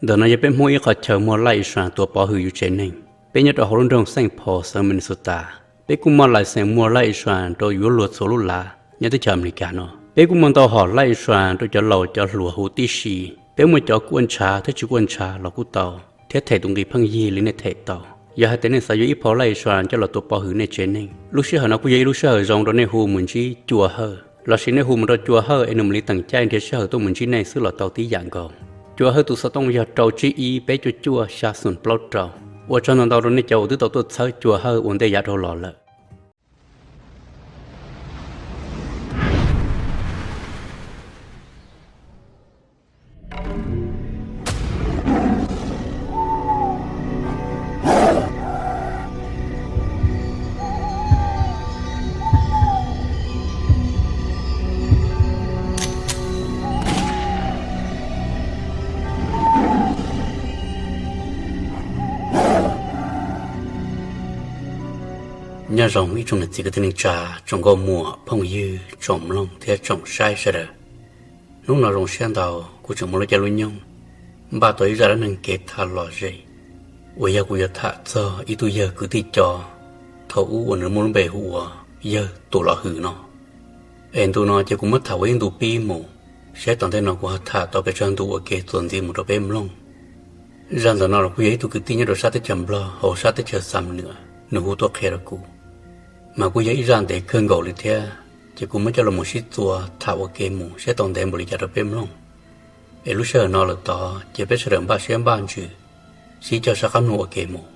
Ntawm no yog peb Hmoob ib qhov chaw muaj laj i sas tua pov hwm yus tsev neeg. Peb nyob rau hauv lub nroog Saint Paul, xeev Minnesota. Peb kuj muaj lais xees muag laj i sas rau yuav luag txhua lub lav nyob teb chaws Amelikas no. Peb kuj muaj ntau hom laj i sas rau cov laus cov hluas hu tib si. Peb muaj cov kuaj ntshav thiab tsis kuaj ntshav los kuj tau, thiab them tus nqi pheej yig li nej them tau. Yog hais tias nej xav yuav ib phau laj i sas coj los tua pov hwm nej tsev neeg, lub sij hawm no kuj yog ib lub sij hawm zoo rau nej hu mus ntsib Cua Hawj, lossis nej hu mus rau Cua Hawj es nws mam li teem caij nrhiav sij hawm tuaj mus ntsib nej xwb los tau tib yam nkaus. Cua Hawj tus xov tooj yog rau tsib ib peb cuaj cuaj xya xoom plaub rau. Ua tsaug ntau ntau rau nej cov uas twb tau tuaj txhawb Cua Hawj ua ntej yav dhau los lawm. Nyob zoo ib tsoom niam txiv kwv tij neej tsa, tsoom nkauj muam phooj ywg, tsoom mloog thiab tsoom saib sawv daws. Hnub no zoo siab ntau kuv tseem muaj lub caij lub nyoog npaj tau ib zaj dab neeg kev tham lom zem uas yog kuv yuav tham txog ib tug yawg kwv tij co thaum ub uas nws muaj lub npe hu ua yawg Tuam Los Hwm no. Es ntu no ces kuv muab tham ua ib ntu pib mus, saib tom ntej no kuv ho tham tau pes tsawg ntu ua kev txuas ntxiv mus rau peb mloog. Zaj ntawm no los kuj yog ib tug kwv tij nyob rau sab teb chaws Nplog hauv sab teb chaws Xam Nuam nws hu tuaj qhia rau kuv, mas kuj yog ib zaj ntev kawg nkaus li thiab. Ces kuv muab coj los mus sib txuas tham ua ke mus saib tau ntev npaum li cas rau peb mloog. Es lub sij hawm no lawm tod ces peb sawv daws npaj siab npaj ntsws sib cog sab qab mloog ua ke mus.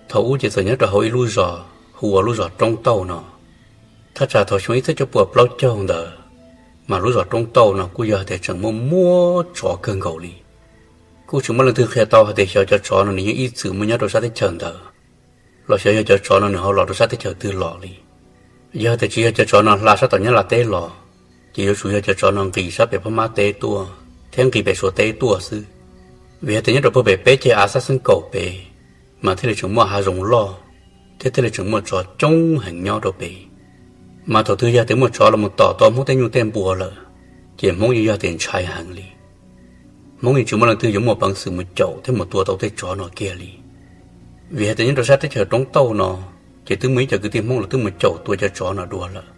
Thaum ub ces txawm nyob rau hauv ib lub zos hu ua lub zos Roob Tauj no. Thaj tsam thaum xyoo ib txhiab cuaj puas plaub caug ntawd, mas lub zos Roob Tauj no kuj yog hais tias tseem muaj muaj tsov kawg nkaus li. Kuj tsis muaj leej twg qhia tau hais tias xyov cov tsov no nws yeej ib txwm muaj nyob rau sab teb chaws ntawd, los xyov yog cov tsov no nws ho los rau sab teb chaws twg los li. Yog tias tsis yog cov tsov no hla sab tom Nyab Laj teb los, ces yuav tsum yog cov tsov no nqis sab pem Phab Mab teb tuaj thiab nqis pem Suav teb tuaj xwb. Vim hais tias nyob rau puag pem peb ceg av Xab Xeeb Kaum pem, mas thiaj li tseem muaj hav zoov loj, thiab thiaj li tseem muaj tsov coob heev nyob rau pem. Mas thaum twg yog tias muaj tsov los mus tom tau Hmoob tej nyuj tej npua lawm, ces Hmoob yeej yog tias ntshai heev li. Hmoob yeej tsis muaj leej twg yuav muaj peev xwm mus caum thiab mus tua tau tej tsov no kiag li. Vim hais tias nyob rau sab teb chaws Roob Tauj no, ces twb muaj ib co kwv tij Hmoob los twb mus caum tua cov tsov no dua lawm,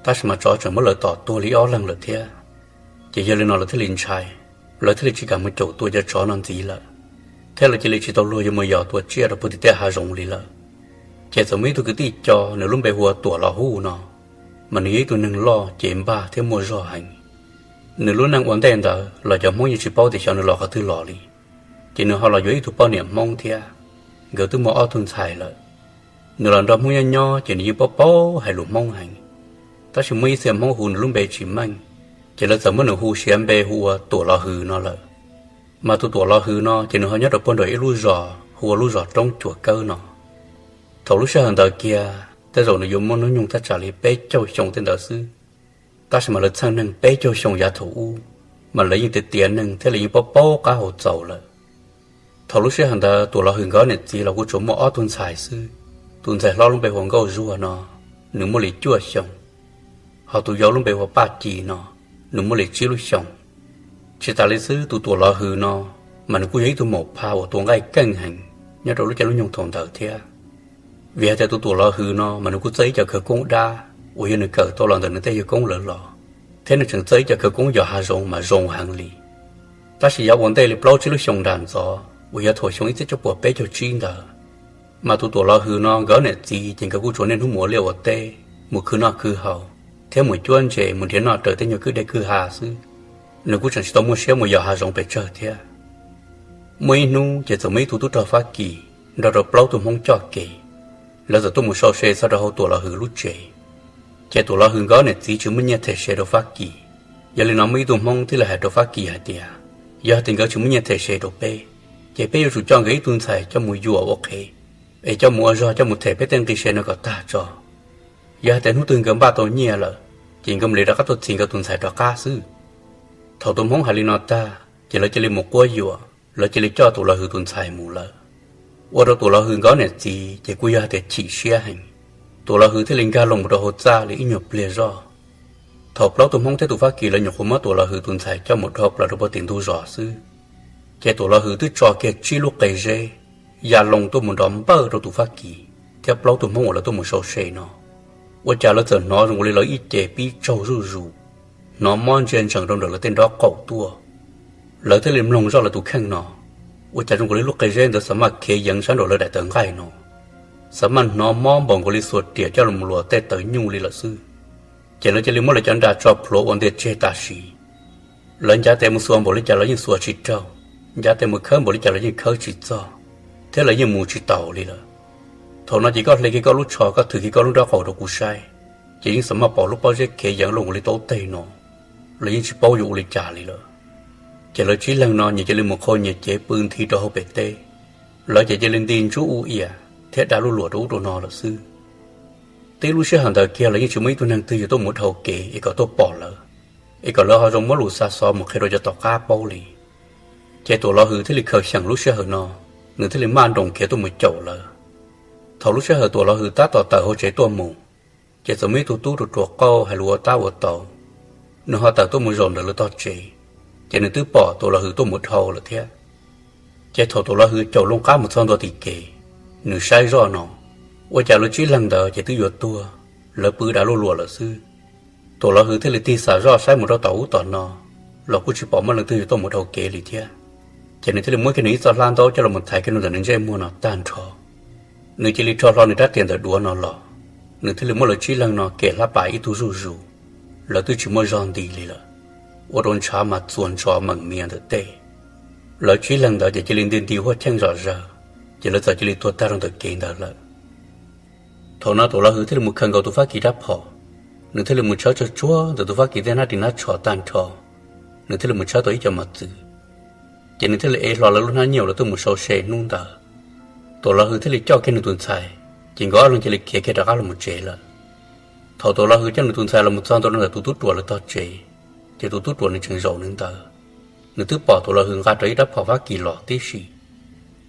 tab sis mas tsov tseem muab lawv tom tuag li ob leeg lawm thiab. Ces yog li no lawv thiaj li ntshai, lawv thiaj li tsis kam mus caum tua cov tsov no ntxiv lawm, thiab lawv cia li tsis tau luag yuav mus yos tua tsiaj rau puag tim tej hav zoov li lawm. Ces txawm muaj ib tug kwv tij co nws lub npe hu ua Tuam Los Hwm no, mas nws yog ib tug neeg loj cev npag thiab muaj zog heev. Nws lub neej ua ntej ntawd los cov Hmoob yeej tsis paub tias xyov nws los qhov twg los li. Ces nws ho los yuav ib tug poj niam Hmoob thiab, nkawd twb muaj ob tug ntxhais lawm. Nws los nrog Hmoob nyob nyob ces nws yeej paub paub hais lus Hmoob heev, tab sis muaj ib txhia Hmoob hu nws lub npe tsis meej, ces lawv txawm muab nws hu siav npe hu ua Tuam Los Hwm no lawm. Mas tus Tuam Los Hwm no ces nws ho nyob rau puag nram ib lub zos hu ua lub zos Roob Cuam Kawb no. Thaum lub sij hawm ntawd kiag tej zaum nws yuav muaj hnub nyoog thaj tsam li peb caug xyoo tej ntawd xwb, tab sis mas lawv txheej neeg peb caug xyoo yav thaum ub, mas lawv yeej tiav tiav neeg thiab lawv yeej paub paub qab hau txaus lawm. Thaum lub sij hawm ntawd Tuam Los Hwm nkawd niam txiv los kuj tsuas muaj ob tug ntxhais xwb. Tus ntxhais hlob lub npe hu ua Nkauj Zuag no, nws muaj li cuaj xyoo, ho tus yau lub npe hu ua Paj Ci no, nws muaj li tsib lub xyoo. Tsis tas li xwb tus Tuam Los Hwm no, mas nws kuj yog ib tug maum pha uas tua nqaij keej heev nyob rau lub caij lub nyoog thaum ntawd thiab. Vim hais tias tus Tuam Los Hwm no mas nws kuj txawj ib co khawv koob dab uas yog nws kawm tau los ntawm nws tej yawg koob lawv los, thiab nws tseem txawj ib co khawv koob yos hav zoov mas zoo heev li. Tab sis yav ua ntej li plaub tsib lub xyoo nram ntxov uas yog thaum xyoo ib txhiab cuaj puas peb caug tsib ntawd, mas tus Tuam Los Hwm no nkawd niam txiv ces nkawd kuj tsuas niaj hnub mus ua liaj ua teb, mus khwv noj khwv haus, thiab mus cuab ntses mus nrhiav noj raws tej nyuag kwj deg kwj ha xwb. Nws kuj tseem tsis tau muaj siab mus yos hav zoov pes tsawg thiab. Muaj ib hnub ces txawm muaj ib tug tub rog Fab Kis nrog rau plaub tug Hmoob coj kev, lawv txawm tuaj mus sau se txog rau hauv Tuam Los Hwm lub tsev. Ces Tuam Los Hwm nkawd niam txiv tsis muaj nyiaj them se rau Fab Kis, yog li no muaj ib tug Hmoob thiaj li hais rau Fab Kis hais tias, yog tias nkawd tsis muaj nyiaj them se rau peb, ces peb yuav tsum coj nkawd ib tug ntxhais coj mus yuam ua qhev, es coj mus ua zog coj mus them peb tej nqi se no kom tag tso. Yog hais tias hnub twg nkawd npaj tau nyiaj lawm, ces nkawd mam li rov qab tuaj txhis nkawd tus ntxhais rov qab xwb. Thaum tus Hmoob hais li no tag, ces lawv cia li mus quab yuam, lawv cia li coj Tuam Los Hwm tus ntxhais mus lawm. Ua rau Tuam Los Hwm nkawd niam txiv ces kuj yog hais tias chim siab heev. Tuam Los Hwm thiaj li nkag loo mus rau hauv txaj li ib nyuag pliag zoj. Thaum plaub tug Hmoob thiab tus Fab Kis lawv nyuam qhuav muab Tuam Los Hwm tus ntxhais coj mus dhau plaws rau puag tim ntug zos xwb, Ces Tuam Los Hwm twb tso kiag tsib lub qe zeb ya loo tuaj mus nrov npawj rau tus Fab Kis thiab plaub tug Hmoob uas lawv tuaj mus sau se no. Ua cas lawv txawm hnov zoo li lawv ib ce pib tsaug zuj zus, hnov mob ntsia ntsees rau nram lawv tej nrob qaum tuaj. Lawv thiaj li mloog zoj lawv tus kheej no, ua cas zoo li lub qe zeb ntawd xav maj khiav yeev sab nraum lawv daim tawv nqaij no, xav maj hnov mob npaum nkaus li xuas riam coj los luas tej tawv nyuj li lawm xwb. Ces lawv cia li muab lawv cov nra tso plhuav ua ntiaj tseg tam sim. Lawv ncav tes mus xuas npaum li cas los yeej xuas tsis raug, ncav tes mus khawb npaum li cas los yeej khawb tsis txog, thiab lawv yeej mus tsis taus li lawm. Thaum no ces koj hle kiag koj lub tsho, koj thwv kiag koj lub nrob qaum rau kuv saib, ces yeej xav maj pom lub pob zeb khiav yeev loj nkaus li taub teg no, lawv yeej tsis paub yuav ua li cas li lawm. Ces lawv tsib leeg no nyias cia li mus qhau nyias cev pw nthi rau hauv pem teb, lawv ces cia li nti ntsuj u iam thiab da luj luam rau ub rau no lawm xwb. Tib lub sij hawm ntawd kiag lawv yeej tsis muaj ib tug neeg twg yuav tuaj mus dhau kev es kom tuaj pom lawv, es kom lawv ho zoo muab lus xa xov mus qhia rau cov tom qab paub li. Ces Tuam Los Hwm thiaj li khaws xyeem lub sij hawm no, nws thiaj li maj nroos khiav tuaj mus caum lawv. Thaum lub sij hawm Tuam Los Hwm tab tom tawm hauv tsev tuaj mus, ces txawm muaj ib tug tub ruam ruam qauj hais lus ua tab ua tau, nws ho tawm tuaj mus zaum ntawm lawv tog tsev, ces nws twb pom Tuam Los Hwm tuaj mus dhau lawm thiab. Ces thaum Tuam Los Hwm caum loo qab mus txog ntua tim kev, nws saib zoj no, ua cas lawv tsib leeg ntawd ces twb yuav tuag, lawv pw da luj luam lawm xwb. Tuam Los Hwm thiaj li tig xam zoj saib mus rau tom ub tom no, los kuj tsis pom muaj leej twg yuav tuaj mus dhau kev li thiab. Ces nws thiaj li muab kiag nws ib txoj hlab ntaub coj los thaiv kiag rau ntawm nws ntsej muag no tag nrho. Nws cia li rho hlo nws rab riam ntawm duav no los, nws thiaj li muab lawv tsib leeg no kem hlab pas ib tug zuj zus, lawv twb tsis muaj zog nti li lawm, ua rau ntshav mas txuas ntsos meem mias ntawm tej. Lawv tsib leeg ntawd ces cia li nti nti huaj cheej zom zaws, ces lawv txawm cia li tuag tag rau ntawm kev ntawd lawm. Thaum no Tuam Los Hwm thiaj li mus khaws nkaus tus Fab Kis rab phom, nws thiaj li mus tshawb tsuag tsuag ntawm tus Fab Kis tej hnab ris hnab tsho tag nrho, nws thiaj li mus tshawb tau ib co mos txwv, ces nws thiaj li ev hlo lawv lub hnab nyiaj uas lawv tuaj mus sau se hnub ntawd. Tuam Los Hwm thiaj li coj kiag nws tus ntxhais, ces nkawd ob leeg cia li khiav kiag rov qab los mus tsev lawm. Thaum Tuam Los Hwm coj nws tus ntxhais los mus txog ntua rau ntawm tus tub ruam lawv tog tsev, ces tus tub ruam nws tseem zaum nws ntawd, nws twb pom Tuam Los Hwm nqa rau ib rab phom Fab Kis los tib si,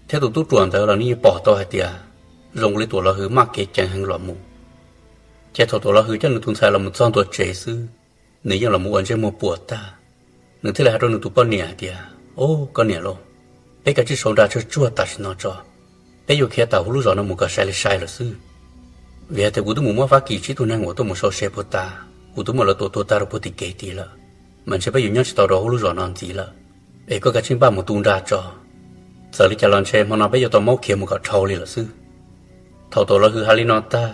thiab tus tub ruam ntawd los nws yeej pom tau hais tias zoo li Tuam Los Hwm maj kev ceev heev los mus. Ces thaum Tuam Los Hwm coj nws tus ntxhais los mus txog ntua tsev xwb, nws yeej los mus ua ntsej muag puas tag. Nws thiaj li hais rau nws tus poj niam hais tias, Au, koj niam lauj, peb kav tsij sau nra tsuag tsuag tam sim no tso, peb yuav khiav tawm hauv lub zos no mus kom sai li sai lawm xwb. Vim hais tias kuv twb mus muab Fab Kis tsib tug neeg uas tuaj mus sau se puag ta, kuv twb muab lawv tua tuag tag rau puag tim kev tid lawm, mas ntshe peb yuav nyob tsis tau rau hauv lub zos no ntxiv lawm. Es koj kav tsij npaj mus tu nra tso, txawm li cas los ntshe hmo no peb yuav tau maub khiav mus kom dhau li lawm xwb. Thaum Tuam Los Hwm hais li no tag,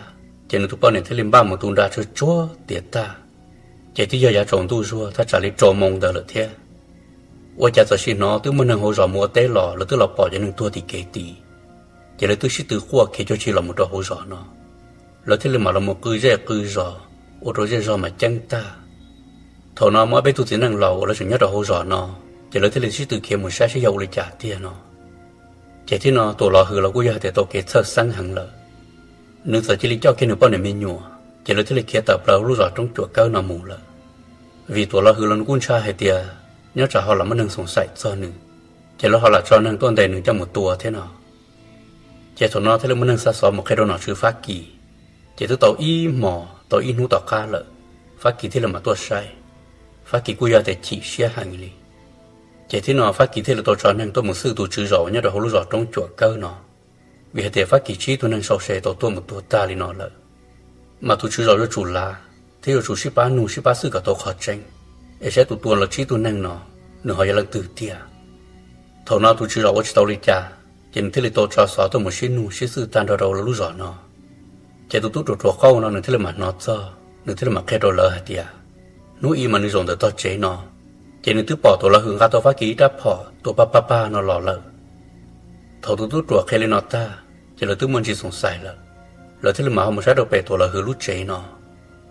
ces nws tus poj niam thiaj li npaj mus tu nra tsuag tsuag tiav tag, ces twb yog yav tsaus ntuj zuag thaj tsam li rau moo ntawd lawm thiab. Ua cas txawm sim hnov twb muaj neeg hauv zos mus ua teb los, lawv twb los pom cov neeg tuag tim kev tid, ces lawv twb sib tw quaj khiav cuag tsi los mus rau hauv zos no. Lawv thiaj li mam los mus qw zej qw zos, ua rau zej zog mas ceeb tag. Thaum no muaj ob peb tug txiv neej laus uas lawv tseem nyob rau hauv zos no, ces lawv thiaj li sib tw khiav mus saib saib yog ua li cas tiag no. Ces thiab no Tuam Los Hwm los kuj yog hais tias tau kev txhawj xeeb heev lawm, nws txawm cia li coj kiag nws poj niam me nyuam, ces lawv thiaj li khiav tawm plaws hauv lub zos Roob Cuam Kawb no mus lawm. Vim Tuam Los Hwm los nws kuj ntshai hais tias nyob tsam ho los muaj neeg xoom xaim txog nws, ces lawv ho lam tso neeg tuaj ntes nws coj mus tua thiab no. Ces thaum no thiaj li muaj neeg xa xov mus qhia rau nom tswv Fab Kis, ces twb tau ib hmos tau ib hnub tom qab lawm, Fab Kis thiaj li mam tuaj saib. Fab Kis kuj yog tias chim siab heev li. Ces thiab no Fab Kis thiaj li tau tso neeg tuaj mus xwj tus tswv zos uas nyob rau hauv lub zos Roob Cuam Kawb no, vim hais tias Fab Kis tsib tug neeg sau se tau tuaj mus tuag tag li no lawm, mas tus tswv zos yuav tsum lav thiab yuav tsum sib pab nug sib pab xwj kom tau qhov tseeb, es saib tus tua los tsib tug neeg no nws ho yog leej twg tiag. Thaum no tus tswv zos ua tsis tau li cas, ces nws thiaj li tau tso xov tuaj mus sib nug sib xwj tag nrho rau lawv lub zos no. Ces tus tub ruam ruam qauj no nws thiaj li mam hnov txog, nws thiaj li mam qhia rau lawv hais tias, hnub ib mas nws zaum ntawm tog tsev no, ces nws twb pom Tuam Los Hwm nqa tau Fab Kis ib rab phom tua pag pag pag no los lawm. Thaum tus tub ruam qhia li no tag, ces lawv twb muaj ntsis xoom xaim lawm. Lawv thiaj li mam ho mus saib rau pem Tuam Los Hwm lub tsev no,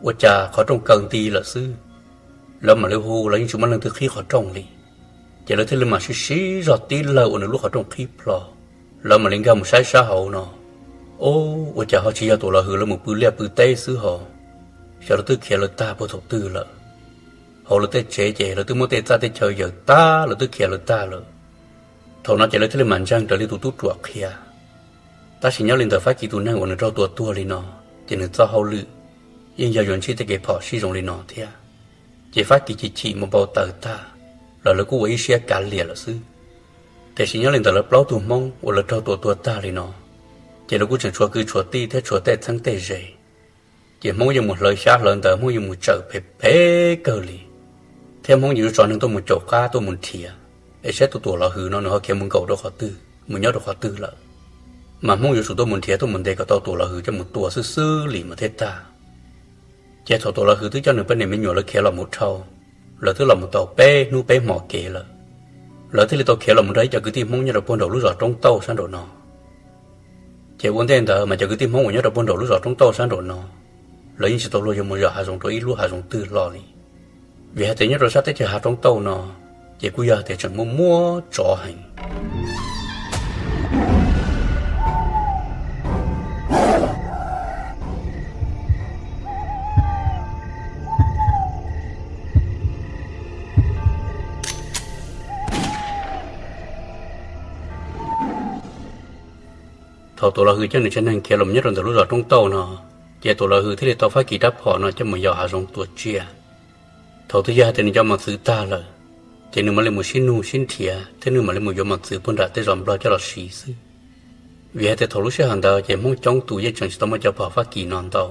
ua cas qhov rooj kaw nti lawm xwb. Lawv mam li hu los yeej tsis muaj leej twg qhib qhov rooj li. Ces lawv thiaj li mam sib sib zog tib lawg ua nws lub qhov rooj qhib plho. Lawv mam li nkag mus saib sab hauv no, o, ua cas ho tsis yog Tuam Los Hwm lawv mus pw liaj pw teb xwb ho, xyov lawv twb khiav lawv tag puag thaum twg lawm. Hauv lawv tej tsev ces lawv twb muab tej txaj tej chaw yaws tag, lawv twb khiav lawv tag lawm. Thaum no ces lawv thiaj li mam ntseeg raws li tus tub ruam qhia. Tab sis nyob li ntawm Fab Kis tus neeg uas nws raug tua tuag li no, ces nws txoj hauj lwm yeej yog yuav ntsib tej kev phom sij zoo li no thiab. Ces Fab Kis chim chim mus npau taws tag, los lawv kuj ua ib siab kav liam lawm xwb. Tiam sis nyob li ntawm lawv plaub tug Hmoob uas lawv raug tua tuag tag li no, ces lawv kuj tseem tshuav kwv tshuav tij thiab tshuav tej txheeb tej ze. Ces Hmoob yeej mus hlawv xyab hlawv ntawv, Hmoob yeej mus tsawm phem phem kawg li, thiab Hmoob yeej yuav tso neeg tuaj mus caum qab tuaj mus nrhiav, es saib tus Tuam Los Hwm no nws ho khiav mus nkaum rau qhov twg, mus nyob rau qhov twg lawm. Mas Hmoob yuav tsum tuaj mus nrhiav tuaj mus ntes kom tau Tuam Los Hwm coj mus tua xwb xwb li mas thiaj tag. Ces thaum Tuam Los Hwm twb coj nws poj niam me nyuam lawv khiav los mus dhau, lawv twb los mus tau peb hnub peb hmos kev lawm, lawv thiaj li tau khiav los mus nrog ib co kwv tij Hmoob nyob rau puag nraum lub zos Roob Tauj sab nraum no. Ces ua ntej ntawd mas cov kwv tij Hmoob uas nyob rau puag nraum lub zos Roob Tauj sab nraum no, lawv yeej tsis tau luag yuav mus yos hav zoov rau ib lub hav zoov twg hlo li, vim hais tias nyob rau sab teb chaws hav Roob Tauj no, ces kuj yog hais tias tseem muaj muaj tsov heev. Thaum Tuam Los Hwm coj nws tsev neeg khiav los nyob rau ntawm lub zos Roob Tauj no, ces Tuam Los Hwm thiaj li tau Fab Kis rab phom no coj mus yos hav zoov tua tsiaj. Thaum twg yog hais tias nws cov mos txwv tag lawm, ces nws mam li mus sib nug sib nrhiav thiab nws mam li mus yuav mos txwv puag nram tej zos Nplog coj los siv xwb. Vim hais tias thaum lub sij hawm ntawd ces Hmoob coob tus yeej tseem tsis tau muaj cov phom Fab Kis no ntau,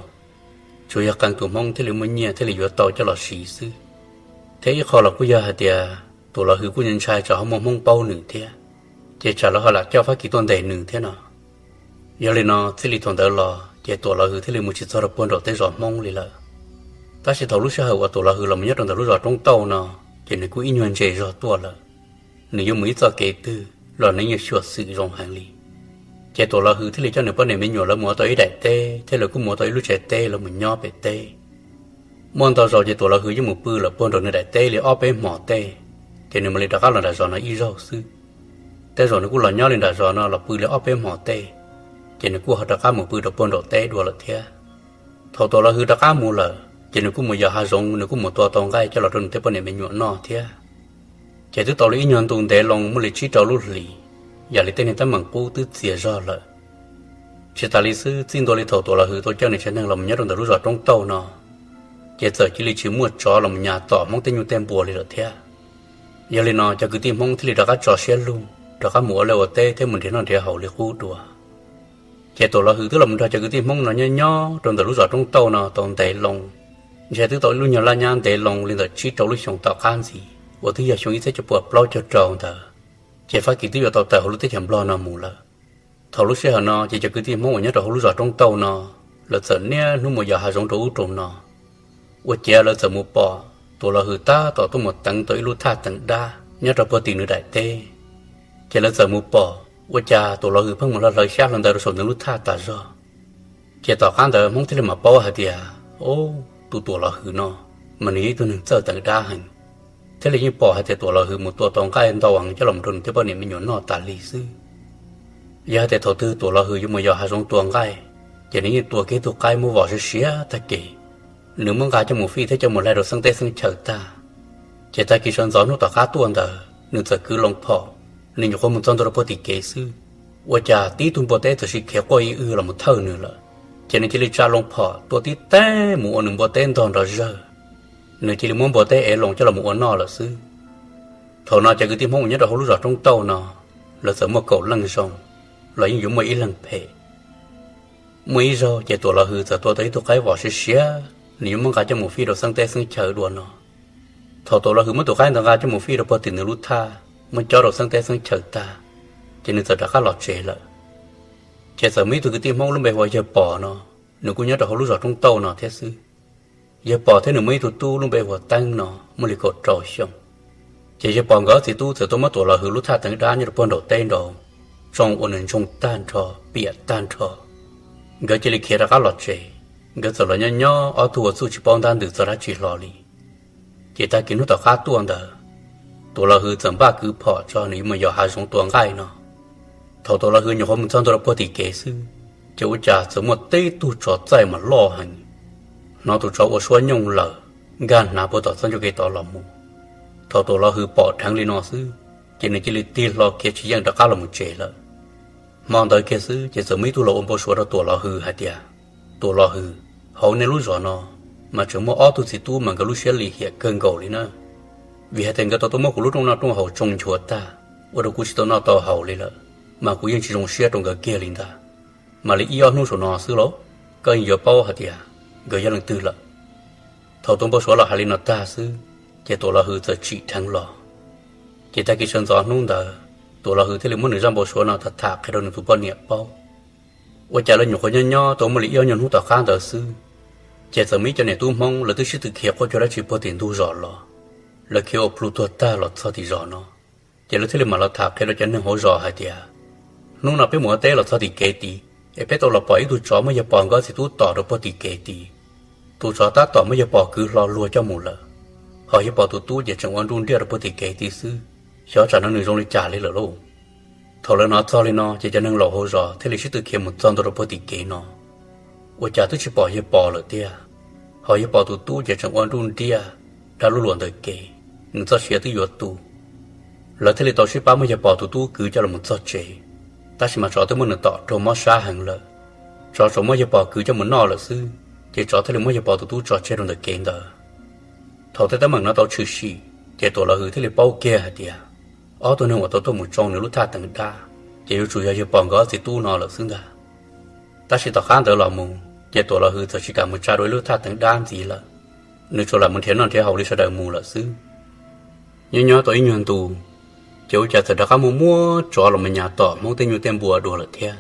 tsuas yog qee tus Hmoob thiaj li muaj nyiaj thiaj li yuav tau coj los siv xwb. Thiab ib qho los kuj yog hais tias Tuam Los Hwm kuj ntshai tsam ho muaj Hmoob paub nws thiab, ces tsam lawv ho lam coj Fab Kis tuaj ntes nws thiab no. Yog li no thiaj li thaum ntawd los ces Tuam Los Hwm thiaj li mus tsis txog rau puag nraum tej zos Hmoob li lawm. Tab sis thaum lub sij hawm uas Tuam Los Hwm los mus nyob rau ntawm lub zos Roob Tauj no, ces nws kuj ib nyuag ntse zog tuaj lawm. Nws yuav mus ib txoj kev twg los nws yeej xyuam xim zoo heev li. Ces Tuam Los Hwm thiaj li coj nws poj niam me nyuam lawv mus ua tau ib daim teb thiab lawv kuj mus ua tau ib lub tsev teb lawv mus nyob pem teb. Muaj ntau zaus ces Tuam Los Hwm yeej mus pw lawm puag nraum nws daim teb li ob peb hmos tej, ces nws mam li rov qab los nram zos no ib zaug xwb. Tej zaum nws kuj los nyob li nram zos no los pw li ob peb hmos tej, ces nws kuj ho rov qab mus pw rau puag nraum teb dua lawm thiab. Thaum Tuam Los Hwm rov qab mus lawm ces nws kuj mus yos hav zoov, nws kuj mus tua tau nqaij coj los rau nws tej poj niam me nyuam noj thiab. Ces twb tau li ib nyuag ntu ntev loo muaj li tsib rau lub hlis, yam li tej niag teeb meem qub twb txias zog lawm. Tsis tas li xwb, txij ntua li thaum Tuam Los Hwm tau coj nws tsev neeg los mus nyob rau ntawm lub zos Roob Tauj no, ces txawm cia li tsis muaj tsov los mus nyas tom Hmoob tej nyuj tej npua li lawm thiab. Yog li no cov kwv tij Hmoob thiaj li rov qab tso siab lug rov qab mus ua liaj ua teb thiab mus nrhiav noj nrhiav haus li qub dua. Ces Tuam Los Hwm twb los mus nrog cov kwv tij Hmoob no nyob nyob rau ntawm lub zos Roob Tauj no tau ntev loo, ntshe twb tau ib lub nyuag laj nyab ntev loo li ntawm tsib rau lub xyoos tom qab ntxiv uas twb yog xyoo ib txhiab cuaj puas plaub caug rau ntawd, ces Fab Kis twb yuav tau tawm hauv lub teb chaws Nplog no mus lawm. Thaum lub sij hawm no ces cov kwv tij Hmoob uas nyob rau hauv lub zos Roob Tauj no, lawv txawm niaj hnub mus yos hav zoov rau ub rau no. Ua ciav lawv txawm mus pom Tuam Los Hwm tab tom tuaj mus teev tau ib lub thaj teev dab nyob rau puag tim nws daim teb. Ces lawv txawm mus pom ua cas Tuam Los Hwm pheej mus hlawv hlawv xyab hlawv ntawv rau saum nws lub thaj tas zog. Ces tom qab ntawd Hmoob thiaj li mam paub hais tias, o, tus Tuam Los Hwm no mas nws yog ib tug neeg txawj teev dab heev, thiaj li yeej pom hais tias Tuam Los Hwm mus tua tau nqaij ntau heev coj los rau nws tej poj niam me nyuam noj tas li xwb. Yog hais tias thaum twg Tuam Los Hwm yuav mus yos hav zoov tua nqaij, ces nws yeej tua kiag tug qaib muab vos siav siav tag kev, nws muab nqa coj mus fij thiab coj mus laig rau xeeb teb xeeb chaw tag. Ces tag kis sawv ntxov hnub tom qab tuaj ntawd nws txawm kwv loo phom, nws nyuam qhuav mus txog ntua rau puag tim kev xwb, ua cas tib tug npua teb txawm sis khiav quaj ib w los mus thawj nws lawm. Ces nws cia li tsa loo phom tua tib teg mus ua nws npua teb ntog nrov zawg. Nws cia li muab npua teb ev loo coj los mus ua noj lawm xwb. Thaum no cov kwv tij Hmoob uas nyob rau hauv lub zos Roob Tauj no, lawv txawm muaj kaum leej zoo, los yeej yuav muaj ib leeg phem. Muaj ib zaug ces Tuam Los Hwm txawm tua tau ib tug qaib vos siav siav, nws yuav muab nqa coj mus fij rau xeeb teb xeeb chaw dua no. Thaum Tuam Los Hwm muab tus qaib ntawd nqa coj mus fij rau puag tim nws lub thaj, muab cob rau xeeb teb xeeb chaw tag, ces nws txawm rov qab los tsev lawm. Ces txawm muaj ib tug kwv tij Hmoob lub npe hu ua Yawg Pom no, nws kuj nyob rau hauv lub zos Roob Tauj no thiab xwb. Yawg Pom thiab nws muaj ib tug tub lub npe hu ua Teeb no, muaj li kaum rau xyoo. Ces Yawg Pom nkawd ob txiv tub txawm tuaj muab Tuam Los Hwm lub thaj teev dab nyob rau puag nraum teb nraud tsoo ua nws ntsoog tag nrho, piam tag nrho. Nkawd cia li khiav rov qab los tsev. Nkawd txawm los nyob nyob ob tug ua txuj tsis paub ntab ntws txog dab tsi hlo li. Ces tag kis hnub tom qab tuaj ntawd, Tuam Los Hwm txawm npaj kwv phom tso nws yuav mus yos hav zoov tua nqaij no. Thaum Tuam Los Hwm nyuam qhuav mus txog ntua rau puag tim kev xwb, ces ua cas txawm muaj tib tug tsov txaij mas loj heev, hnov tus tsov ua suab nyooj lawm, nkag hnav puag tom txoj ncauj kev tod los mus. Thaum Tuam Los Hwm pom dheev li no xwb, ces nws cia li tig hlo khiav tsis yeej rov qab los mus tsev lawm. Hmo ntawd kiag xwb ces txawm muaj ib tug los ua npau suav rau Tuam Los Hwm hais tias, Tuam Los Hwm, hauv nej lub zos no mas tseem muaj ob tug txiv tub mas nkawd lub siab lim hiam kawg nkaus li na, vim hais tias nkawd tau tuaj muab kuv lub rooj noj rooj haus tsoo nchuav tag, ua rau kuv tsis tau noj tau haus li lawm, mas kuv yeej tsis zoo siab rau nkawd kiag li ntag. Mam li ib ob hnub saum no xwb los koj yeej yuav paub hais tias nkawd yog leej twg lawm. Thaum tus npau suav los hais li no tag xwb, ces Tuam Los Hwm txawm tsim dheev los. Ces tag kis sawv ntxov hnub ntawd, Tuam Los Hwm thiaj li muab nws zaj npau suav no tham tham qhia rau nws tus poj niam paub. Ua cas lawv nyuam qhuav nyob nyob tau muaj li ib ob nyuag hnub tom qab ntawd xwb, ces txawm muaj ib co niam tub Hmoob lawv twb sib tw khiav quaj cuag dab tsi puag tim ntug zos los, lawv khiav ua plhu tuag tag los txog tim zos no. Ces lawv thiaj li mam los tham qhia rau cov neeg hauv zos hais tias, hnub no peb mus ua teb los txog tim kev tid, es peb tau los pom ib tug tsov muab yawg Pos nkawd txiv tub tom rau puag tim kev tid. Tus tsov tab tom muab yawg Pos kwv hlo luag coj mus lawm, ho yawg Pos tus tub ces tseem ua nruj nriaj rau puag tim kev tid xwb. Xyov tsam no nws zoo li cas li lawm lauj. Thaum lawv hnov txog li no ces cov neeg laus hauv zos thiaj li sib tw khiav mus txog ntua rau puag tim kev no, ua cas twb tsis pom yawg Pos lawm tiag, ho yawg Pos tus tub ces tseem ua nruj nriaj dab lub luam ntawm kev, nws txoj sia twb yuav tu. Lawv thiaj li tau sib pab muab yawg Pos tus tub kwv coj los txog tsev, tab sis mas tsov twb muab nws tom raug mob sab heev lawm. Tsov tsuas muab yawg Pos kwv coj mus noj lawm xwb, ces tsov thiaj li muab yawg Pos tus tub tso tseg rau ntawm kev ntawd. Thaum tej teeb meem no tau tshwm sim, ces Tuam Los Hwm thiaj li paub kiag hais tias ob tug neeg uas tau tuaj mus tsoo nws lub thaj teev dab, ces yuav tsum yog yawg Pos nkawd ob txiv tub no lawm xwb ntag. Tab sis tom qab ntawd los mus, ces Tuam Los Hwm txawm tsis kam mus tsa dua ib lub thaj teev dab ntxiv lawm, nws tsuas lam mus nrhiav noj nrhiav haus li sawv daws mus lawm xwb. Nyob nyob tau ib nyuag ntu, ces ua cas txawm rov qab muaj muaj tsov los mus nyas tom Hmoob tej nyuj tej npua dua lawm thiab.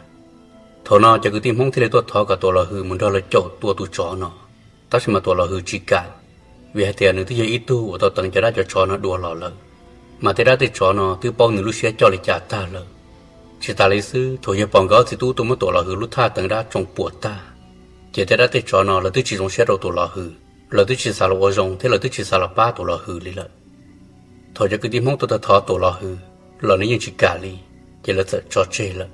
Thaum no cov kwv tij Hmoob thiaj li tuaj thov kom Tuam Los Hwm mus nrog lawv caum tua tus tsov no, tab sis mas Tuam Los Hwm tsis kam, vim hais tias nws twb yog ib tug uas tau teev cov dab cov tsov no dua los lawm, mas tej dab tej tsov no twb paub nws lub siab coj li cas tag lawm. Tsis tas li xwb, thaum yawg Pos nkawd ob txiv tub tuaj muab Tuam Los Hwm lub thaj teev dab tsoo puas tag, ces tej dab tej tsov no lawv twb tsis zoo siab rau Tuam Los Hwm, lawv twb tsis xav los ua zoo thiab lawv twb tsis xav los pab Tuam Los Hwm li lawm. Thaum cov kwv tij Hmoob tuaj thov Tuam Los Hwm los nws yeej tsis kam li, ces lawv txawm tso tseg lawm.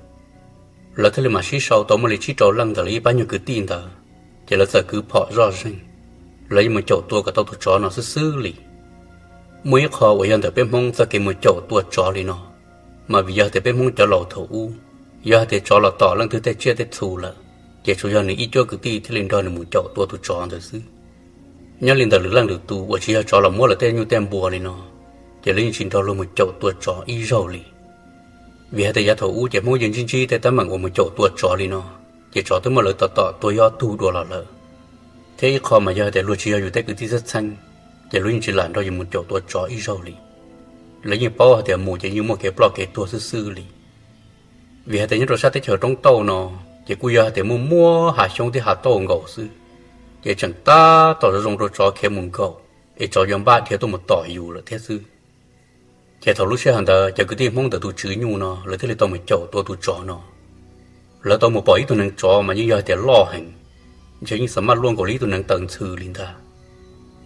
Lawv thiaj li mam sib sau tau muaj li tsib rau leej ntawm lawv ib pab nyuag kwv tij ntawd, ces lawv txawm kwv phom zoj zeeg, lawv yeej mus caum tua kom tau tus tsov no xwb xwb li. Muaj ib qho uas yog ntawm peb Hmoob txoj kev mus caum tua tsov li no, mas vim yog tias peb Hmoob cov laus thaum ub, yog hais tias tsov los tom leej twg tej tsiaj tej txhu lawm, ces tsuas yog nws ib cuab kwv tij thiaj li nrog nws mus caum tua tus tsov ntawd xwb. Nyob li ntawm lwm leej lwm tus uas tsis yog tsov los muab lawv tej nyuj tej npua li no, ces lawv yeej tsis nrog luag mus caum tua tsov ib zaug li. Vim hais tias yav thaum ub ces Hmoob yeej ntsib ntsib tej teeb meem uas mus caum tua tsov li no, ces tsov twb muab lawv tom tom tua ib ob tug dua los lawm. Thiab ib qho mas yog hais tias luag tsis yog yus tej kwv tij txheeb txheeb, ces luag yeej tsis lam nrog yus mus caum tua tsov ib zaug li. Lawv yeej paub hais tias mus ces yeej muaj kev ploj kev tuag xwb xwb li. Vim hais tias nyob rau sab teb chaws roob tauj no, ces kuj yog hais tias muaj muaj hav xyoob thiab hav tauj nkaus xwb, ces tseem tab tom zoo zoo rau tsov khiav mus nkaum, es tsov yuav npaj dhia tuaj mus tom yus lawm thiab xwb. Ces thaum lub sij hawm ntawd cov kwv tij Hmoob ntawm tus tswv nyuj no lawv thiaj li tau mus caum tua tus tsov no. Lawv tau mus pom ib tug neev tsov mas yeej yog hais tias loj heev, ntshe yeej xav maj luaj nkaus li ib tug neev taw ntxhw li ntag.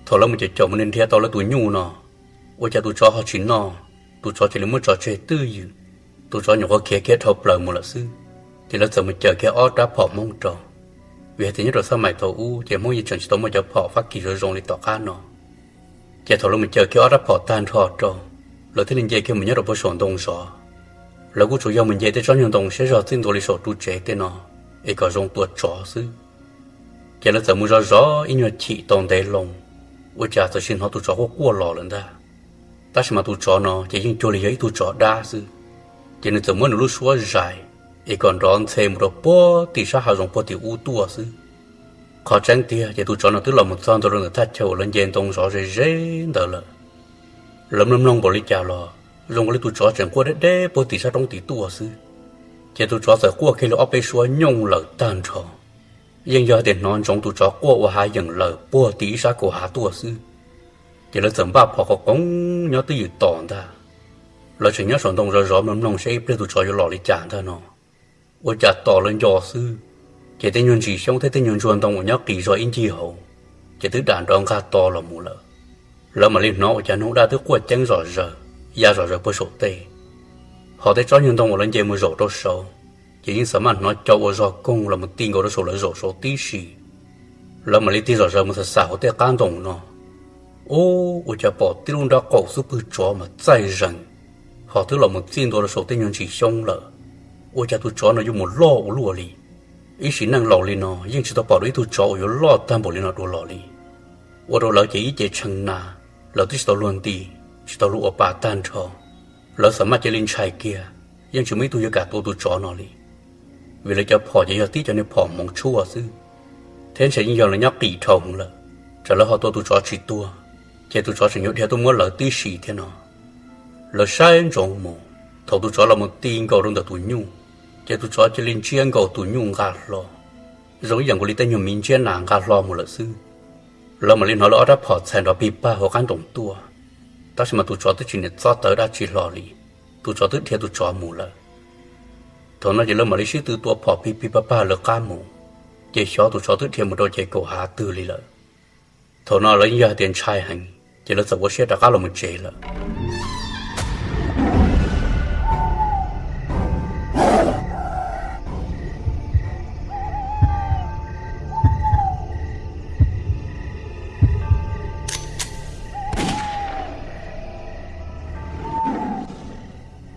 Thaum lawv mus caum caum mus nrhiav tau lawv tus nyuj no, ua cas tus tsov ho tsis noj, tus tsov cia li muab tso tseg twj ywm. Tus tsov nyuam qhuav khiav kiag dhau plaws mus lawm xwb. Ces lawv txawm mus caws kiag ob rab phom Hmoob rau, vim hais tias nyob rau xab mais thaum ub ces Hmoob yeej tseem tsis tau muaj cov phom Fab Kis zoo zoo li tom qab no. Ces thaum lawv mus caws kiag ob rab phom tag nrho rau, lawv thiaj li nce kiag mus nyob rau puag saum ntoo zov. Lawv kuj tsuas yog mus nce tej tsob nyuag ntoo siab zog txij ntua li saum ru tsev tej no, es kom zoo tua tsov xwb. Ces lawv txawm mus zov zov ib nyuag chim tau ntev loo, ua cas txawm sim hnov tus tsov quaj quaj los lawm ntag. Tab sis mas tus tsov no ces yeej cuag li yog ib tug tsov dab xwb, ces nws txawm muab nws lub suab zais, es kom nrov ntxhe mus rau puag tim sab hav zoov puag tim ub tuaj xwb. Qhov tseeb tiag ces tus tsov no twb los mus txog ntua rau ntawm thaj chaw uas lawv nce ntoo zov ze ze ntawd lawm. Lawv mloog mloog npaum li cas los zoo li tus tsov tseem quaj deb deb puag tim sab roob tim tuaj xwb. Ces tus tsov txawm quaj kiag li ob peb suab nyooj lawm tag nrho. Yeej yog tias hnov ntsoov tus tsov quaj ua hav yeem lawm puag tim ib sab kaum hav tuaj xwb. Ces lawv txawm npaj phom qhov qoov nyob twj ywm tos ntag. Lawv tseem nyob saum ntoo zov zov mloog mloog saib ib pliag tus tsov yuav los li cas ntag no. Ua cas tos lawv nco xwb, ces tej nyuag ntsis xyoob thiab tej nyuag ntsuag ntoo uas nyob qis zog ib ncig hauv, ces twb dam nrov nqag to los mus lawm. Lawv mam li hnov ua cas noog daj twb quaj ceeb zom zaws, ya zom zaws puag saum tej. Ho tej tsob nyuag ntoo uas lawv nce mus zaum rau saud, ces yeej xav maj hnov co ua zog koog los mus ti nkaus rau saum lawv zaum saud tib si. Lawv mam li tig zom zaws mus xav xav hauv tej qab ntoo no, ub, ua cas pom tib lub nrab qaum xub pwg tsov mas txaij zees, ho twb los mus txij ntua rau saum tej nyuag ntsis xyoob lawm. Ua cas tus tsov no yuav mus loj ua luaj li? Ib sim neej laus li no yeej tsis tau pom dua ib tug tsov uas yuav loj tag npaum li no dua los li. Ua rau lawv ces ib ce tshee na, lawv twb tsis tau luag nti, tsis tau luag ua pa tag nrho. Lawv xam maj cia li ntshai kiag, yeej tsis muaj ib tug yuav kam tua tus tsov no li, vim lawv cov phom ces yog tib cov niag phom hmoov tshuaj xwb, thiab ntshe yeej yog lawv nyob qis dhau hwv lawm, tsam lawv ho tua tus tsov tsis tuag, ces tus tsov tseem yuav dhia tuaj muab lawv tib si thiab no. Lawv saib ntsoov mus, thaum tus tsov los mus ti nkaus rau ntawm tus nyuj, ces tus tsov cia li ntsiab nkaus tus nyuj nqa hlo, zoo ib yam nkaus li tej nyuag miv ntsiab nas nqa hlo mus lawm xwb. Lawv mam li hnov lawv ob rab phom txhais nrov pig pag hauv qab nroos tuaj, tab sis mas tus tsov twb tsis niam txob tawv dab tsi hlo li, tus tsov twb dhia tus tsov mus lawm. Thaum no ces lawv mam li sib tw tua phom pig pig pag pag lawv qab mus, ces xyov tus tsov twb dhia mus rau ces kaum hav twg li lawm. Thaum no lawv yeej yog hais tias ntshai heev, ces lawv txawm ua siab rov qab los mus tsev lawm.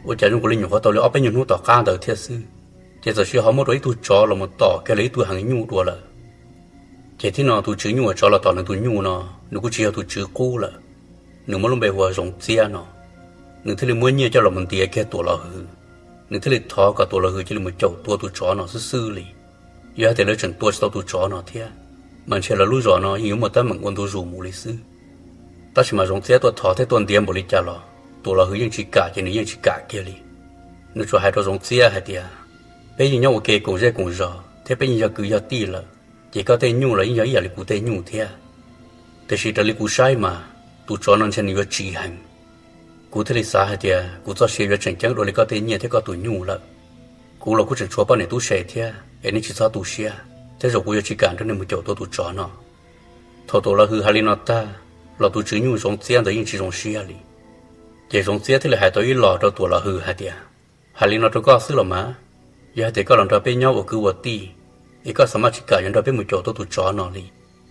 Ua cas zoo nkaus li nyuam qhuav tau li ob peb nyuag hnub tom qab ntawd thiab xwb, ces txawm sis ho muaj dua ib tug tsov los mus tom kiag lawv ib tug heev nyuj dua lawm. Ces thiab no tus tswv nyuj uas tsov los tom nws tus nyuj no, nws kuj tsis yog tus tswv qub lawm, nws muaj lub npe hu ua Zoov Txiab no. Nws thiaj li muab nyiaj coj los mus ntiav kiag Tuam Los Hwm, nws thiaj li thov kom Tuam Los Hwm cia li mus caum tua tus tsov no xwb xwb li. Yog hais tias lawv tseem tua tsis tau tus tsov no thiab, mas ntshe lawv lub zos no yeej yuav muaj teeb meem ua ntu zus mus li xwb. Tab sis mas Zoov Txiab tuaj thov thiab tuaj ntiav npaum li cas los Tuam Los Hwm yeej tsis kam, ces nws yeej tsis kam kiag li. Nws tsuas hais rau Zoov Txiab hais tias, peb yeej nyob ua ke koom zej koom zos thiab peb yeej yog kwv yog tij lawm, ces koj tej nyuj los yeej yog ib yam li kuv tej nyuj thiab. Tiam sis raws li kuv saib mas, tus tsov no ntshe nws yuav tsiv heev. Kuv thiaj li xav hais tias kuv txoj sia yuav tseem ceeb dua li koj tej nyiaj thiab koj tus nyuj lawm. Kuv los kuj tseem tshuav poj niam tub se thiab, es nej tsis txhob tu siab, thiab zaum kuv yuav tsis kam nrog nej mus caum tua tus tsov no. Thaum Tuam Los Hwm hais li no tag, los tus tswv nyuj Zoov Txiab ntawd yeej tsis zoo siab li. Ces Zoov Txiab thiaj li hais tau ib los rau Tuam Los Hwm hais tias, hais li no rau koj xwb los mas, yog hais tias koj los nrog peb nyob ua kwv ua tij, es koj xav maj tsis kam yuav nrog peb mus caum tua tus tsov no li,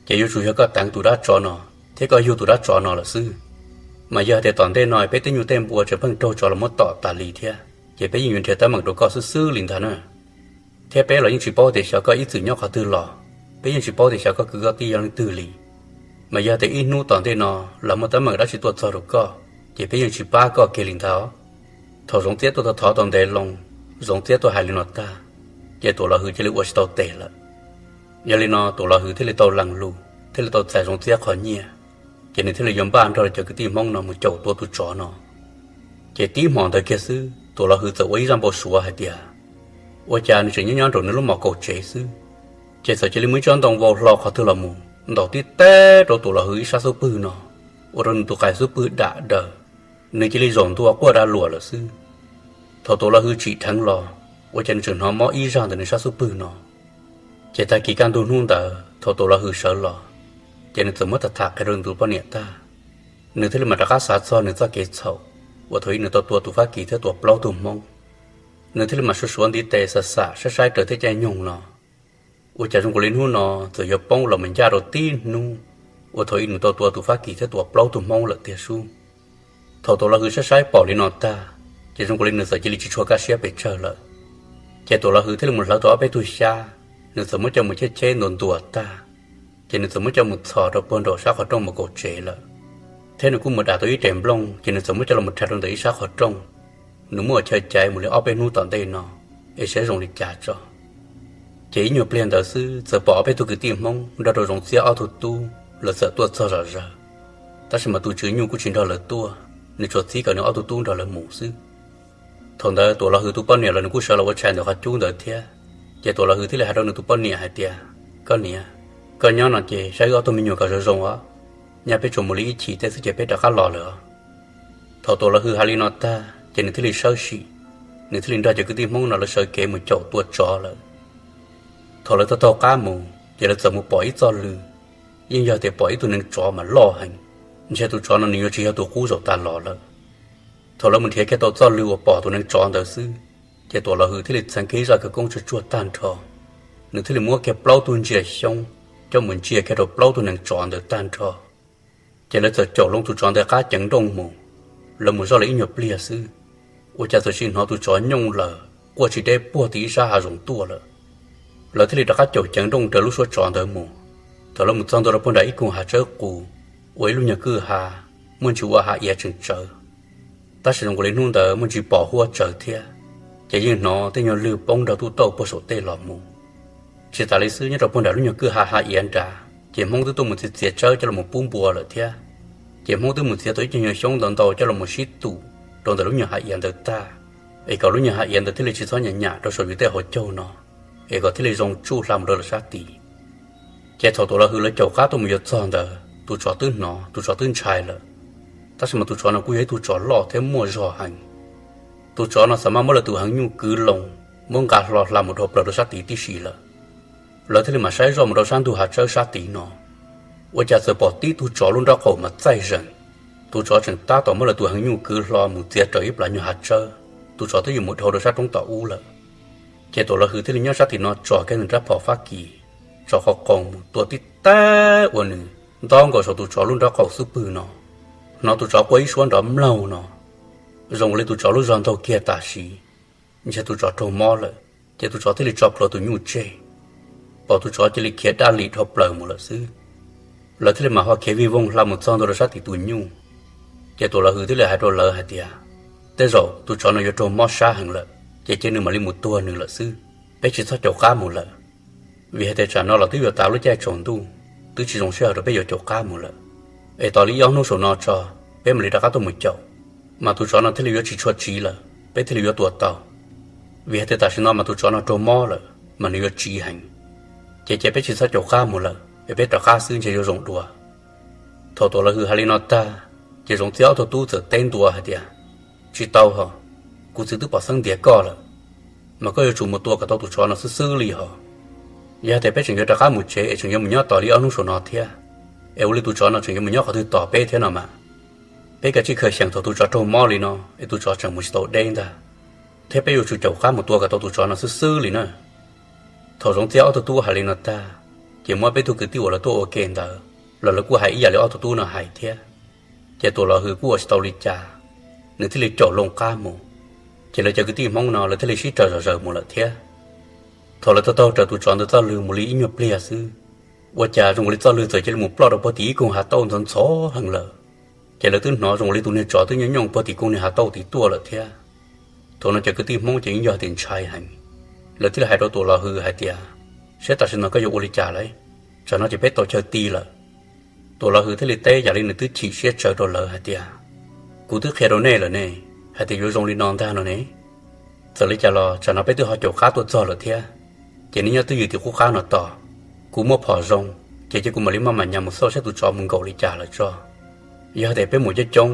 ces yuav tsum yog koj teev tus dab tsov no, thiab koj yug tus dab tsov no lawm xwb. Mas yog hais tias tom ntej no peb tej nyuj tej npua tseem pheej raug tsov los muab tom tas li thiab, ces peb yeej yuav nrhiav teeb meem rau koj xwb xwb li ntag na. Thiab peb los yeej tsis paub tias xyov koj ib txwm nyob qhov twg los, peb yeej tsis paub tias xyov koj kwv koj tij yog leej twg li. Mas yog tias ib hnub tom ntej no lawv muaj teeb meem dab tsi tuaj txog rau koj, ces peb yeej tsis pab koj kiag li ntag. Thaum Zoov Txiab tuaj thov tau ntev loo, Zoov Txiab tuaj hais li no tag, ces Tuam Los Hwm cia li ua tsis tau tes lawm. Yog li no Tuam Los Hwm thiaj li tau lees lus, thiaj li tau txais Zoov Txiab qhov nyiaj, ces nws thiaj li yuav npaj nrog cov kwv tij Hmoob no mus caum tua tus tsov no. Ces tib hmo ntawd kiag xwb Tuam Los Hwm txawm ua ib zaj npau suav hais tias, ua cas nws tseem nyob nyob nraum nws lub mom kaum tsev xwb, ces txawm cia li muaj ib tsob ntoo vau hlo qhov twg los mus ntaus tib teg rau Tuam Los Hwm ib sab xub pwg no, ua rau nws tus qais xub pwg dam daws, nws cia li zaum ntua quaj da luam lawm xwb. Thaum Tuam Los Hwm tsim dheev los, ua cas nws tseem hnov mob ib zaj ntawm nws sab xub pwg no. Ces tag kis kaj ntug hnub ntawd thaum Tuam Los Hwm sawv los, ces nws txawm muab tham tham qhia rau nws tus poj niam tag, nws thiaj li mam rov qab xav txog nws txoj kev txhaum uas thaum ub nws tau tua tus Fab Kis thiab tua plaub tug Hmoob. Nws thiaj li mam suav suav ntiv tes xam xam saib saib raws tej caij nyoog no, ua cas zoo nkaus li hnub no txawm yuav poob los mus ncaj rau tib hnub uas thaum ub nws tau tua tus Fab Kis thiab tua plaub tug Hmoob lawm tiag sub. Thaum Tuam Los Hwm saib saib pom li no tag, ces zoo nkaus li nws txawm cia li tsis tshua kaj siab pes tsawg lawm. Ces Tuam Los Hwm thiaj li mus hlawv tau ob peb tug xyab, nws txawm muab coj mus cheb cheb ntuas ntuas tag, ces nws txawm muab coj mus txhos rau puag nraum sab qhov rooj mus kaum tsev lawm. Thiab nws kuj mus dam tau ib rev nplooj, ces nws txawm muab coj los mus rhais rau ntawm ib sab qhov rooj. Nws muab ua chaw caiv mus li ob peb hnub tom ntej no, es saib zoo li cas tso. Ces ib nyuag pliag ntawd xwb txawm pom ob peb tug kwv tij Hmoob nrog rau Zoov Txiab ob tug tub, lawv txawm tuaj txog zom zaws. Tab sis mas tus tswv nyuj kuj tsis nrog lawv tuaj, nws tsuas txib kom nws ob tug tub nrog lawv mus xwb. Thaum ntawd Tuam Los Hwm tus poj niam los nws kuj sawv los ua tshais ntawm qhov cub ntawd thiab. Ces Tuam Los Hwm thiaj li hais rau nws tus poj niam hais tias, koj niam, koj nyob no ces saib wb ob tug me nyuam kom zoo zoo os, nyaj peb tsuas mus li ib chim tej xwb ces peb rov qab los lawm os. Thaum Tuam Los Hwm hais li no tag ces nws thiaj li sawb sim, nws thiaj li nrog cov kwv tij Hmoob no lawv sawv kev mus caum tua tsov lawm. Thaum lawv taug taug qab mus ces lawv txawm mus pom ib txoj lw, yeej yog tias pom ib tug neev tsov mas loj heev, ntshe tus tsov no nws yuav tsis yog tus qub zaum tas los lawm. Thaum lawv mus nrhiav kiag tau txoj lw uas pom tus neev tsov ntawd xwb, ces Tuam Los Hwm thiaj li txheev kiag ib zaj khawv koob tsuag tsuag tag nrho. Nws thiaj li muab kiag plaub tug ntsia xyoob coj mus ntsia kiag rau plaub tug neev tsov ntawd tag nrho. Ces lawv txawm caum loo tus tsov ntawd qab ceev nrooj mus. Lawv mus zoj li ib nyuag pliag xwb, ua cas txawm sim hnov tus tsov nyooj lawm quaj tsis deb puag tim ib sab hav zoov tuaj lawm. Lawv thiaj li rov qab caum ceev nrooj raws lub suab tsov ntawd mus. Thaum lawv mus txog ntua rau puag nram ib koog hav tsawb qus, ua ib lub nyuag kwj ha, muaj ntsis ua hav iav tseem tsawv. Tab sis zoo nkaus li hnub ntawd muaj ntsis pom huab tsawv thiab, ces yeej hnov tej nyuag lwg poob nrog tuj tauj puag saum tej los mus. Tsis tas li xwb, nyob rau puag nram lub nyuag kwj ha ha iav nrad ces Hmoob twb tuaj mus txiav txiav tsawb coj los pub npua lawm thiab. Ces Hmoob twb mus txiav tau ib co nyuag xyoob ntau ntau coj los sib tum rau ntawm lub nyuag ha iav ntawd tag, es kom lub nyuag ha iav ntawd thiaj li tsis txhob nyam nyam rau saum yus tej hauv caug no, es kom thiaj li zoo tsuj hla mus rau lawv sab tid. Ces thaum Tuam Los Hwm lawv caum qab tuaj mus yuav txog ntawd, tus tsov twb hnov, tus tsov twb ntshai lawm. Tab sis mas tus tsov no kuj yog ib tug tsov loj thiab muaj zog heev. Tus tsov no xav mas muab lawv tus heev nyuj kwv loo, muab nqa hlo hla mus dhau plaws rau sab tid tib si lawm. Lawv thiaj li mam saib zoj mus rau sab ntug hav tsawb sab tid no, ua cas txawm pom tib tug tsov lub nraub qaum mas txaij zees. Tus tsov tseem tab tom muab lawv tus heev nyuj kwv hlo mus txiav raws ib plab nyuag hav tsawb, tus tsov twb yuav mus dhau rau sab roob tom ub lawm. Ces Tuam Los Hwm thiaj li nyob sab tim no tso kiag nws rab phom fab kis, tso qhov qoos mus tua tib tag uas nws nto nkaus saum tus tsov lub nraub qaum xub pwg no. Hnov tus tsov quaj ib suab nrov mlaug no, zoo li tus tsov lub zog ntaug kiag tam sim, ntshe tus tsov raug mob lawm. Ces tus tsov thiaj li tso plhuav tus nyuj tseg, pom tus tsov cia li khiav daj lim dhau plaws mus lawm xwb. Lawv thiaj li mam ho khiav vij voog hla mus txog ntua rau sab tim tus nyuj. Ces Tuam Los Hwm thiaj li hais rau lawv hais tias, tej zaum tus tsov no yuav raug mob sab heev lawm, ces cia nws mam li mus tuag nws lawm xwb, peb tsis txhob caum qab mus lawm. Vim hais tias tsam no los twb yuav tas lub caij tsaus ntuj, twb tsis zoo sij hawm rau peb yuav caum qab mus lawm. Es tos li ib ob hnub saum no tso, peb mam li rov qab tuaj mus caum. Mas tus tsov no thiaj li yuav tsis tshua tsiv lawm, peb thiaj li yuav tua tau. Vim hais tias tam sim no mas tus tsov no raug mob lawm mas nws yuav tsiv heev. Ces cia peb tsis txhob caum qab mus lawm, es peb rov qab xwb ntshe yuav zoo dua. Thaum Tuam Los Hwm hais li no tag, ces Zoov Txiab ob tug tub txawm teb ntua hais tias, tsis tau ho, kuv txiv twb pom xeeb ntiav koj lawm, mas koj yuav tsum mus tua kom tau tus tsov no xwb xwb li ho. Yog hais tias peb tseem yuav rov qab mus tsev es tseem yuav mus nyob tos li ob hnub saum no thiab, es ua li tus tsov no tseem yuav mus nyob qhov twg tos peb thiab no mas, peb kav tsij khaws xyeem thaum tus tsov raug mob li no es tus tsov tseem mus tsis tau deb ntag, thiab peb yuav tsum caum qab mus tua kom tau tus tsov no xwb xwb li na. Thaum Zoov Txiab ob tug tub hais li no tag, ces muaj peb tug kwv tij uas lawv tuaj ua ke ntawd los lawv kuj hais ib yam li ob tug tub no hais thiab. Ces Tuam Los Hwm kuj ua tsis tau li cas, nws thiaj li caum loo qab mus. Ces lawv cov kwv tij Hmoob no lawv thiaj li sib raws zom zaws mus lawm thiab. Thaum lawv taug taug raws tus tsov ntawd txoj lw mus li ib nyuag pliag xwb, ua cas zoo li txoj lw txawm cia li mus ploj rau puag tim ib koog hav tauj ntxhov ntxhov heev lawm. Ces lawv twb hnov zoo li tus niag tsov twb nyooj nyooj puag tim koog niag hav tauj tim tuaj lawm thiab. Thaum no cov kwv tij Hmoob ces yeej yog tias ntshai heev, lawv thiaj li hais rau Tuam Los Hwm hais tias, saib tam sim no koj yuav ua li cas lawm, tsam no ces peb tau chaw ti lawm. Tuam Los Hwm thiaj li teb yam li nws twb chim siab tsawv rau lawv hais tias, kuv twb qhia rau nej lawm ne, hais tias yuav zoo li no ntag no ne. Txawm li cas los tsam no peb twb ho caum qab tuaj txog lawm thiab, ces nej nyob twj ywm tim qub qab no tos. Kuv muaj phom zoo, ces cia kuv mam li maj mam nyas mus xauj saib tus tsov mus nkaum li cas lawm tso. Yog hais tias peb mus coob coob,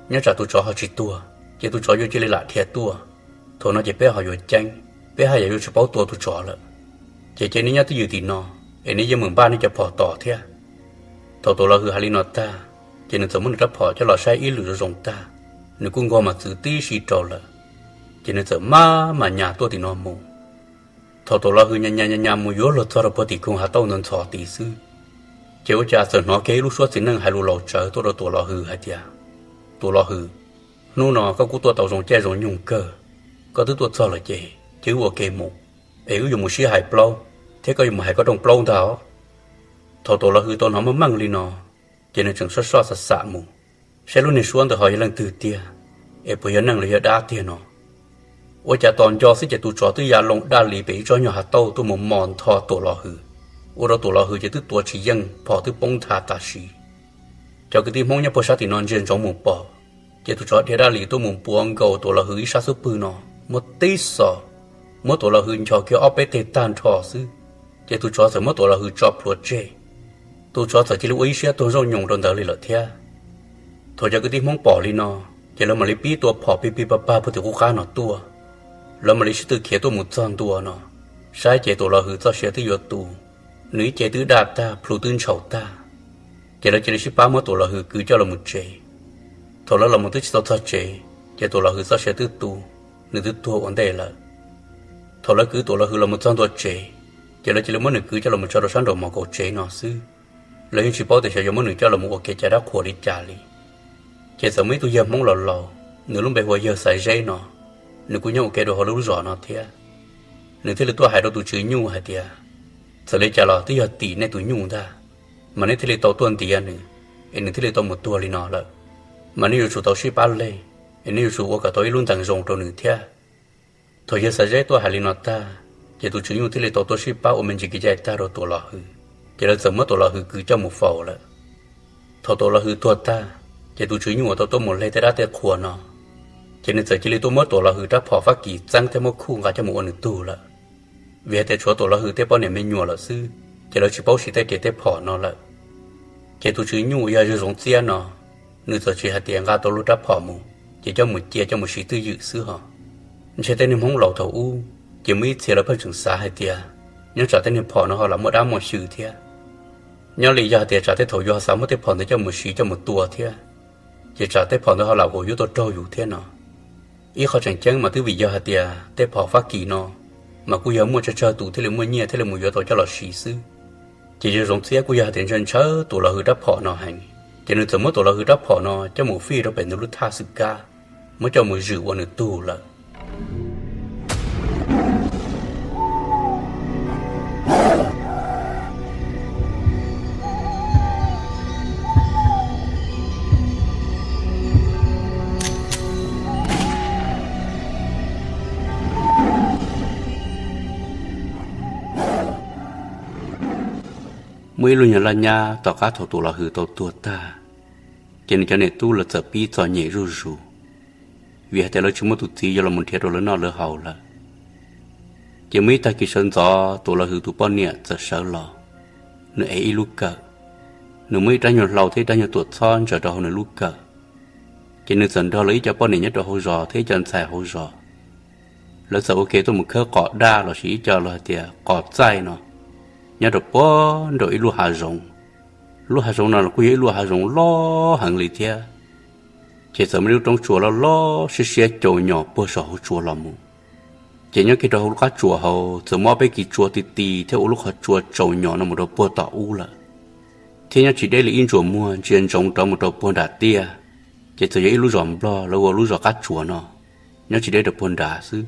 nyob tsam tus tsov ho tsis tuag, ces tus tsov yuav cia li lam dhia tuaj. Thaum no ces peb ho yuav ceeb, peb haj yam yuav tsis paub tua tus tsov lawm. Ces cia nej nyob twj ywm tim no, es nej yeej meem npaj nej cov phom tos thiab. Thaum Tuam Los Hwm hais li no tag, ces nws txawm muab nws rab phom coj los saib ib lwm zoo zoo tag, nws kuj nkaug mas txwv tib si rau lawm. Ces nws txawm maj mam nyas tuaj tim no mus. Thaum Tuam Los Hwm nyas nyas nyas nyas mus yuav luag txog rau puag tim koog hav tauj ntxhov ntxhov tid xwb, ces ua cas txawm hnov kiag ib lub suab txiv neej hais lus laus tsawv tuaj rau Tuam Los Hwm hais tias, Tuam Los Hwm, hnub no koj kuj tuaj tau zoo caij zoo nyoog kawg. Koj twb tuaj txog lawm ces cia wb ua ke mus, es wb yuav mus sib hais plaub, thiab koj yuav mus hais koj rooj plaub ntag os. Thaum Tuam Los Hwm tau hnov meej meej li no, ces nws tseem soj soj xam xam mus, saib lub niag suab ntawd ho yog leej twg tiag, es puas yog neeg los yog dab tiag no. Ua cas tos nco xwb ces tus tsov twb ya loo daj li pem ib tsob nyuag hav tauj tuaj mus mos ntho Tuam Los Hwm, ua rau Tuam Los Hwm ces twb tuav tsis yeej, phom twb poob nthav tam sim. Cov kwv tij Hmoob nyob puag sab tim no ntsia ntsoov mus pom, ces tus tsov dhia daj li tuaj mus npuav nkaus Tuam Los Hwm ib sab xub pwg no, muab tib xos, muab Tuam Los Hwm nchos kiag ob peb teg tag nrho xwb, ces tus tsov txawm muab Tuam Los Hwm tso plhuav tseg. Tus tsov txawm cia li ua ib siab tuag ntsauj nyoos rau ntawd li lawm thiab. Thaum cov kwv tij Hmoob pom li no, ces lawv mam li pib tua phom pig pig pag pag puag tim qub qab no tuaj. Lawv mam li sib tw khiav tuaj mus txog ntua no, saib ces Tuam Los Hwm txoj sia twb yuav tu, nws ib ce twb daj tag, plhu twb ntshaus tag. Ces lawv cia li sib pab muab Tuam Los Hwm kwv coj los mus tsev. Thaum lawv los mus twb tsis tau txog tsev, ces Tuam Los Hwm txoj sia twb tu, nws twb tuag ua ntej lawm. Thaum lawv kwv Tuam Los Hwm los mus txog ntua tsev, ces lawv cia li muab nws kwv coj los mus tso rau sab nraum mos kaum tsev no xwb. Lawv yeej tsis paub tias xyov yuav muab nws coj los mus ua kev cai dab qhuas li cas li. Ces txawm muaj ib tug yawg Hmoob laus laus, nws lub npe hu ua yawg Xaiv Zeb no, nws kuj nyob ua ke rau hauv lub zos no thiab. Nws thiaj li tuaj hais rau tus tswv nyuj hais tias, txawm li cas los twb yog tim nej tus nyuj ntag, mas nej thiaj li tau tuaj ntiav nws, es nws thiaj li tau mus tuag li no lawm. Mas nej yuav tsum tau sib pab leg, es nej yuav tsum ua kom tau ib lub ntees zoo rau nws thiab. Thaum yawg Xav Zeb tuaj hais li no tag, ces tus tswv nyuj thiaj li tau tuaj sib pab ua me ntsis kev cai tag rau Tuam Los Hwm, ces lawv txawm muab Tuam Los Hwm kwv coj mus faus lawm. Thaum Tuam Los Hwm tuag tag, ces tus tswv nyuj uas tau tuaj mus hle tej dab tej qhua no, ces nws txawm cia li tuaj muab Tuam Los Hwm rab phom Fab Kis txeeb thiab muab khuj nqa coj mus ua nws tug lawm. Vim hais tias tshuav Tuam Los Hwm tej poj niam me nyuam lawm xwb, ces lawv tsis paub siv tej riam tej phom no lawm. Ces tus tswv nyuj uas yog yawg Zoov Txiab no, nws txawm tsis hais tias nqa tau luag rab phom mus ces coj mus cia coj mus siv twj ywm xwb ho. Ntshe tej neeg Hmoob laus thaum ub, ces muaj ib txhia lawv pheej tseem xav hais tias nyob tsam tej niag phom no ho lam muaj dab muaj xyw thiab. Nyob li yog hais tias tsam tej thaum yus ho xav muab tej phom ntawd coj mus siv coj mus tua thiab, ces tsam tej phom ntawd ho lam huam yuav tau raug yus thiab no. Ib qho tseem ceeb mas twb vim yog hais tias tej phom Fab Kis no mas kuj yog muaj tsawg tsawg tus thiaj li muaj nyiaj thiaj li mus yuav tau coj los siv xwb. Ces yawg Zoov Txiab kuj yog hais tias ntshaw ntshaw Tuam Los Hwm rab phom no heev, ces nws txawm muab Tuam Los Hwm rab phom no coj mus fij rau pem nws lub thaj xwm kab, muab coj mus zwm ua nws tug lawm. Muaj ib lub nyuag laj nyab tom qab thaum Tuam Los Hwm tau tuag tag, ces nws cov niam tub lawv txawm pib txom nyem zuj zus, vim hais tias lawv tsis muaj tus txiv yuav los mus nrhiav rau lawv noj lawv haus lawm. Ces muaj ib tag kis sawv ntxov Tuam Los Hwm tus poj niam txawm sawv los, nws ev ib lub kawm, nws muaj ib rab nyuag hlau thiab ib rab nyuag tuam txhob ntsaws rau hauv nws lub kawm. Ces nws txawm nrog lawv ib co poj niam nyob rau hauv zos thiab ib co ntxhais hauv zos, lawv txawm ua ke tuaj mus khawb qos daj los sis ib co los hais tias qos txaij no, nyob rau puag nraum ib lub hav zoov. Lub hav zoov no los kuj yog ib lub hav zoov loj heev li thiab. Ces txawm muaj ib lub roob tsua loj loj siab siab caum nyom puag saum hauv tsua los mus. Ces nyob kiag rau hauv lub qab tsua hauv txawm muaj ob peb kis tsua ti ti thiab ua lub qhov tsua tsaus nyom no mus rau puag tom ub lawm. Thiab nyob tsis deb li ib ntsuas muag ntsia ntsoov rov mus rau puag nram tiaj, ces txawm yog ib lub zos Nplog lawv ua lub zos Qab Tsuas no, nyob tsis deb rau puag nrad xwb.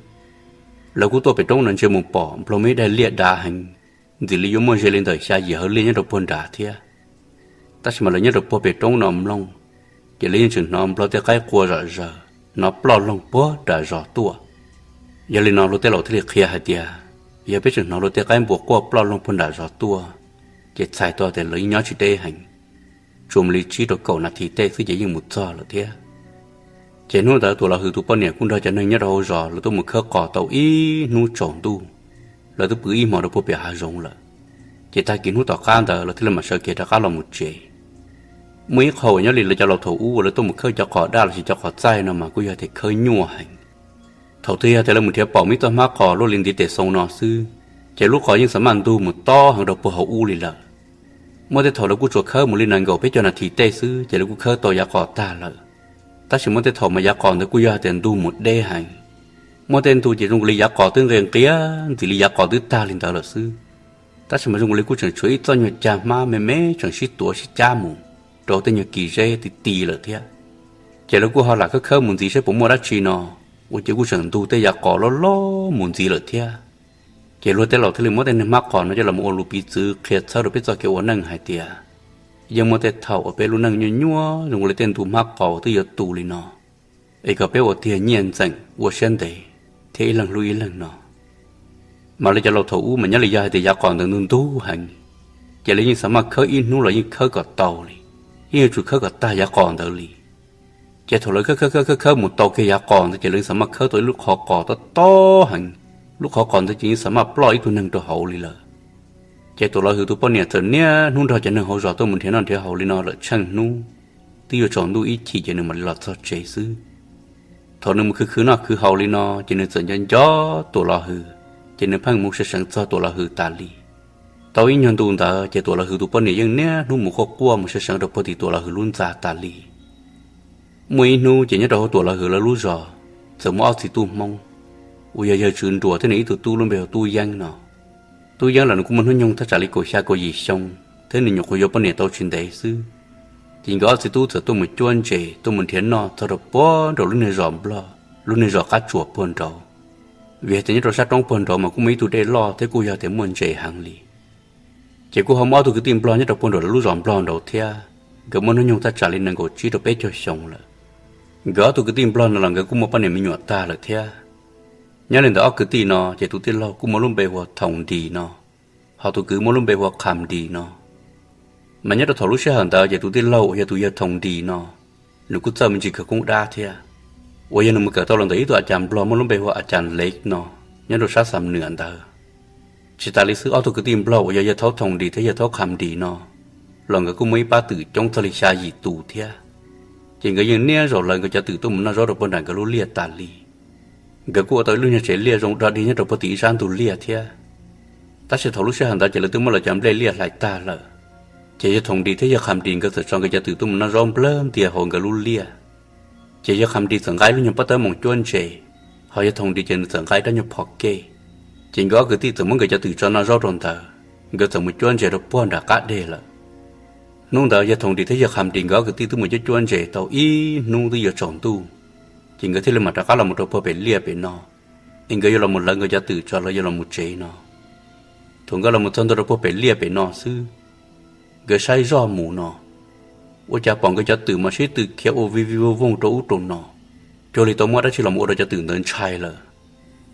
Lawv kuj tuaj pem roob no ntsia mus pom Nplog muaj ib daim liaj dav heev, ntxim li yuav muaj ze li ntawm xya yim hawv liaj nyob rau puag nrad thiab. Tab sis mas lawv nyob rau puag pem roob no mloog, ces lawv yeej tseem hnov Nplog tej qaib qua zom zaws, hnov ploj loog puag nram zos tuaj. Yog li no luag tej laus thiaj li qhia hais tias, yog peb tseem hnov luag tej qaib npua quaj ploj loog puag nram zos tuaj, ces txhais tau tias lawv yeej nyob tsis deb heev, tsuas mus li tsib rau kaum nas this tej xwb ces yeej mus txog lawm thiab. Ces hnub ntawd Tuam Los Hwm tus poj niam kuj nrog cov neeg nyob rau hauv zos lawv tuaj mus khawb qos tau ib hnub tsaus ntuj, lawv twb pw ib hmos rau puag pem hav zoov lawm. Ces tag kis hnub tom qab ntawd lawv thiaj li mam sawv kev rov qab los mus tsev. Muaj ib qho uas nyob li lawv cov laus thaum ub uas lawv tuaj mus khawb cov qos daj los sis cov qos txaij no mas kuj yog tias khawb nyuaj heev. Thaum twg yog tias lawv mus nrhiav pom muaj ib txoj hmab qos luaj li ntiv tes xoo no xwb, ces lub qos yeej xav maj ntug mus tob heev rau puag hauv ub li lawm. Muaj tej thaum lawv kuj tsuas khawb mus li nees nkaum peb caug nas this tej xwb ces lawv kuj khawb tau yav qos tag lawm. Tab sis muaj tej thaum mas yav qos ntawd kuj yog hais tias ntug mus deb heev. Muaj tej ntu ces zoo li yav qos twb nqia nqia, ntxim li yav qos twb tag li ntawd lawm xwb. Tab sis mas zoo li kuj tseem tshuav ib txoj nyuag cag hmab me me tseem sib tuav sib cab mus rau tej nyuag kis zeb ti ti lawm thiab. Ces lawv kuj ho lam khawb khawb mus ntxiv saib puas muaj dab tsi no, ua ces kuj tseem ntug tej yav qos loj loj mus ntxiv lawm thiab. Ces luag tej laus thiaj li muab tej niag hmab qos no coj los ua lus piv txwv qhia txhawb rau peb txoj kev ua neej hais tias, yeej muaj tej thaum uas peb lub neej nyuaj nyuaj zoo li tej ntu hmab qos twb yuav tu li no, es kom peb ua tiag nyiaj ntxeem ua siab ntev thiab ib leeg hlub ib leeg no. Mas lawv cov laus thaum ub mas nyob li yog hais tias yav qos ntawd ntug ntug heev, ces lawv yeej xav maj khawb ib hnub los yeej khawb kom tau li, yeej yuav tsum khawb kom tag yav qos ntawd li. Ces thaum lawv khawb khawb khawb khawb khawb mus tau kiag yav qos ntawd ces lawv yeej xav maj khawb tau ib lub qhov qos tob tob heev, lub qhov qos ntawd ces yeej xav maj ploj ib tug neeg rau hauv li lawm. Ces Tuam Los Hwm tus poj niam txawm niaj hnub nrog cov neeg hauv zos tuaj mus nrhiav noj nrhiav haus li no lawm tsheej hnub, twb yuav tsaus ntuj ib chim ces nws mam li los txog tsev xwb. Thaum nws mus khwv khwv noj khwv haus li no ces nws txawm nco nco Tuam Los Hwm, ces nws pheej mus sawv seev txog Tuam Los Hwm tas li. Tau ib nyuag ntu ntawd ces Tuam Los Hwm tus poj niam yeej niaj hnub mus quaj quaj mus sawv seev rau puag tim Tuam Los Hwm lub ntxa tas li. Muaj ib hnub ces nyob rau hauv Tuam Los Hwm lawv lub zos txawm muaj ob txiv tub Hmoob, uas yog yawg Tswv Nruas thiab nws ib tug tub lub npe hu Tub Yeeb no. Tub Yeeb los nws kuj muaj hnub nyoog thaj tsam li kaum xya kaum yim xyoo, thiab nws nyuam qhuav yuav poj niam tau tsis ntev xwb. Ces nkawd ob txiv tub txawm tuaj mus cuab ntses tuaj mus nrhiav noj txog rau puag nraum lub niag zos Nplog, lub niag zos Qab Tsuas puag nraud. Vim hais tias nyob rau sab roob puag nraud mas kuj muaj ib tug dej loj thiab kuj yog tias muaj ntses heev li. Ces kuj ho muaj ob tug kwv tij Nplog nyob rau puag nraum lawv lub zos Nplog nraud thiab, nkawd muaj hnub nyoog thaj tsam li nees nkaum tsib rau peb caug xyoo lawm. Nkawd ob tug kwv tij nplog no los nkawd kuj muaj poj niam me nyuam tag lawm thiab. Nyob li ntawm ob kwv tij no ces tus tij laug kuj muaj lub npe hu ua Thoom Dis no, ho tus kwv muaj lub npe hu ua Kham Dis no. Mas nyob rau thaum lub sij hawm ntawd ces tus tij laug uas yog tus yawg Thoom Dis no, nws kuj txawj me ntsis khawv koob dab thiab, uas yog nws mus kawm tau los ntawm ib tug a cas nplog muaj lub npe hu ua a cas Lev no, nyob rau sab Xam Nwm ntawd. Tsis tas li xwb, ob tug kwv tij nplog uas yog yawg thaub Thoom Dis thiab yawg thaub Kham Dis no los nkawd kuj muaj ib pab twm coob txog li xya yim tus thiab. Ces nkawd yeej niaj zaus lawv nkawd cov twm tuaj mus noj zaub rau puag nram nkawd lub liaj tas li. Nkawd kuj ua tau ib lub nyuag tsev liaj zoo dog dig nyob rau puag tim ib sab ntug liaj thiab. Tab sis thaum lub sij hawm ntawd ces lawv twb muab lawv cov nplej liaj hlais tag lawm. Ces yawg Thoom Dis thiab yawg Kham Dis nkawd txawm tso nkawd cov twm tuaj mus noj zaub nplawg ntias hauv nkawd lub liaj. Ces yawg Kham Dis txawm nqa ib lub nyuag pob tawb moos cuab ntses, ho yawg Thoom Dis ces nws txawm nqa ib rab nyuag phom kej. Ces nkawd ob kwv tij txawm muab nkawd cov twm tso noj zaub rau ntawd, nkawd txawm mus cuab ntses rau puag nram qab deg lawm. Hnub ntawd yawg Thoom Dis thiab yawg Kham Dis nkawd ob kwv tij twb mus cuab cuab ntses tau ib hnub twb yuav tsaus ntuj, ces nkawd thiaj li mam rov qab los mus rau puag pem liaj pem no, es nkawd yuav los mus lawv nkawd cov twm tso lawv yuav los mus tsev no. Thaum nkawd los mus txog ntua rau puag pem liaj pem no xwb, nkawd saib zoj mus no, ua cas pom nkawd cov twm mas sib tw khiav ua vij vij vooj vooj rau ub rau no, cuag li tau muaj dab tsi los mus ua rau cov twm ntawd ntshai lawm.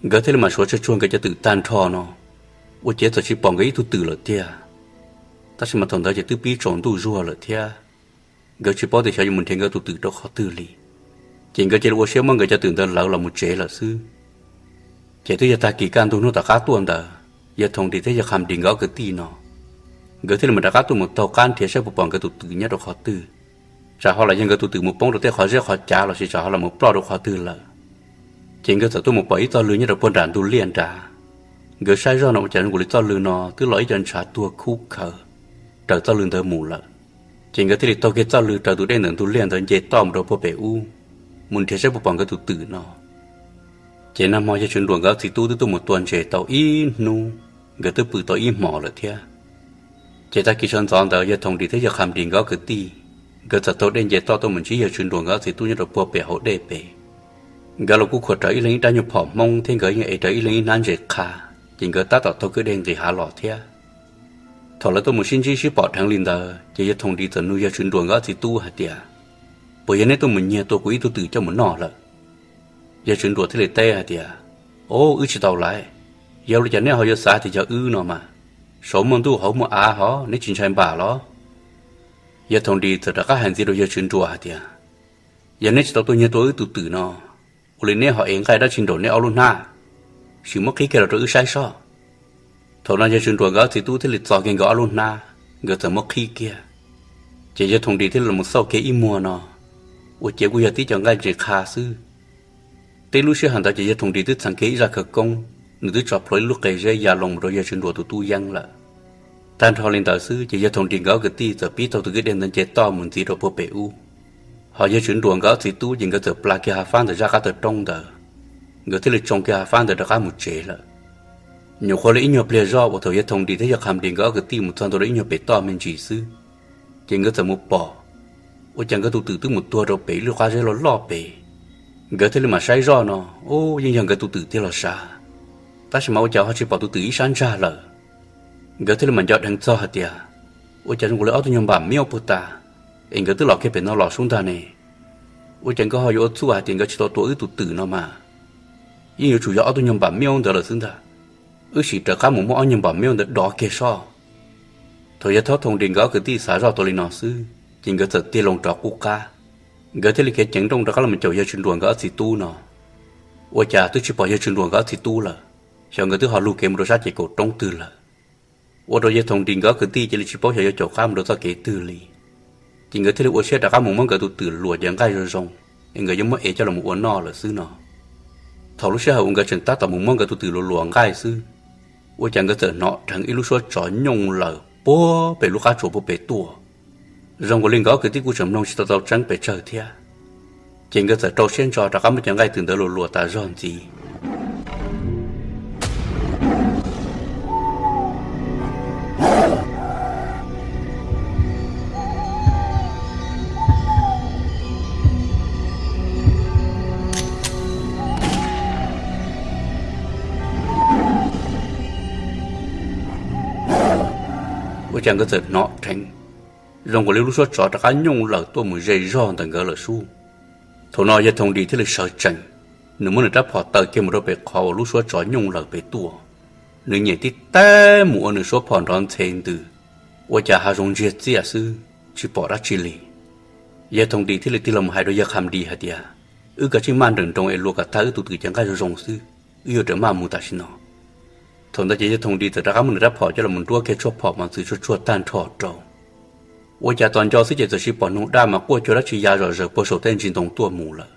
Nkawd thiaj li mam suav tsuag tsuag nkawd cov twm tag nrho no, ua ciav txawm tsis pom nkawd ib tug twm lawm tiag. Tab sis mas thaum ntawd ces twb pib tsaus ntuj zuag lawm thiab, nkawd tsis paub tias xyov yuav mus nrhiav nkawd tus twm rau qhov twg li. Ces nkawd cia li ua siab muab nkawd cov twm ntawd lawv los mus tsev lawm xwb. Ces twb yog tag kis kaj ntug hnub tom qab tuaj ntawd, yawg Thoom Dis thiab yawg Kham Dis nkawd ob kwv tij no, nkawd thiaj li mam rov qab tuaj mus taug qab nrhiav saib puas pom nkawd tus twm nyob rau qhov twg, tsam ho los yog nkawd tus twm mus poob rau tej qhov zeb qhov cav los sis tsam ho los mus ploj rau qhov twg lawm. Ces nkawd txawm tuaj mus pom ib txoj lw nyob rau puag nram ntug liaj nrad. Nkawd saib zoj no ua cas zoo nkaus li txoj lw no twb los ib co ntshav tuag khub khawv raws txoj lw ntawd mus lawm. Ces nkawd thiaj li taug kiag txoj lw raws tus dej ntawm ntug liaj ntawd nce toj mus rau puag pem ub, mus nrhiav saib puas pom nkawd tus twm no. Ces nag hmo yawg Tswv Nruas nkawd txiv tub twb tuaj mus tua ntses tau ib hnub, nkawd twb pw tau ib hmos lawm thiab. Ces tag kis sawv ntxov ntawd yawg Thoom Dis thiab yawg Kham Dis nkawd ob kwv tij, nkawd txawm taug dej nce toj tuaj mus ntsib yawg Tswv Nruas nkawd txiv tub nyob rau puag pem hauv dej pem. Nkawd los kuj khuam rawv ib leeg ib rab nyuag phom Hmoob thiab nkawd yeej ev rawv ib leeg ib hnab ntses qha, ces nkawd tab tom taug kwj dej nqis hav los thiab. Thaum lawv tuaj mus sib ntsib sib pom dheev li ntawd ces yawg Thoom Dis txawm nug yawg Tswv Nruas nkawd ob txiv tub hais tias, puas yog neb tuaj mus nyiag tua kuv ib tug twm coj mus noj lawm? Yawg Tswv Nruas thiaj li teb hais tias, o, wb tsis tau laiv. Yog li cas neb ho yuav xav tias yog wb no mas? Saum muaj ntuj hauv muaj av hov, neb tsis ntshai npam los? Yawg Thoom Dis txawm rov qab hais ntxiv rau yawg Tswv Nruas hais tias, yog neb tsis tau tuaj nyiag tua wb tus twm no, ua li neb ho ev nqaij dab tsi nraum neb ob lub hnab, sim muab qhib kiag los rau wb saib soj. Thaum no yawg Tswv Nruas nkawd ob txiv tub thiaj li txo kiag nkawd ob lub hnab, nkawd txawm muab qhib kiag. Ces yawg Thoom Dis thiaj li los xauj kiag ib muag no, ua ciav kuj yog tib co nqaij ntses qha xwb. Tib lub sij hawm ntawd ces yawg Thoom Dis twb txheev kiag ib zaj khawv koob, nws twb tso plhuav ib lub qe zeb ya loo mus rau yawg Tswv Nruas tus tub yeeb lawm. Tag nrho li ntawd xwb ces yawg Thoom Dis nkawd ob kwv tij txawm pib taug tus kwj dej ntawd nce toj mus ntxiv rau puag pem ub. Ho yawg Tswv Nruas nkawd ob txiv tub ces nkawd txawm pla kiag hav fab ntawm zaj qab taw roob ntawd, nkawd thiaj li tsoo kiag hav fab ntawd rov qab mus tsev lawm. Nyuam qhuav li ib nyuag pliag zoj uas thaum yawg Thoom Dis thiab yawg Kham Dis nkawd ob kwv tij mus txog ntua rau ib nyuag pem toj me ntsis xwb, ces nkawd txawm mus pom, ua cas nkawd tus twm twb mus tuag rau pem ib lub qab zeb loj loj pem. Nkawd thiaj li mam saib zoj no, u, yeej yog nkawd tus twm tiag los sav, tab sis mas ua cas ho tsis pom tus twm ib sab ntsag lawm. Nkawd thiaj li mam nco dheev txog hais tias, ua cas zoo nkaus li ob tug nyuag npam miab puag ta, es nkawd twb los kiag pem no los sub ntag ne. Ua cas nkawd ho yuav ua txuj hais tias nkawd tsis tau tua wb tus twm no mas? Yeej yuav tsum yog ob tug nyuag npam miab ntawd lawm xwb ntag. Wb sim raws qab mus muab ob nyuag npam miab ntawd dov kiag soj. Thaum yawg Thaub Thoom Dis nkawd ob kwv tij xav zoj tau li no xwb ces nkawd txawm tig loo rov qub qab. Nkawd thiaj li khiav ceev nrooj rov qab los caum yawg Tswv Nruas nkawd ob txiv tub no. Ua cas twb tsis pom yawg Tswv Nruas nkawd ob txiv tub lawm, xyov nkawd twb ho lug kev mus rau sab ces kaum roob twg lawm. Ua rau yawg Thoom Dis nkawd ob kwv tij cia li tsis paub xyov yuav caum qab mus rau txoj kev twg li. Ces nkawd thiaj li ua siab rov qab mus muab nkawd tus twm luam cov nqaij zoo zoo, es nkawd yuav muab ev coj los ua noj lawm xwb no. Thaum lub sij hawm uas nkawd tseem tab tom mus muab nkawd tus twm luam luam nqaij xwb, ua cas nkawd txawm hnov dheev ib lub suab tsov nyooj lawm puag pem lub qab tsuas puag pem tuaj. Zoo nkaus li nkawd ob kwv tij kuj tseem mloog tsis tau tau tseeb pes tsawg thiab. Ces nkawd txawm rau siab ntso rov qab muab cov nqaij twm ntawd luam luam tas zog ntxiv. Ua cas nkawd txawm hnov dheev zoo nkaus li lub suab tsov rov qab nyooj lawm tuaj mus ze zog ntawm nkawd lawm sub. Thaum no yawg Thoo Dis thiaj li sawv tsees, nws muab nws rab phom taw kiag mus rau pem qhov uas lub suab tsov nyooj lawm pem tuaj. Nws nyem tib teg mus ua nws suab phom nrov ntxhe ntws, ua cas hav zoov ntsiag txiaj xwb, tsis pom dab tsi li. Yawg Thoo Dis thiaj li tig los hais rau yawg Kham Dis hais tias, Wb kav tsij maj nrawm nroos es luas kom tag wb tus twm cev nqaij zoo zoo xwb, wb yuav rawm maj mus tam sim no. Thaum ntawd ces yawg Thoo Dis txawm rov qab muab nws rab phom coj los nruab kiag tshuaj phom mos txwv tsuag tsuag tag nrho rau. Ua cas tos nco xwb ces txawm sis pom noog daj mas quaj cuag dab tsi ya zom zaws puag saum tej ntsis ntoo tuaj mus lawm.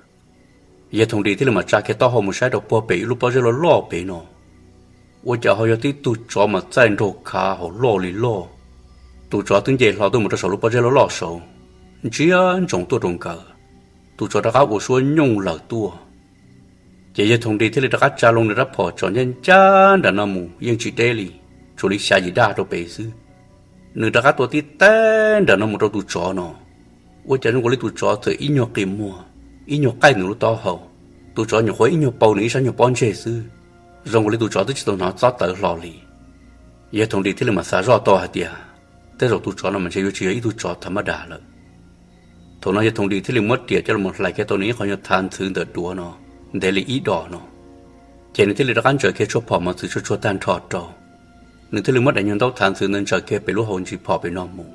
Yawg Thoo Dis thiaj li mam tsa kiag taub hau mus saib rau puag pem ib lub pob zeb loj loj pem no, ua cas ho yog tib tug tsov mas txaij nraug khav hauv loj li loj. Tus tsov twb nce hlo tuaj mus rau saum lub pob zeb loj loj saud, ntsia ntsoov tuaj rau nkawd. Tus tsov rov qab ua suab nyooj lawm tuaj. Ces yawg Thoo Dis thiaj li rov qab tsa loo nws rab phom tsom ncaj ncaj nram no mus yeej tsis deb li, tsuas li xya yim daj rau pem xwb. Nws rov qab tua tib teg nram no mus rau tus tsov no, ua cas zoo nkaus li tus tsov txawm ib nyuag qi muag, ib nyuag qaij nws lub taub hau. Tus tsov nyuam qhuav ib nyuag pau nws ib sab nyuag pob ntseg xwb, zoo nkaus li tus tsov twb tsis tau hnov txob tawv hlo li. Yawg Thoo Dis thiaj li mam xav zoj tau hais tias, tej zaum tus tsov no mas ntshe yuav tsis yog ib tug tsov thav maj das lawm. Thaum no yawg Thoo Dis thiaj li muab riam coj los hlais kiag tau nws ib qho nyuag thav ntxhwv ntawm duav no, ntev li ib dos no. Ces nws thiaj li rov qab ntsaws kiag tshuaj phom mos txwv tsuag tsuag tag nrho rau. Nws thiaj li muab daim nyuag ntaub thav ntxhwv ntawd ntsaws kiag pem lub hauv ntsis phom pem no mus,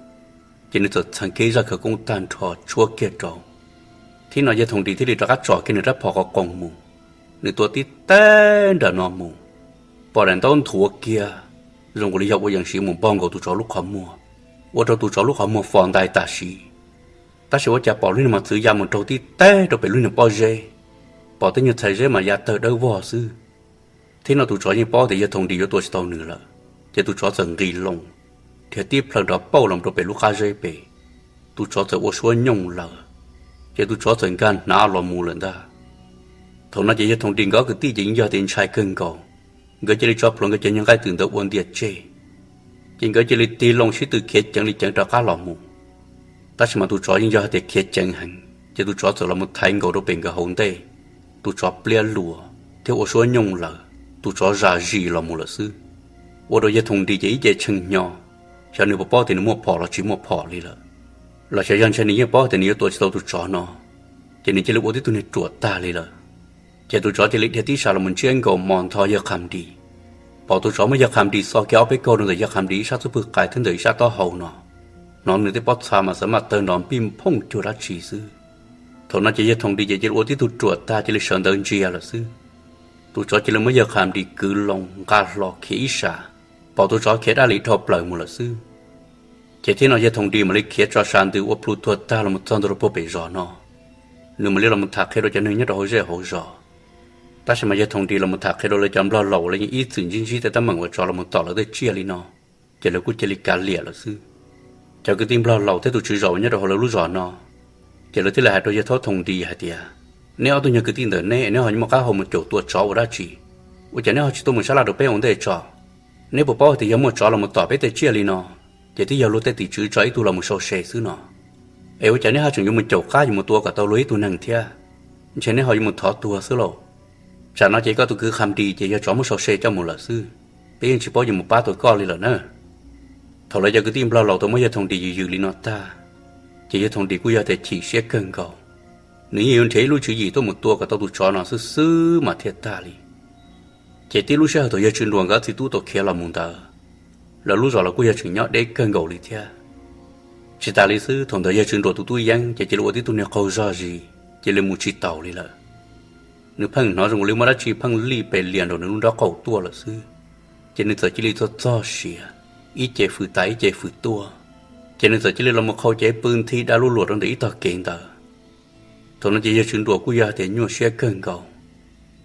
ces nws txawm txheev kiag ib zaj khawv koob tag nrho tshuab kiag rau. Thib no yawg Thoo Dis thiaj li rov qab tsom kiag nws rab phom qos qoos mus. Nws tua tib teg nram no mus, pom daim ntaub nthuav kiag, zoo nkaus li yog ua yees siv mus npog nkaus tus tsov lub qhov muag, ua rau tus tsov lub qhov muag fos ntais tam sim. Tab sis ua cas pom lub niag mos txwv ya mus raug tib teg rau pem lub niag pob zeb, pom tej nyuag txhais zeb mas ya tawg dawb vog xwb. Thib no tus tsov yeej paub tias yawg Thoo Dis yuav tua tsis tau nws lawm, ces tus tsov txawm nqis loo, dhia tib plhaw nrov pauj los rau pem lub qab zeb pem. Tus tsov txawm ua suab nyooj lawm, ces tus tsov txawm nkag hnav los mus lawm ntag. Thaum no ces yawg Thoo Dis nkawd ob kwv tij ces yeej yog tias ntshai kawg nkaus, nkawd cia li tso plhuav nkawd cov nyuag nqaij twm ntawd ua ntias tseg, ces nkawd cia li tig loo sib tw khiav ceev li ceev rov qab los mus. Tab sis mas tus tsov yeej yog hais tias khiav ceev heev, ces tus tsov txawm los mus thaiv nkaus rau pem nkawd hauv ntej. Tus tsov pliab luas thiab ua suab nyooj lawm, tus tsov zam zis los mus lawm xwb. Ua rau yawg Thoo Dis ces ib ce tshee hnyo, xyov nws puas paub tias nws muaj phom los tsis muaj phom li lawm, los xyov yog ntshe nws yeej paub tias nws yuav tua tsis tau tus tsov no, ces nws cia li ua tib tug niag ruam tag li lawm. Ces tus tsov cia li dhia tib sas los mus ntsiab nkaus mos ntho yawg Kham Dis. Pom tus tsov muab yawg Kham Dis xo kiag ob peb kaug rau ntawm yawg Kham Dis ib sab txuj pwg qais thiab ntawm ib sab taub hau no, hnov nws tej pob txha mas xav maj tawg nrov npij nphooj cuag dab tsi xwb. Thaum no ces yawg Thoo Dis ces cia li ua tib tug ruam tag cia li sawv ntawd ntsia lawm xwb. Tus tsov cia li muab yawg Kham Dis kwv loo nqa hlo khiav ib sas, pom tus tsov khiav dab li dhau plaws mus lawm xwb. Ces thib no yawg Thoo Dis mam li khiav tso sas ntws ua plhu tuag tag los mus txog ntua rau puag pem zos no, nws mam li los mus tham qhia rau cov neeg nyob rau hauv zej hauv zos. Tab sis mas yawg Thoo Dis los mus tham qhia rau lawv cov nplog laus uas lawv yeej ib txwm ntsib ntsib tej teeb meem uas tsov los mus tom lawv tej tsiaj li no, ces lawv kuj cia li kav liam lawm xwb. Cov kwv tij nplog laus thiab tus tswv zos uas nyob rau hauv lawv lub zos no, ces lawv thiaj li hais rau yawg Thaub Thoo Dis hais tias, Neb ob tug nyuag kwv tij ntawm neb, neb ho muaj qab hau mus caum tua tsov ua dab tsi? Ua cas neb ho tsis tuaj mus sab laj rau peb ua ntej tso? Neb puas paub hais tias yog muaj tsov los mus tom peb tej tsiaj li no, ces twb yog luag tej tim tswv tso ib tug los mus sau se xwb no. Es ua cas neb ho tseem yuav mus caum qab yuav mus tua kom tau luag ib tug neeg thiab? Ntshe neb ho yuav mus thov tuag xwb lauj. Tsam no ces koj tus kwv Kham Dis ces yog tsov muab sau se coj mus lawm xwb, peb yeej tsis paub yuav mus pab tau koj li lawm na. Thaum lawv cov kwv tij nplog laus tau muab yawg Thoo Dis yws yws li no tag, ces yawg Thoo Dis kuj yog tias chim siab kawg nkaus. Nws yeej yuav nrhiav ib lub tswv yim tuaj mus tua kom tau tus tsov no xwb xwb mas thiaj tag li. Ces tib lub sij hawm thaum yawg Tswv Nruas nkawd txiv tub tau khiav los mus ntawd, lawv lub zos los kuj yog tseem nyob deb kawg nkaus li thiab. Tsis tas li xwb, thaum ntawd yawg Tswv Nruas tus tub Yeeb ces cia li ua tib tug niag qaug zog zis, cia li mus tsis taus li lawm. Nws pheej hnov zoo li muaj dab tsi pheej lij pes lias nraum nws lub nrob qaum tuaj lawm xwb, ces nws txawm cia li txog txog siav, ib ce fws tas ib ce fws tuaj, ces nws txawm cia li los mus qhau cev pw nthi da lub luam rau ntawm ib tog kev ntawd. Thaum no ces yawg Tswv Nruas kuj yog hais tias nyuaj siab kawg nkaus,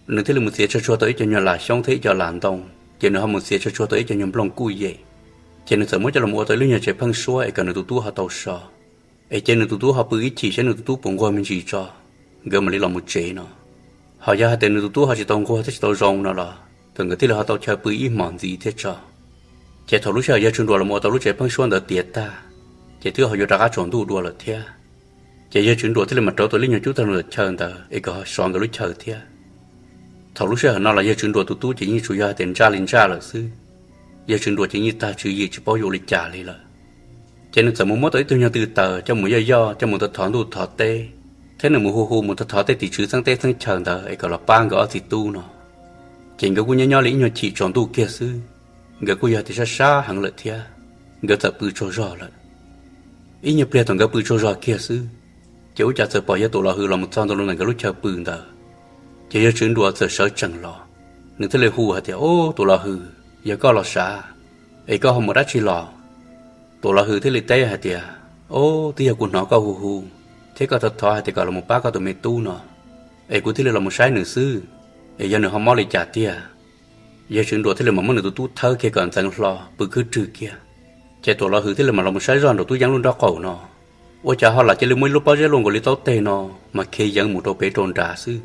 nws thiaj li mus txiav tshuag tsuag tau ib co nyuag las xyoob thiab ib co las ntoo, ces nws ho mus txiav tshuag tsuag tau ib co nyuag nplooj kuj yem, ces nws txawm muab coj los ua tau ib lub nyuag tsev pheej suab es kom nws tus tub ho tau so, es cia nws tus tub ho pw ib chim saib nws tus tub puas nquag me ntsis tso, nkawd mam li los mus tsev no. Ho yog hais tias nws tus tub ho tsis tau nquag thiab tsis tau zoo no los kom nkawd thiaj li ho tau chaw pw ib hmos ntxiv thiab tso. Ces thaum lub sij hawm yawg Tswv Nruas los ua tau lub tsev pheej suab ntawd tiav tag, ces twb ho yuav rov qab tsaus ntuj dua lawm thiab. Ces yawg Tswv Nruas thiaj li mam rauv tau ib lub nyuag cub tag rau ntawm chaw ntawd es kom sov nkawd lub chaw thiab. Thaum lub sij hawm no los yawg Tswv Nruas tus tub ces yeej tsuas yog hais tias ntsaj li ntsaj lawm xwb. Yawg Tswv Nruas ces yeej tag tswv yim tsis paub yuav ua li cas li lawm. Ces nws txawm mus muab tau ib tug nyuag tw taws coj mus yoj yoj coj mus thov ntuj thov teb, thiab nws mus hu hu mus thov thov tej tim tswv xeeb teb xeeb chaw ntawd es kom los pab nkawd ob txiv tub no. Ces nkawd kuj nyob nyob li ib nyuag chim tsaus ntuj kiag xwb, nkawd kuj yog tias sab sab heev lawm thiab, nkawd txawm pw tsaug zog lawm. Ib nyuag pliag thaum nkawd pw tsaug zog kiag xwb, ces ua cas txawm pom yawg Tuam Los Hwm los mus txog ntua rau ntawm nkawd lub chaw pw ntawd. Ces yawg Tswv Nruas txawm sawv tsees los, nws thiaj li hu hais tias, Ob, Tuam Los Hwm, yog koj los sav, es koj ho mus dab tsi los? Tuam Los Hwm thiaj li teb hais tias, Ob, twb yog kuv hnov koj hu hu thiab koj thov thov hais tias kom los mus pab koj tus me tub no, es kuv thiaj li los mus saib nws xwb, es yog nws ho mob li cas tiag. Yawg Tswv Nruas thiaj li mam muab nws tus tub thawb kiag kom ntxeev hlo pw khwb rwg kiag. Ces Tuam Los Hwm thiaj li mam los mus saib zoj nraum Tub Yeeb lub nrob qaum no, ua cas ho lam cia li muaj ib lub pob zeb luaj nkaus li taub teg no mas khiav yeev mus rau pem rau nrad xwb.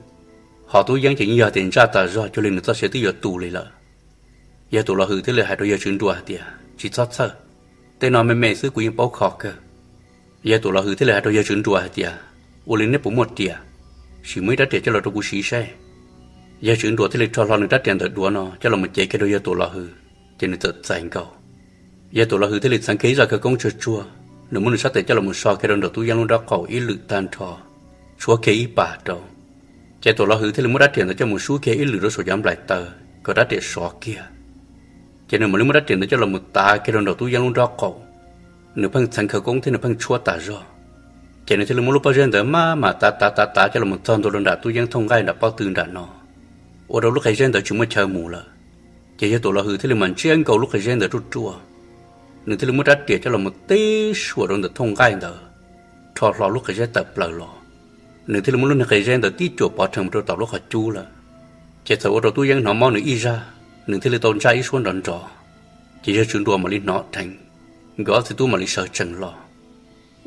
Ho Tub Yeeb ces yeej yog tias ntsaj tas zog cuag li nws txoj sia twb yuav tu li lawm. Yawg Tuam Los Hwm thiaj li hais rau yawg Tswv Nruas hais tias, Tsis txhob txhawj, tej no me me xwb kuv yeej paub kho kawg. Yawg Tuam Los Hwm thiaj li hais rau yawg Tswv Nruas hais tias, Ua li neb puas muaj riam? Sim muab ib rab riam coj los rau kuv siv seb. Yawg Tswv Nruas thiaj li rho hlo nws rab riam ntawm duav no coj los mus cev kiag rau yawg Tuam Los Hwm, ces nws txawm txais nkaus. Yawg Tuam Los Hwm thiaj li txeev kiag ib zaj khawv koob tsuag tsuag, nws muab nws sab tes coj los mus so kiag rau nraum Tub Yeeb lub nrob qaum ib lwm tag nrho, tshuab kiag ib pas rau. Ces Tuam Los Hwm thiaj li muab rab riam ntawd coj mus sub kiag ib lwm rau saum cov nplaim taws kom rab riam sov kiag. Ces nws mam li muab rab riam ntawd coj los mus tav kiag rau nraum Tub Yeeb lub nrob qaum. Nws pheej txeev khawv koob thiab nws pheej tshuab tas zog, ces nws thiaj li muab lub pob zeb ntawd maj mam tav tav tav tav coj los mus txog ntua rau nram Tub Yeeb thooj nqaij nram pob tw nram no, ua rau lub qe zeb ntawd tsis muaj chaw mus lawm. Ces yawg Tuam Los Hwm thiaj li mam ntsiab nkaus lub qe zeb ntawd ruaj ruaj, nws thiaj li muab rab riam coj los mus tib suam rau ntawm thooj nqaij ntawd, rho hlo lub qe zeb tawm plaws los. Nws thiaj li muab lub niag qe zeb ntawd tib cuam pov rhees mus rau tom lub qhov cub lawm. Ces txawm ua rau Tub Yeeb hnov mob nws ib zaj, nws thiaj li tau ntsaj ib suab nrov nrov. Ces yawg Tswv Nruas mam li hnov dheev, nkawd ob txiv tub mam li sawv tsees los.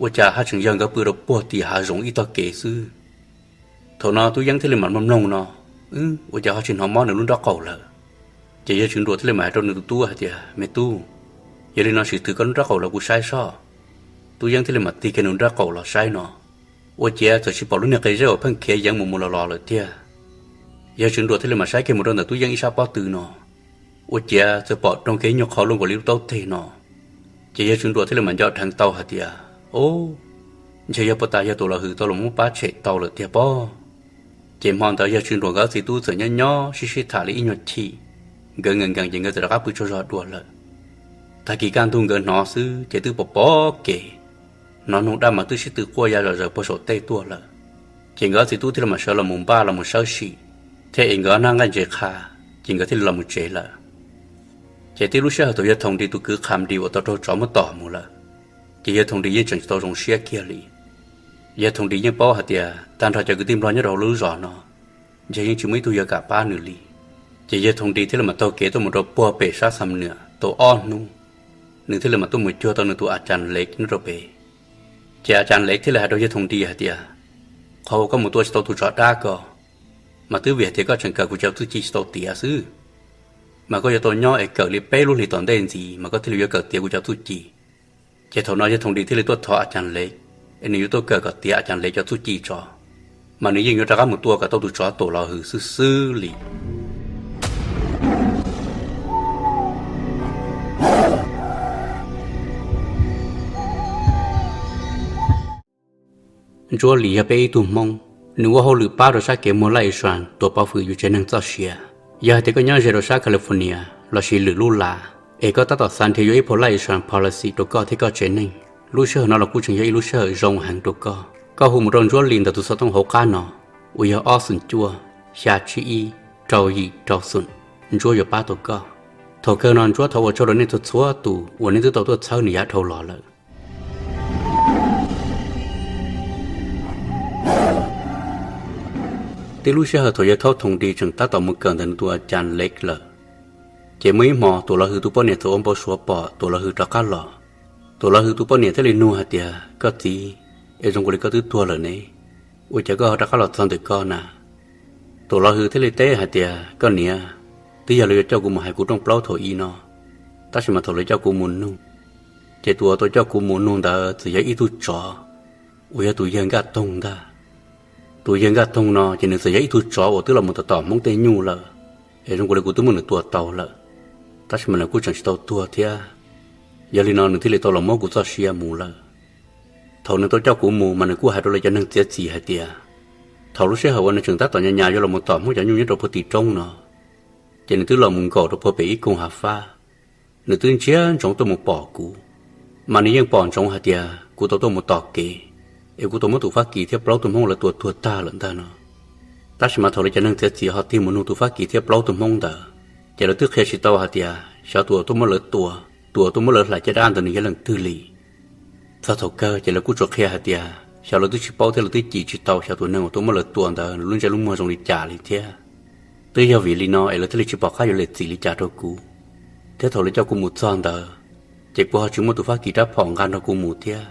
Ua cas haj tseem yog nkawd pw rau puag tim hav zoov ib tog kev xwb. Thaum no Tub Yeeb thiaj li mam mloog mloog no, ua cas ho tsis hnov mob nws lub nrob qaum lawm. Ces yawg Tswv Nruas thiaj li mam hais rau nws tus tub hais tias, Me tub, yog li no sim twv koj lub nrob qaum los kuv saib soj. Tub Yeeb thiaj li mam tig kiag nws nrob qaum los saib no, ua ciav txawm tsis pom lub niag qe zeb uas pheej khiav yeev mus mus los los lawm tiag. Yawg Tswv Nruas thiaj li mam saib kiag mus rau ntawm Tub Yeeb ib sab pob tw no, ua ciav txawm pom rau kiag ib nyuag qho luaj nkaus li lub taub teg no. Ces yawg Tswv Nruas thiaj li mam nco dheev tau hais tias, Ob, ntshe yog puag ta yawg Tuam Los Hwm tau los muab pab tshem tau lawm tiag pob. Ces hmo ntawd yawg Tswv Nruas nkawd ob txiv tub txawm nyob nyob sib sib tham li ib nyuag chim, nkawd nkees nkees ces nkawd txawm rov qab pw tsaug zog dua lawm. Tag kis kaj ntug nkawd hnov xwb ces twb pom pom kev, hnov noog dab mas twb sib tw quaj ya zom zaws puag saum tej tuaj lawm. Ces nkawd ob txiv tub thiaj li mam sawv los mus npaj los mus sawb sim, thiab es nkawd ob nab nqaij ntses qha, ces nkawd thiaj li los mus tsev lawm. Ces tib lub sij hawm thaum yawg Thoom Dis tus kwv Qham Dis uas tau raug tsov muab tom mus lawm, ces yawg Thoom Dis yeej tseem tsis tau zoo siab kiag li. Yawg Thoom Dis yeej paub hais tias tag nrho cov kwv tij Nplog nyob rau hauv lub zos no, ntshe yeej tsis muaj ib tug yuav kam pab nws li. Ces yawg Thoom Dis thiaj li mam taug kev tuaj mus rau puag pem sab Xam Nuam tau ob hnub, nws thiaj li mam tuaj mus cuag tau nws tus A Cas Lev nyob rau pem. Ces A Cas Lev thiaj li hais rau yawg Thoom Dis hais tias, Qhov uas koj mus tua tsis tau tus tsov dab ko, mas twb vim hais tias koj tseem kawm kuv cov txuj ci tsis tau tiav xwb. Mas koj yuav tau nyob es kawm li peb lub hlis tom ntej ntxiv mas koj thiaj li yuav kawm tiav kuv cov txuj ci. Ces thaum no yawg Thoom Dis thiaj li tuaj thov A Cas Lev, es nws yuav tuaj kawm kom tiav A Cas Lev cov txuj ci tso, mas nws yeej yuav rov qab mus tua kom tau tus tsov Tuam Los Hwm xwb xwb li. Ntsuab Lis yog peb ib tug Hmoob, nws ua hauj lwm pab rau sab kev muag Laj Is Suas tua pov hwm yus tsev neeg txoj sia. Yog hais tias koj nyob ze rau sab California lossis lwm lub lav, es koj tab tom xav nrhiav yuav ib phau Laj Is Suas policy rau koj thiab koj tsev neeg, lub sij hawm no los kuj tseem yog ib lub sij hawm zoo heev rau koj. Koj hu mus rau Ntsuab Lis ntawm tus xov tooj hauv qab no, uas yog ob xoom cuaj, xya tsib ib, rau yim rau xoom, Ntsuab yuav pab tau koj. Thaum kawg no Ntsuab thov ua tsaug rau nej txhua txhua tus uas nej twb tau tuaj txhawb nws yav dhau los lawm. Tib lub sij hawm thaum yawg Thaub Thoom Dis tseem tab tom mus kawm ntawm nws tus A Cas Lev lawm, ces muaj ib hmo Tuam Los Hwm tus poj niam txawm ua npau suav pom Tuam Los Hwm rov qab los. Tuam Los Hwm tus poj niam thiaj li nug hais tias, Koj txiv, es zoo nkaus li koj twb tuag lawm ne, ua cas koj ho rov qab los txog ntawm ko na? Tuam Los Hwm thiaj li teb hais tias, Koj niam, twb yog lawv yuav coj kuv mus hais kuv rooj plaub thaum i no, tab sis mas thaum lawv coj kuv mus nug, ces tus uas tau coj kuv mus nug ntawd txawm yog ib tug tsov uas yog tus yawg Nkaj Toog ntag. Tus yawg Nkaj Toog no ces nws txawm yog ib tug tsov uas twb los mus tom tom Hmoob tej nyuj lawm, es zoo nkaus li kuv twb muab nws tua tau lawm, tab sis mas nws kuj tseem tsis tau tuag thiab. Yog li no nws thiaj li tau los muab kuv txoj sia mus lawm. Thaum nws tau coj kuv mus mas nws kuj hais rau lawv cov neeg txiav txim hais tias, thaum lub sij hawm uas nws tseem tab tom nyas nyas yuav los mus tom Hmoob cov nyuj nyob rau puag tim roob no, ces nws twb los mus nkaum rau puag pem ib koog hav fab. Nws twb ntsia ntsoov tuaj mus pom kuv, mas nws yeej pom ntsoov hais tias kuv tau tuaj mus tom kev, es kuv tau muab tus Fab Kis thiab plaub tug Hmoob lawv tua tuag tag lawm ntag no. Tab sis mas thaum lawv cov neeg txiav txim ho tig mus nug tus Fab Kis thiab plaub tug Hmoob ntawd, ces lawv twb qhia tsis tau hais tias xyov tus uas tuaj muab lawv tua, tus uas tuaj muab lawv hlais caj dab ntawd nws yog leej twg li. Txog thaum kawg ces lawv kuj tsuas qhia hais tias xyov lawv twb tsis paub thiab lawv twb cim tsis tau xyov tus neeg uas tuaj muab lawv tua ntawd nws lub ntsej lub muag zoo li cas li thiab. Twb yog vim li no es lawv thiaj li tsis pom qab yuav lem txim li cas rau kuv. Thiab thaum lawv coj kuv mus txog ntawd, ces kuv ho tsis muaj tus Fab Kis rab phom nqa nrog kuv mus thiab.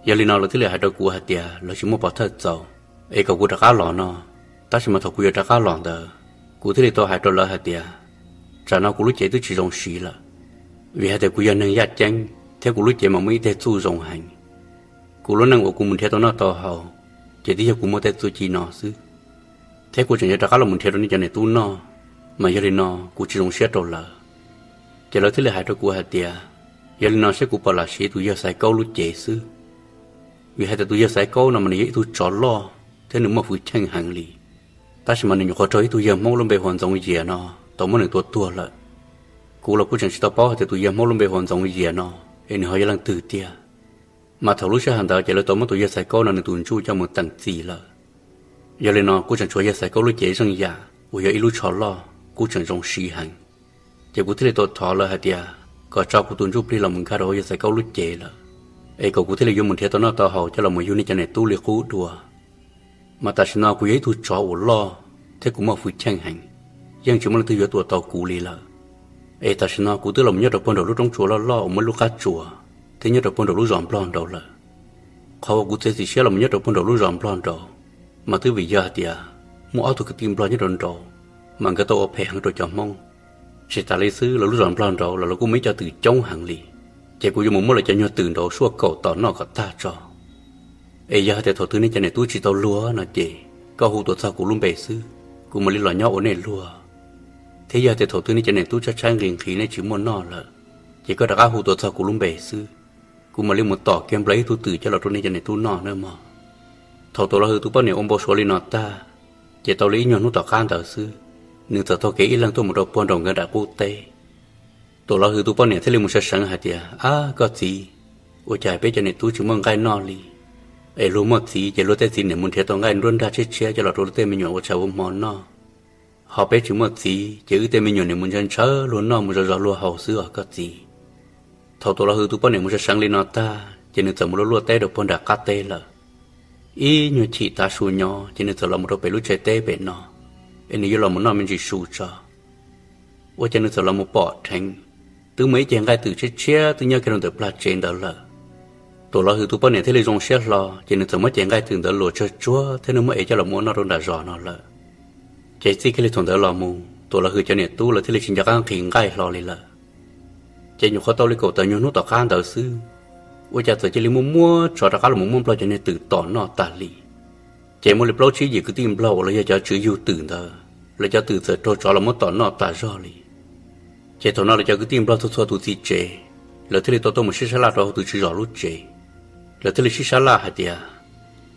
Yog li no lawv thiaj li hais rau kuv hais tias lawv tsis muaj pov thawj txaus, es kom kuv rov qab los no. Tab sis mas thaum kuv yuav rov qab los ntawd, kuv thiaj li tau hais rau lawv hais tias, tsam no kuv lub cev twb tsis zoo siv lawm, vim hais tias kuv yog neeg yaj ceeb thiab kuv lub cev mas muaj ib teg txuj zoo heev. Kuv lub neej uas kuv mus nrhiav tau noj tau haus, ces twb yog kuv muaj tej txuj ci no xwb. Thiab kuv tseem yuav rov qab los mus nrhiav rau nej cov niam tub noj, mas yog li no kuv tsis zoo siab rau lawv. Ces lawv thiaj li hais rau kuv hais tias, yog li no saib kuv puas lam siv tus yawg Xaiv Kaub lub cev xwb. Vim hais tias tus yawg Xaiv Kaub no mas nws yog ib tug tsov loj thiab nws muaj hwj chim heev li. Tab sis mas nws nyuam qhuav raug ib tug yawg Hmoob lub npe hu ua Ntxoov Yias no tau muab nws tua tuag lawm. Kuv los kuj tseem tsis tau paub hais tias tus yawg Hmoob lub npe hu ua Ntxoov Yias no es nws ho yog leej twg tiag. Mas thaum lub sij hawm ntawd ces lawv tau muab tus yawg Xaiv Kaub no nws tus ntsuj coj mus teem txim lawm. Yog li no kuj tseem tshuav yawg Xaiv Kaub lub cev zeej yam uas yog ib lub tsho loj kuj tseem zoo siv heev. Ces kuv thiaj li tau thov lawv hais tias kom tso kuv tus ntsuj plig los mus nkag rau hauv yawg Xaiv Kaub lub cev lawm, es kom kuv thiaj li yuav mus nrhiav tau noj tau haus coj los mus yug nej cov niam tub li qub dua. Mas tam sim no kuv yog ib tug tsov uas loj thiab kuv muaj hwj chim heev, yeej tsis muaj leej twg yuav tua tau kuv li lawm. Es tam sim no kuv twb los nyob rau puag nraum lub roob tsua loj loj uas muaj ib lub qab tsuas, thiab nyob rau puag nraum lub zos Nplog nraud lawm. Qhov uas kuv txiav txim siab los nyob rau puag nraum lub zos Nplog nraud, mas twb vim yog hais tias muaj ob tug kwv tij Nplog nyob rau nraud, mas nkawd tau ua phem heev rau cov Hmoob. Tsis tas li xwb los lub zos Nplog nraud los lawv kuj muaj ib co twm coob heev li, ces kuv yuav mus muab lawv cov nyuag twm nraud suaj kaum tom noj kom tag tso. Es yog hais tias thaum twg nej cov niam tub tsis tau luag no ces koj hu tuaj txog kuv lub npe xwb, kuv mam li los nyob ua nej luag. Thiab yog hais tias thaum twg nej cov niam tub tshaib tshaib nqhis nqhis nej tsis muaj noj lawm, ces koj rov qab hu tuaj txog kuv lub npe xwb, kuv mam li mus tom kiag nplawg ib tug twm coj los rau nej cov niam tub noj nawb mog. Thaum Tuam Los Hwm tus poj niam ua npau suav li no tag, ces tau li ib nyuag hnub tom qab ntawd xwb, nws txawm taug kev ib leeg tuaj mus rau puag nraum nkawd nram qub teb. Tuam Los Hwm tus poj niam thiaj li mus sawv seev hais tias, ab koj txiv, ua cas peb cov niam tub tsis muaj nqaij noj li? Es luag muaj txiv ces luag tej txiv niam mus nrhiav tau nqaij nruab nrag tshiab tshiab coj los rau luag tej me nyuam ua tshav ua hmo noj. Ho peb tsis muaj txiv ces wb tej me nyuam niam mus ntshaw ntshaw luag noj mus zov zov luag haus xwb os koj txiv. Thaum Tuam Los Hwm tus poj niam mus sawv seev li no tag ces nws txawm mus luaj luaj teb rau puag nram qab teb lawm. Ib nyuag chim tav su nyob ces nws txawm los mus rau pem lub tsev teb pem no, es nws yuav los mus noj me ntsis su tso. Ua cas nws txawm los mus pom dheev, twb muaj ib cev nqaij twm tshiab tshiab twb nyob kiag rau ntawm plag tsev ntawd lawm. Tuam Los Hwm tus poj niam thiaj li zoo siab hlo ces nws txawm muab cev nqaij twm ntawd luam tsawg tsuag thiab nws muab ev coj los ua noj rau nram zos no lawm. Ces txij kiag li thaum ntawd los mus Tuam Los Hwm cov niam tub lawv thiaj li tsis nco qab nqhis nqaij hlo li lawm. Ces nyuam qhuav tau li kaum tawm nyuag hnub tom qab ntawd xwb, ua cas txawm cia li muaj muab tsov rov qab los mus muab nplog cov niag twm tom noj tas li. Ces muaj li plaub tsib yim kwv tij nplog uas los yog cov tswv yug twm ntawd, lawv cov twm txawm raug tsov los muab tom noj tas zog li. Ces thaum no lawv cov kwv tij nplog txhua txhua tus txiv tsev, lawv thiaj li tau tuaj mus sib sab laj rau hauv tus tswv zos lub tsev. Lawv thiaj li sib sab laj hais tias,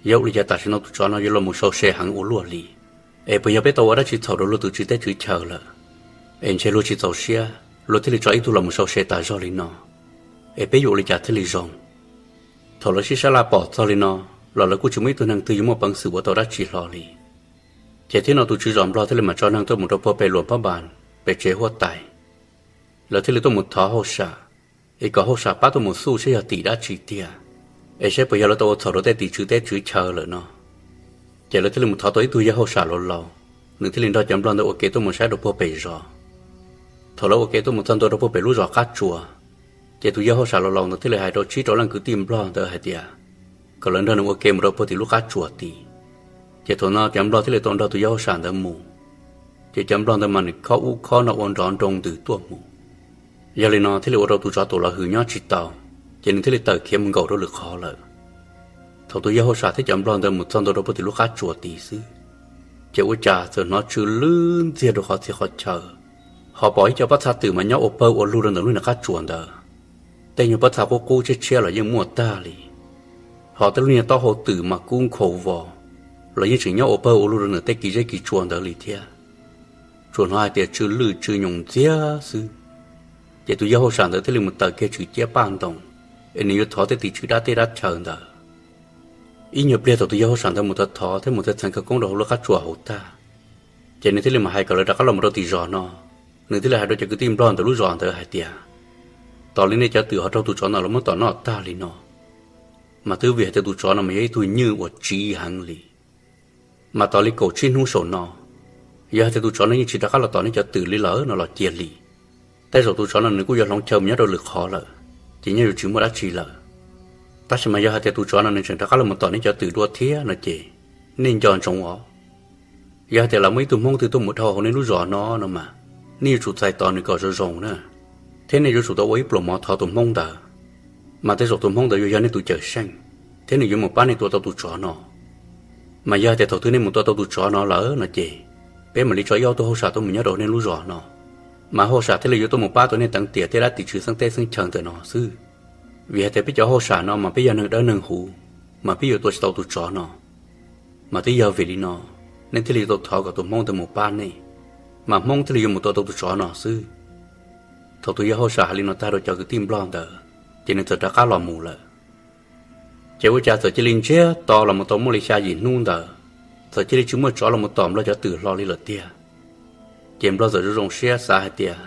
yog ua li cas tam sim no tus tsov no yuav los mus sau se heev ua luaj li, es puas yog peb tau ua dab tsi txhaum rau luag tus tswv teb tswv chaw lawm, es ntshe luag tsis txaus siab luag thiaj li tso ib tug los mus sau se tas zog li no, es peb yuav ua li cas thiaj li zoo? Thaum lawv sib sab laj pom txog li no, los lawv kuj tsis muaj ib tug neeg twg yuav muaj peev xwm ua tau dab tsi hlo li. Ces thiab no tus tswv zos nplog thiaj li mam tso neeg tuaj mus rau puag pem luam phab npas, pem tsev huab tais. Lawv thiaj li tuaj mus thov hauj sam, es kom hauj sam pab tuaj mus xyuas saib yog tim dab tsi tiag, es saib puas yog lawv tau ua txhaum rau tej tim tswv teb tswv chaw lawm no. Ces lawv thiaj li mus thov tau ib tug yawg hauj sam laus laus, nws thiaj li nrog cov nplog ntawd ua ke tuaj mus saib rau puag pem zos. Thaum lawv ua ke tuaj mus txog ntua rau puag pem lub zos qab tsuas, ces tus yawg hauj sam laus laus ntawd thiaj li hais rau tsib rau leej kwv tij nplog ntawd hais tias, kom lawv nrog nws ua ke mus rau puag tim lub qab tsuas tid. Ces thaum no cov nplog thiaj li tau nrog tus yawg hauj sam ntawd mus. Ces cov nplog ntawd mas nws khob ub khob no ua nrov nroo ntws tuaj mus. Yog li no thiaj li ua rau tus tsov Tuam Los Hwm nyob tsis tau, ces nws thiaj li tawm khiav mus nkaum rau lwm qhov lawm. Thaum tus yawg hauj sam thiab cov nplog ntawd mus txog ntua rau puag tim lub qab tsuas tid xwb, ces ua cas txawm hnov tsw lwj ntxiag rau qhov txhia qhov chaw, ho pom ib co pob txha twm mas nyob ua pawg ua lug rau ntawm lub niag qab tsuas ntawd. Tej nyuag pob txha qub qub tshiab tshiab los yeej muaj tag li. Hos tej lub niag taub hau twm mas kub nkhaus vos, los yeej tseem nyob ua pawg ua lug rau ntawm tej kis zeb kis tsua ntawd li thiab. Tsuas hnov hais tias tsw lwj tsw nyoos ntxiag xwb. Ces tus yawg hauj sam ntawd thiaj li mus taws kiag tswm ciab paj ntoos, es nws yuav thov tej tim tswv dab teb dab chaw ntawd. Ib nyuag pliag thaum tus yawg hauj sam ntawd mus thov thov thiab mus txheev txheev khawv koob rau hauv lub qab tsuas hauv tag, ces nws thiaj li mam hais kom lawv rov qab los mus rau tim zos no. Nws thiaj li hais rau cov kwv tij nplog ntawm lub zos ntawd hais tias, tos li nej cov twm ho raug tus tsov no los muab tom noj tag li no, mas twb vim hais tias tus tsov no mas yog ib tug nywj uas tsiv heev li. Mas tos li kaum tsib hnub saum no, yog hais tias tus tsov no yeej tsis rov qab los tom nej cov twm li lawm no los cia li. Tej zaum tus tsov no nws kuj yuav hloov chaw mus nyob rau lwm qhov lawm, ces nyob yuav tsis muaj dab tsi lawm. Tab sis mas yog hais tias tus tsov no nws tseem rov qab los mus tom nej cov twm dua thiab no ces, nej nco ntsoov os. Yog hais tias lawv muaj ib tug hmoob twg tuaj mus dhau hauv nej lub zos no no mas, nej yuav tsum txais tos nws kom zoo zoo na, thiab nej yuav tsum tau ua ib pluas mov thov tus hmoob ntawd. Mas tej zaum tus hmoob ntawd yuav yog nej tus cawm seej, thiab nws yuav mus pab nej tua tau tus tsov no. Mas yog hais tias thaum twg nej mus tua tau tus tsov no lawm no ces, peb mam li tso ib ob tug hauj sam tuaj mus nyob rau nej lub zos no, mas hauj sam thiaj li yuav tuaj mus pab tau nej teev tiam tej dab tim tswv xeeb teb xeeb chaw ntawm no xwb. Vim hais tias peb cov hauj sam no mas peb yog neeg dawb neeg huv, mas peb yuav tua tsis tau tus tsov no. Mas twb yog vim li no, nej thiaj li yuav tau thov kom tus hmoob ntawd mus pab nej, mas hmoob thiaj li yuav mus tua tau tus tsov no xwb. Thaum tus yawg hauj sam hais li no tag rau cov kwv tij nplog ntawd, ces nws txawm rov qab los mus lawm. Ces ua cas txawm cia li ntsiag to los mus tau muaj li xya yim hnub ntawd, txawm cia li tsis muaj tsov los mus tom nplog cov twm hlo li lawm tiag. Ces nplog txawm zoo zoo siab xav hais tias,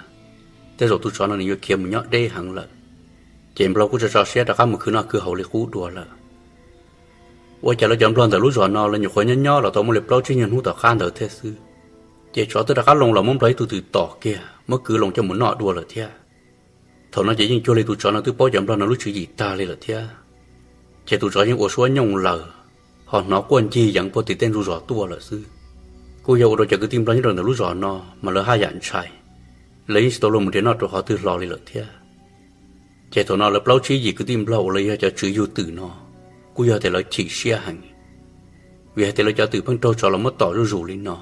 tej zaum tus tsov no nws yuav khiav mus nyob deb heev lawm. Ces nplog kuj tso tso siab rov qab mus khwv noj khwv haus li qub dua lawm. Ua cas lawv cov nplog ntawm lub zos no lawv nyuam qhuav nyob nyob los tau muaj li plaub tsib nyuag hnub tom qab ntawd thiab xwb, ces tsov twb rov qab loo los muab nplog ib tug twm tom kiag muab kwv loo coj mus noj dua lawm thiab. Thaum no ces yeej cuag li tus tsov no twb paub cov nplog no lub tswv yim tag li lawm thiab. Ces tus tsov yeej ua suab nyooj laws, ho hnov quaj ncig yeev puag tim tej ntug zos tuaj lawm xwb. Kuj yog ua rau cov kwv tij nplog nyob rau ntawm lub zos no mas lawv haj yam ntshai, lawv yeej tsis tau luag mus nrhiav noj rau qhov twg hlo li lawm thiab. Ces thaum no lawv plaub tsib yim kwv tij nplog uas lawv yog cov tswv yug twm no, kuj yog tias lawv chim siab heev, vim hais tias lawv cov twm pheej raug tsov los muab tom zuj zus li no.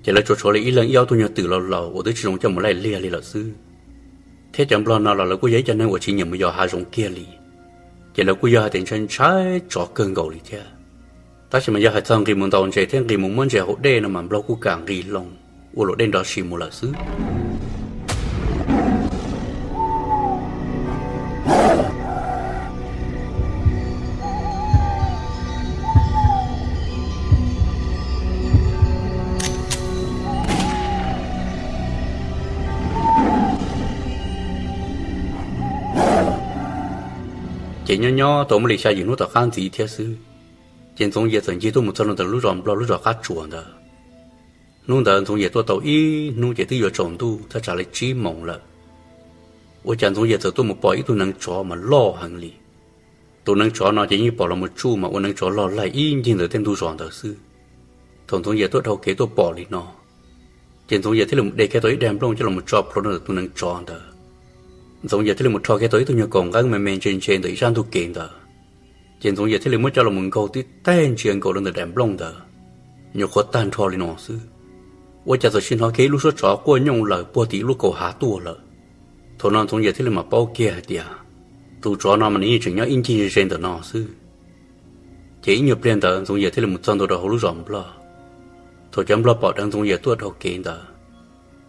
Ces lawv tsuas tshuav li ib leeg ib ob tug nyuag twm laus laus uas twb tsis zoo coj mus laij liag li lawm xwb. Thiab cov nplog no los lawv kuj yog ib cov neeg uas tsis nyiam mus yos hav zoov kiag li, ces lawv kuj yog hais tias ntshai ntshai tsov kawg nkaus li thiab. Tab sis mas yog hais txog nqis mus ntaus ntses thiab nqis mus muab ntses hauv dej no mas nplog kuj kam nqis loo ua luam dej nrov si mus lawm xwb. Ces nyob nyob tau muaj li xya yim hnub tom qab ntxiv thiab xwb, ces Ntxoov Yias txawm ncig tuaj mus txog rau ntawm lub zos nplog lub zos qab tsuas ntawd. Hnub ntawd Ntxoov Yias tuaj tau ib hnub ces twb yuav tsaus ntuj thaj tsam li tsib moos lawm. Ua cas Ntxoov Yias txawm tuaj mus pom ib tug neev tsov mas loj heev li. Tus neev tsov no ces yeej pom los mus tsuj mas ua neev tsov log laig ib ncig ntawm tej ntug zos ntawd xwb. Thaum Ntxoov Yias tuaj dhau kev tuaj pom li no, ces Ntxoov Yias thiaj li mus de kiag tau ib daim nplooj coj los tso plhuav rau ntawm tus neev tsov ntawd. Ntxoov Yias thiaj li mus rho kiag tau ib tug nyuag kaus nqeeb me me ntse ntse ntawm ib sab ntug kev ntawd. Ces Ntxoov Yias thiaj li muab coj los nkaug tib teg ntsia nkaus rau ntawm daim nplooj ntawd, nyuam qhuav tag nrho li no xwb, ua cas txawm sim hnov kiag ib lub suab tsov quaj nyooj laws puag tim ib lub kaum hav tuaj lawm. Thaum no Ntxoov Yias thiaj li mam paub kiag hais tias, tus tsov no mas nws yeej tseem nyob ib ncig ze ze ntawm no xwb. Ces ib nyuag pliag ntawd Ntxoov Yias thiaj li mus txog ntua rau hauv lub zos nplog. Thaum cov nplog pom dheev Ntxoov Yias tuaj dhau kev ntawd,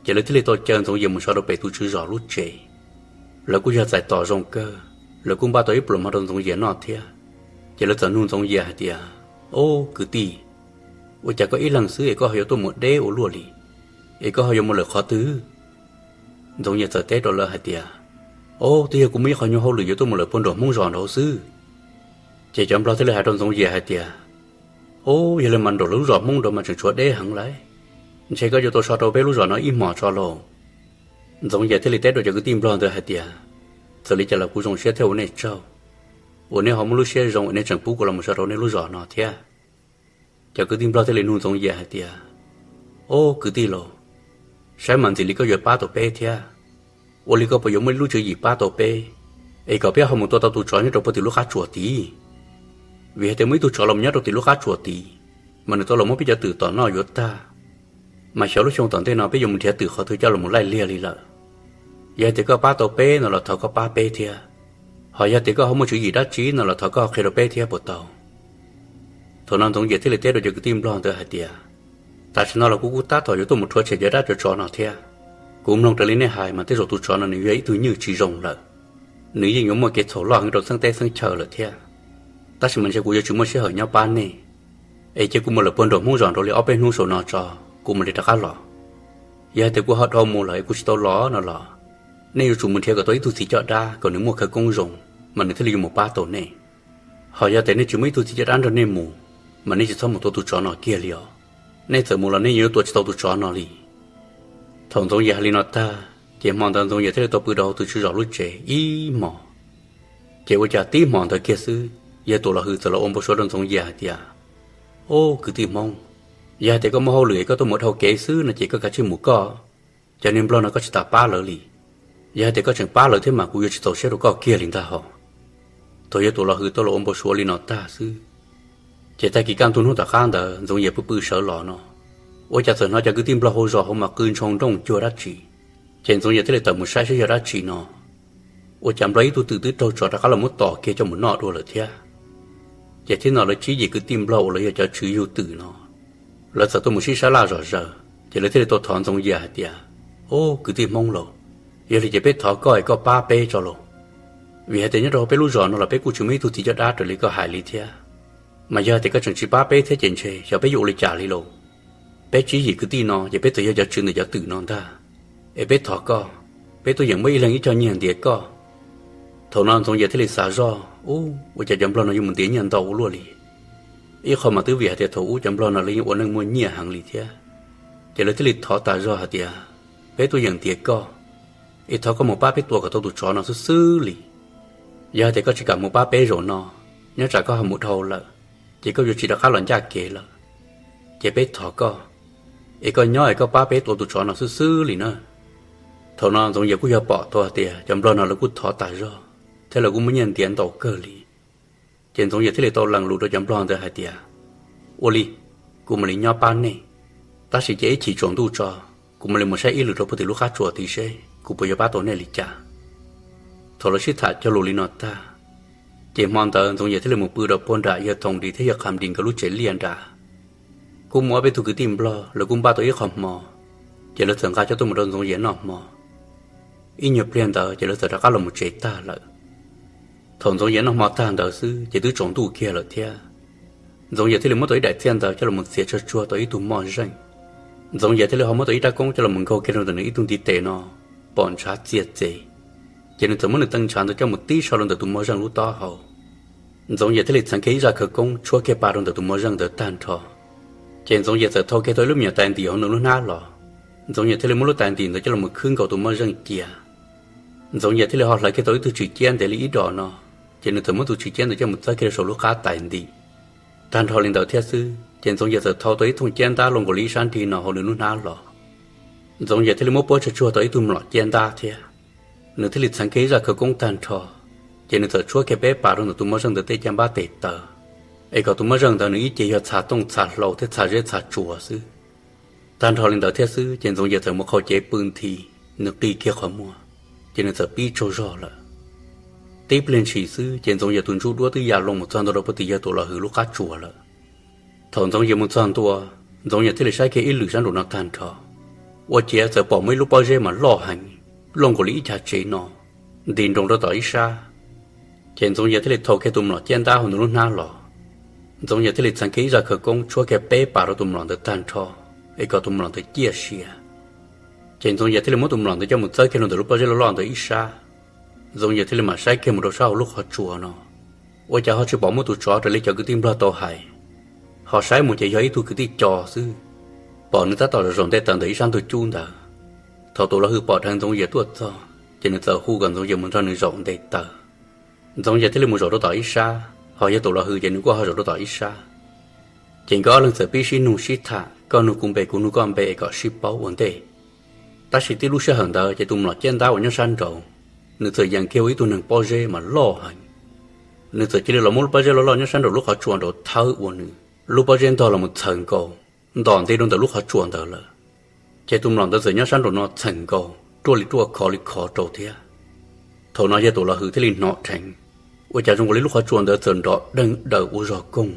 ces lawv thiaj li tau caw Ntxoov Yias mus so rau pem tus tswv zos lub tsev. Lawv kuj yog txais tos zoo kawg, lawv kuj npaj tau ib pluas mov rau Ntxoov Yias noj thiab. Ces lawv txawm nug Ntxoov Yias hais tias, Ob kwv tij, ua cas koj ib leeg xwb es koj ho yuav tuaj mus deb ua luaj li, es koj ho yuav mus lawm qhov twg? Ntxoov Yias txawm teb rau lawv hais tias, Ob, twb yog kuv muaj ib qho nyuag hauj lwm yuav tuaj mus lawm puag nraum Hmoob zos nraud xwb. Ces cov nplog thiaj li hais rau Ntxoov Yias hais tias, Ob, yog li mas nraum lawv lub zos Hmoob nraud mas tseem tshuav deb heev lawm, ntshe koj yuav tau so rau peb lub zos no ib hmos tso lauj. Ntxoov Yias thiaj li teb rau cov kwv tij nplog ntawd hais tias, Txawm li cas los kuv zoo siab thiab ua nej tsaug, uas nej ho muaj lub siab zoo es nej tseem pub kuv los mus so rau nej lub zos no thiab. Cov kwv tij nplog thiaj li nug Ntxoov Yias hais tias, Ob kwv tij lauj, saib mas ntxim li koj yuav pab tau peb thiab. Ua li koj puas yuav muaj ib lub tswv yim pab tau peb, es kom peb ho mus tua tau tus tsov nyob rau puag tim lub qab tsuas tid? Vim hais tias muaj ib tug tsov los nyob rau tim lub qab tsuas tid, mas nws tau los muab peb cov twm tom noj yuav tag. Mas xyov lub xyoo tom ntej no peb yuav mus nrhiav twm qhov twg coj los laij liag li lawm. Yog hais tias koj pab tau peb no los thov koj pab peb thiab. Ho yog tias koj ho muaj tswv yim dab tsi no los thov koj ho qhia rau peb thiab puas tau? Thaum no Ntxoov Yias thiaj li teb rau cov kwv tij nplog ntawd hais tias, tam sim no los kuv kuj tab tom yuav tuaj mus rhuav tshem cov dab cov tsov no thiab. Kuv mloog raws li nej hais mas tej zaum tus tsov no nws yog ib tug nywj tsis zoo lawm, nws yeej yuav muaj kev txhaum loj heev rau txheeb teb txheeb chaw lawm thiab. Tab sis mas ntshe kuv yuav tsis muaj sij hawm nyob pab nej, es cia kuv mus lawm puag nraum Hmoob zos nraud li ob peb hnub saum no tso, kuv mam li rov qab los. Yog hais tias kuv ho dhau mus lawm es kuv tsis tau los no los, nej yuav tsum mus nrhiav kom tau ib tug txiv coj dab kom nws muaj khawv koob zoo, mas nws thiaj li yuav mus pab tau nej. Ho yog tias nej tsis muaj ib tug txiv coj dab nrog nej mus, mas nej tsis txhob mus tua tus tsov no kiag li os. Nej txawm mus los nej yuav tua tsis tau tus tsov no li. Thaum Ntxoov Yias hais li no tag, ces hmo ntawd Ntxoov Yias thiaj li tau pw rau hauv tus tswv zos lub tsev ib hmos. Ces ua cas tib hmos ntawd kiag xwb, yawg Tuam Los Hws txawm los ua npau suav rau Ntxoov Yias hais tias, Ub, kwv tij Hmoob, yog hais tias koj muaj hauj lwm es koj tuaj mus dhau kev xwb no ces koj kav tsij mus koj. Cov niag nplog no koj tsis tas pab lawv li. Yog hais tias koj tseem pab lawv thiab mas kuv yuav tsis txaus siab rau koj kiag li ntag hos. Thaum yawg Tuam Los Hws tau los ua npau suav li no tag xwb, ces tag kis kaj ntug hnub tom qab ntawd Ntxoov Yias pw pw sawv los no, ua cas txawm hnov cov kwv tij nplog hauv zos hauv mas qw ntshoo nrooj cuag dab tsi. Ces Ntxoov Yias thiaj li tawm mus saib saib yog dab tsi no, ua cas nplog ib tug twm twb raug tsov rov qab los muab tom kiag coj mus noj dua lawm thiab. Ces thiab no lawv tsib yim kwv tij nplog uas lawv yog cov tswv yug twm no, lawv txawm tuaj mus sib sab laj zom zaws, ces lawv thiaj li tau thov Ntxoov Yias hais tias, Ub, kwv tij Hmoob lauj, yog li ces peb thov koj es koj pab peb tso lauj. Vim hais tias nyob rau hauv peb lub zos no los peb kuj tsis muaj ib tug txiv coj dab raws li koj hais li thiab. Mas yog tias koj tseem tsis pab peb thiab ces ntshe xyov peb yuav ua li cas li lauj. Peb tsib yim kwv tij no ces peb txawm yog cov tswv ntawm cov twm no ntag, es peb thov koj, peb tuaj yeem muab ib leeg ib co nyiaj ntiav koj. Thaum no Ntxoov Yias thiaj li xav zoj, Ub, ua cas cov nplog no yuav mus ntiav nyiaj ntau ua luaj li? Ib qho mas twb vim hais tias thaum ub cov nplog no lawv yeej ua neej muaj nyiaj heev li thiab. Ces lawv thiaj li thov tas zog hais tias, Peb tuaj yeem ntiav koj, es thov koj mus pab peb tua kom tau tus tsov no xwb xwb li. Yog hais tias koj tsis kam mus pab peb zaum no, nyob tsam koj ho mus dhau lawm, ces koj yuav tsis rov qab los ncaj kev lawm. Ces peb thov koj, es koj nyob es koj pab peb tua tus tsov no xwb xwb li na. Thaum no Ntxoov Yias kuj yog pom tau hais tias cov nplog no lawv kuj thov tas zog thiab lawv kuj muaj nyiaj ntiav ntau kawg li. Ces Ntxoov Yias thiaj li tau lees lus rau cov nplog ntawd hais tias, Ua li, kuv mam li nyob pab nej, tab sis cia ib chim tsaus ntuj tso, kuv mam li mus saib ib lwm rau puag tim lub qab tsuas tid seb kuv puas yuav pab tau nej li cas. Thaum lawv sib tham cog lus li no tag, ces hmo ntawd Ntxoov Yias thiaj li mus pw rau puag nram yawg Thoom Dis thiab yawg Qham Dis nkawd lub tsev liaj nram. Kuj muaj ob peb tug kwv tij nplog lawv kuj npaj tau ib qho hmo, ces lawv txawm nqa coj tuaj mus rau Ntxoov Yias noj hmo. Ib nyuag pliag ntawd ces lawv txawm rov qab los mus tsev tag lawm. Thaum Ntxoov Yias noj hmo tag ntawd xwb ces twb tsaus ntuj kiag lawm thiab. Ntxoov Yias thiaj li muab tau ib daim txiaj ntawv coj los txiav tsawg tsuag tau ib tug moj zeej. Ntxoov Yias thiaj li ho muab tau ib rab koob coj los nkaug kiag rau ntawm nws ib tug ntiv tes no, pom ntshav txias txes. Ces nws txawm muab nws tee ntshav ntawd coj mus tib sau rau ntawm tus moj zeej lub taub hau. Ntxoov Yias thiaj li txheev kiag ib zaj khawv koob tshuab kiag pa rau ntawm tus moj zeej ntawd tag nrho. Ces Ntxoov Yias txawm thau kiag tau ib lub me nyuam tais ntim hauv nws lub hnab los. Ntxoov Yias thiaj li muab lub tais ntim ntawd coj los khwb nkaus tus moj zeej cia. Ntxoov Yias thiaj li ho hlawv kiag tau ib tug tswm ciab ntev li ib dos no, ces nws txawm muab tus tswm ciab ntawd coj mus txawb kiag rau saum lub qab tais ntim. Tag nrho li ntawd thiab xwb ces Ntxoov Yias txawm thau tau ib thooj ciab ntab luaj nkaus li ib sab nrig no hauv nws lub hnab los. Ntxoov Yias thiaj li muab puab tsawg tsuag tau ib tug mlom ciab ntab thiab. Nws thiaj li txheev kiag ib zaj khawv koob tag nrho, ces nws txawm tshuab kiag peb pas rau ntawm tus moj zeej ntawd tej caj npab tes taw, es kom tus moj zeej ntawd nws ib ce yog txha tooj txha hlau thiab txha zeb txha tsuas xwb. Tag nrho li ntawd thiab xwb ces Ntxoov Yias txawm mus qhau cev pw nthi, nws qi kiag qhov muag, ces nws txawm pib tsaug zog lawm. Tib pliag ntshis xwb ces Ntxoov Yias tus ntsuj duab twb ya loo mus txog ntua rau puag tim yawg Tuam Los Hws lub qab tsuas lawm. Thaum Ntxoov Yias mus txog ntua, Ntxoov Yias thiaj li saib kiag ib lwm sab nraum no tag nrho, ua ciav txawm pom muaj ib lub pob zeb mas loj heev, loj nkaus li ib chav tsev no, nti nroo rau tom ib sab. Ces Ntxoov Yias thiaj li thau kiag tus mlom ciab ntab hauv nws lub hnab los. Ntxoov Yias thiaj li txheev kiag ib zaj khawv koob tshuab kiag peb pas rau tus mlom ntawd tag nrho, es kom tus mlom ntawd ciaj sia. Ces Ntxoov Yias thiaj li muab tus mlom ntawd coj mus txawb kiag rau ntawm lub pob zeb loj loj ntawd ib sab. Ntxoov Yias thiaj li mam saib kiag mus rau sab hauv lub qhov tsua no, ua cas ho tsis pom muaj tus tsov raws li cov kwv tij nplog tau hais. Ho saib mus ces yog ib tug kwv tij co xwb, pom nws tab tom zaum zaum nte taws ntawm ib sab ntug cub ntawd. Thaum Tuam Los Hws pom dheev Ntxoov Yias tuaj txog, ces nws txawm hu kom Ntxoov Yias mus nrog nws zaum nte taws. Ntxoov Yias thiaj li mus zaum rau tom ib sab, ho yawg Tuam Los Hws ces nws kuj ho zaum rau tom ib sab. Ces nkawd ob leeg txawm pib sib nug sib tham, koj nug kuv npe kuv nug koj npe es kom sib paub ua ntej. Tab sis tib lub sij hawm ntawd ces tus mlom ciab ntab uas nyob sab nraud, nws txawm yees kiag ua ib tug neeg pob zeb mas loj heev. Nws txawm cia li los muab lub pob zeb loj loj nyob sab nraum lub qhov tsua nraud thawb ua nws, lub pob zeb ntog los mus txhaws nkaus, ntom nti rau ntawm lub qhov tsua ntawd lawm. Ces tus mlom ntawd txawm nyob sab nraum no txheem nkaus ruaj li ruaj khov li khov rau thiab. Thaum no yawg Tuam Los Hws thiaj li hnov dheev, Ua cas zoo nkaus li lub qhov tsua ntawd txawm nrov deeg daws ua zog koog,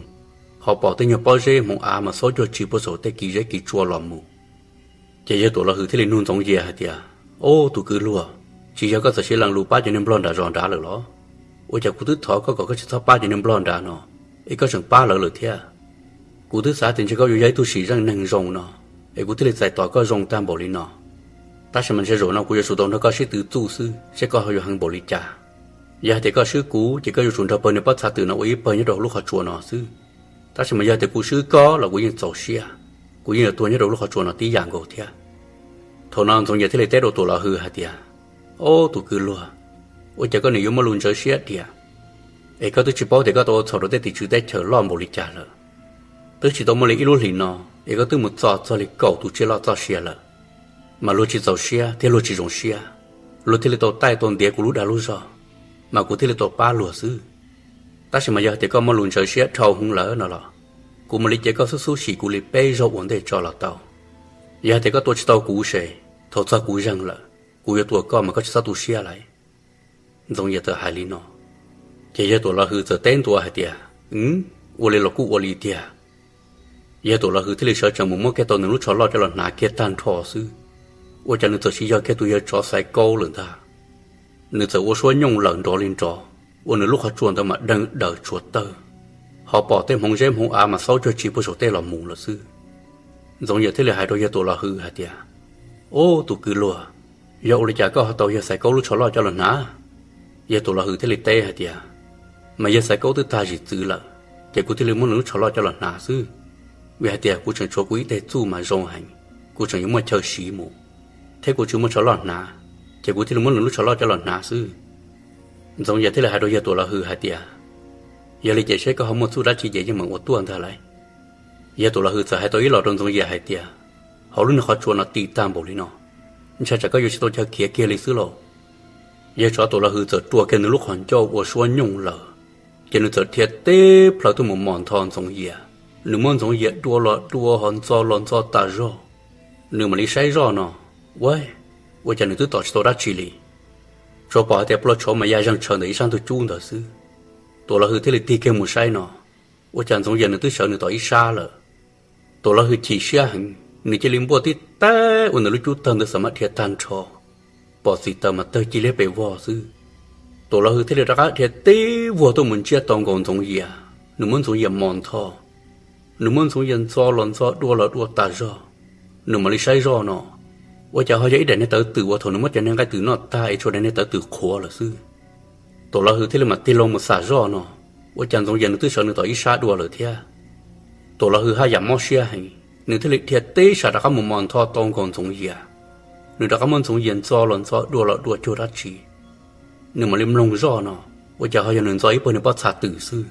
ho pom tej nyuag pob zeb hmoov av mas xaub cuag tsis puag saum tej kis zeb kis tsua los mus. Ces yawg Tuam Los Hwm thiaj li nug Ntxoov Yias hais tias, Ob, tus kwv luag, tsis yog koj txawm siv lees lus pab cov niag nplog nram zos nrad lawm los? Ua cas kuv twb thov koj kom koj tsis txhob pab cov niag nplog nrad no, es koj tseem pab lawv lawm thiab? Kuv twb xav tias ntshe koj yuav yog ib tug sim zeej neeg zoo no, es kuv thiaj li txais tos koj zoo tag npaum li no. Tab sis mas ntshe zaum no kuv yuav tsum tau nrog koj sib tw txuj xwb, seb koj ho yuav heev npaum li cas. Yog hais tias koj swb kuv, ces koj yuav tsum nrog pawg niag pob txha twm no ua ib pawg nyob rau lub qhov tsua no xwb. Tab sis mas yog tias kuv swb koj los kuv yeej txaus siab, kuv yeej yuav tuag nyob rau lub qhov tsua no tib yam nkaus thiab. Thaum no Ntxoov Yias thiaj li teb rau Tuam Los Hwm hais tias, Ob, tus kwv luag, ua cas koj nim yuav muaj lus ntxhov siab diam? Es koj twb tsis paub tias koj tau ua txhaum rau tej tim tswv teb chaws loj npaum li cas lawm. Twb tsis tau muaj li ib lub hlis no, es koj twb mus txo txog li kaum tus tsiaj loj txoj sia lawm, mas luag tsis txaus siab thiab luag tsis zoo siab, luag thiaj li tau taij tau ntiav kuv lub dag lub zog, mas kuv thiaj li tau pab luag xwb. Tab sis mas yog tias koj muaj lus ntxhov siab dhau heev lawm no los, kuv mam li cia koj xub xub sim kuv li peb zaug ua ntej tso los tau. Yog tias koj tua tsis tau kuv ces thaum txog kuv zeeg lawm, kuv yuav tua koj mas koj tsis txhob tu siab lauj. Ntxoov Yias txawm hais li no, ces yawg Tuam Los Hwm txawm teb ntua hais tias, Ua li los kuj ua li tiag. Yawg Tuam Los Hwm thiaj li sawv tsees mus muab kiag tau nws lub tsho loj coj los hnav kiag tag nrho xwb, ua cas nws txawm sim yog kiag tus yawg tsov Xaiv Kaub lawm ntag. Nws txawm ua suab nyooj lawm nrov li nrov, ua nws lub qhov tsua ntawd mas deeg daws tsuav tawg, ho pom tej hmoov zeb hmoov av mas xaub cuag tsis puag saum tej los mus lawm xwb. Ntxoov Yias thiaj li hais rau yawg Tuam Los Hwm hais tias, Ob, tus kwv luag, yog ua li cas koj ho tau yawg Xaiv Kaub lub tsho loj coj los hnav? Yawg Tuam Los Hwm thiaj li teb hais tias, Mas yawg Xaiv Kaub twb tag zim txwv lawm, ces kuv thiaj li muab nws lub tsho loj coj los hnav xwb. Vim hais tias kuv tseem tshuav kuv ib teg txuj mas zoo heev, kuv tseem yuav muaj chaw siv mus, thiab kuv tsis muaj tsho loj hnav, ces kuv thiaj li muab nws lub tsho loj coj los hnav xwb. Ntxoov Yias thiaj li hais rau yawg Tuam Los Hwm hais tias, Yog li ces seb koj ho muaj txuj dab tsi ces yeej meem ua tuaj ntag lauj. Yawg Tuam Los Hwm txawm hais tau ib los rau Ntxoov Yias hais tias, Hauv lub niag qhov tsua no ti tag npaum li no, ntshai tsam koj yuav tsis tau chaw khiav kiag li xwb lauj. Yawg tsov Tuam Los Hwm txawm rua kiag nws lub qhov ncauj ua suab nyooj lawm, ces nws txawm dhia teb plaws tuaj mus mos ntho Ntxoov Yias. Nws muab Ntxoov Yias dua los dua ho ntxo los ntxo tas zog. Nws mam li saib zoj no, ua, ua cas nws twb tom tsis tau dab tsi li, tsuas pom hais tias plua tshauv mas ya zeeg tshaws ntawm ib sab ntug cub ntawd xwb. Tuam Los Hwm thiaj li tig kiag mus saib no, ua cas Ntxoov Yias nws twb sawv nws tom ib sab lawm. Tuam Los Hwm chim siab heev, nws cia li npuaj tib teg ua nws lub cub tawg ntawd xav mas dhia tag nrho, pom txim taws mas tawg ci liab pes vog xwb. Tuam Los Hwm thiaj li rov qab dhia tib vuag tuaj mus ntsiab tau nkaus Ntxoov Yias, nws muab Ntxoov Yias mos ntho. Nws muab Ntxoov Yias ntxo los ntxo dua los dua tas zog. Nws mam li saib zoj no, ua cas ho yog ib daim niag tawv twm uas thaum nws muab cov niag nqaij twm noj tag es tshuav daim niag tawv twm qhuav lawm xwb. Tuam Los Hwm thiaj li mam tig loo mus xam zoj no, ua cas Ntxoov Yias nws twb sawv nws tom ib sab dua lawm thiab. Tuam Los Hwm haj yam mob siab heev, nws thiaj li dhia tib sab rov qab mus mos ntho tau nkaus Ntxoov Yias. Nws rov qab muab Ntxoov Yias ntxo los ntxo dua los dua cuag dab tsi. Nws mam li mloog zoj no, ua cas ho yog nws ntxo ib puag niag pob txha twm xwb,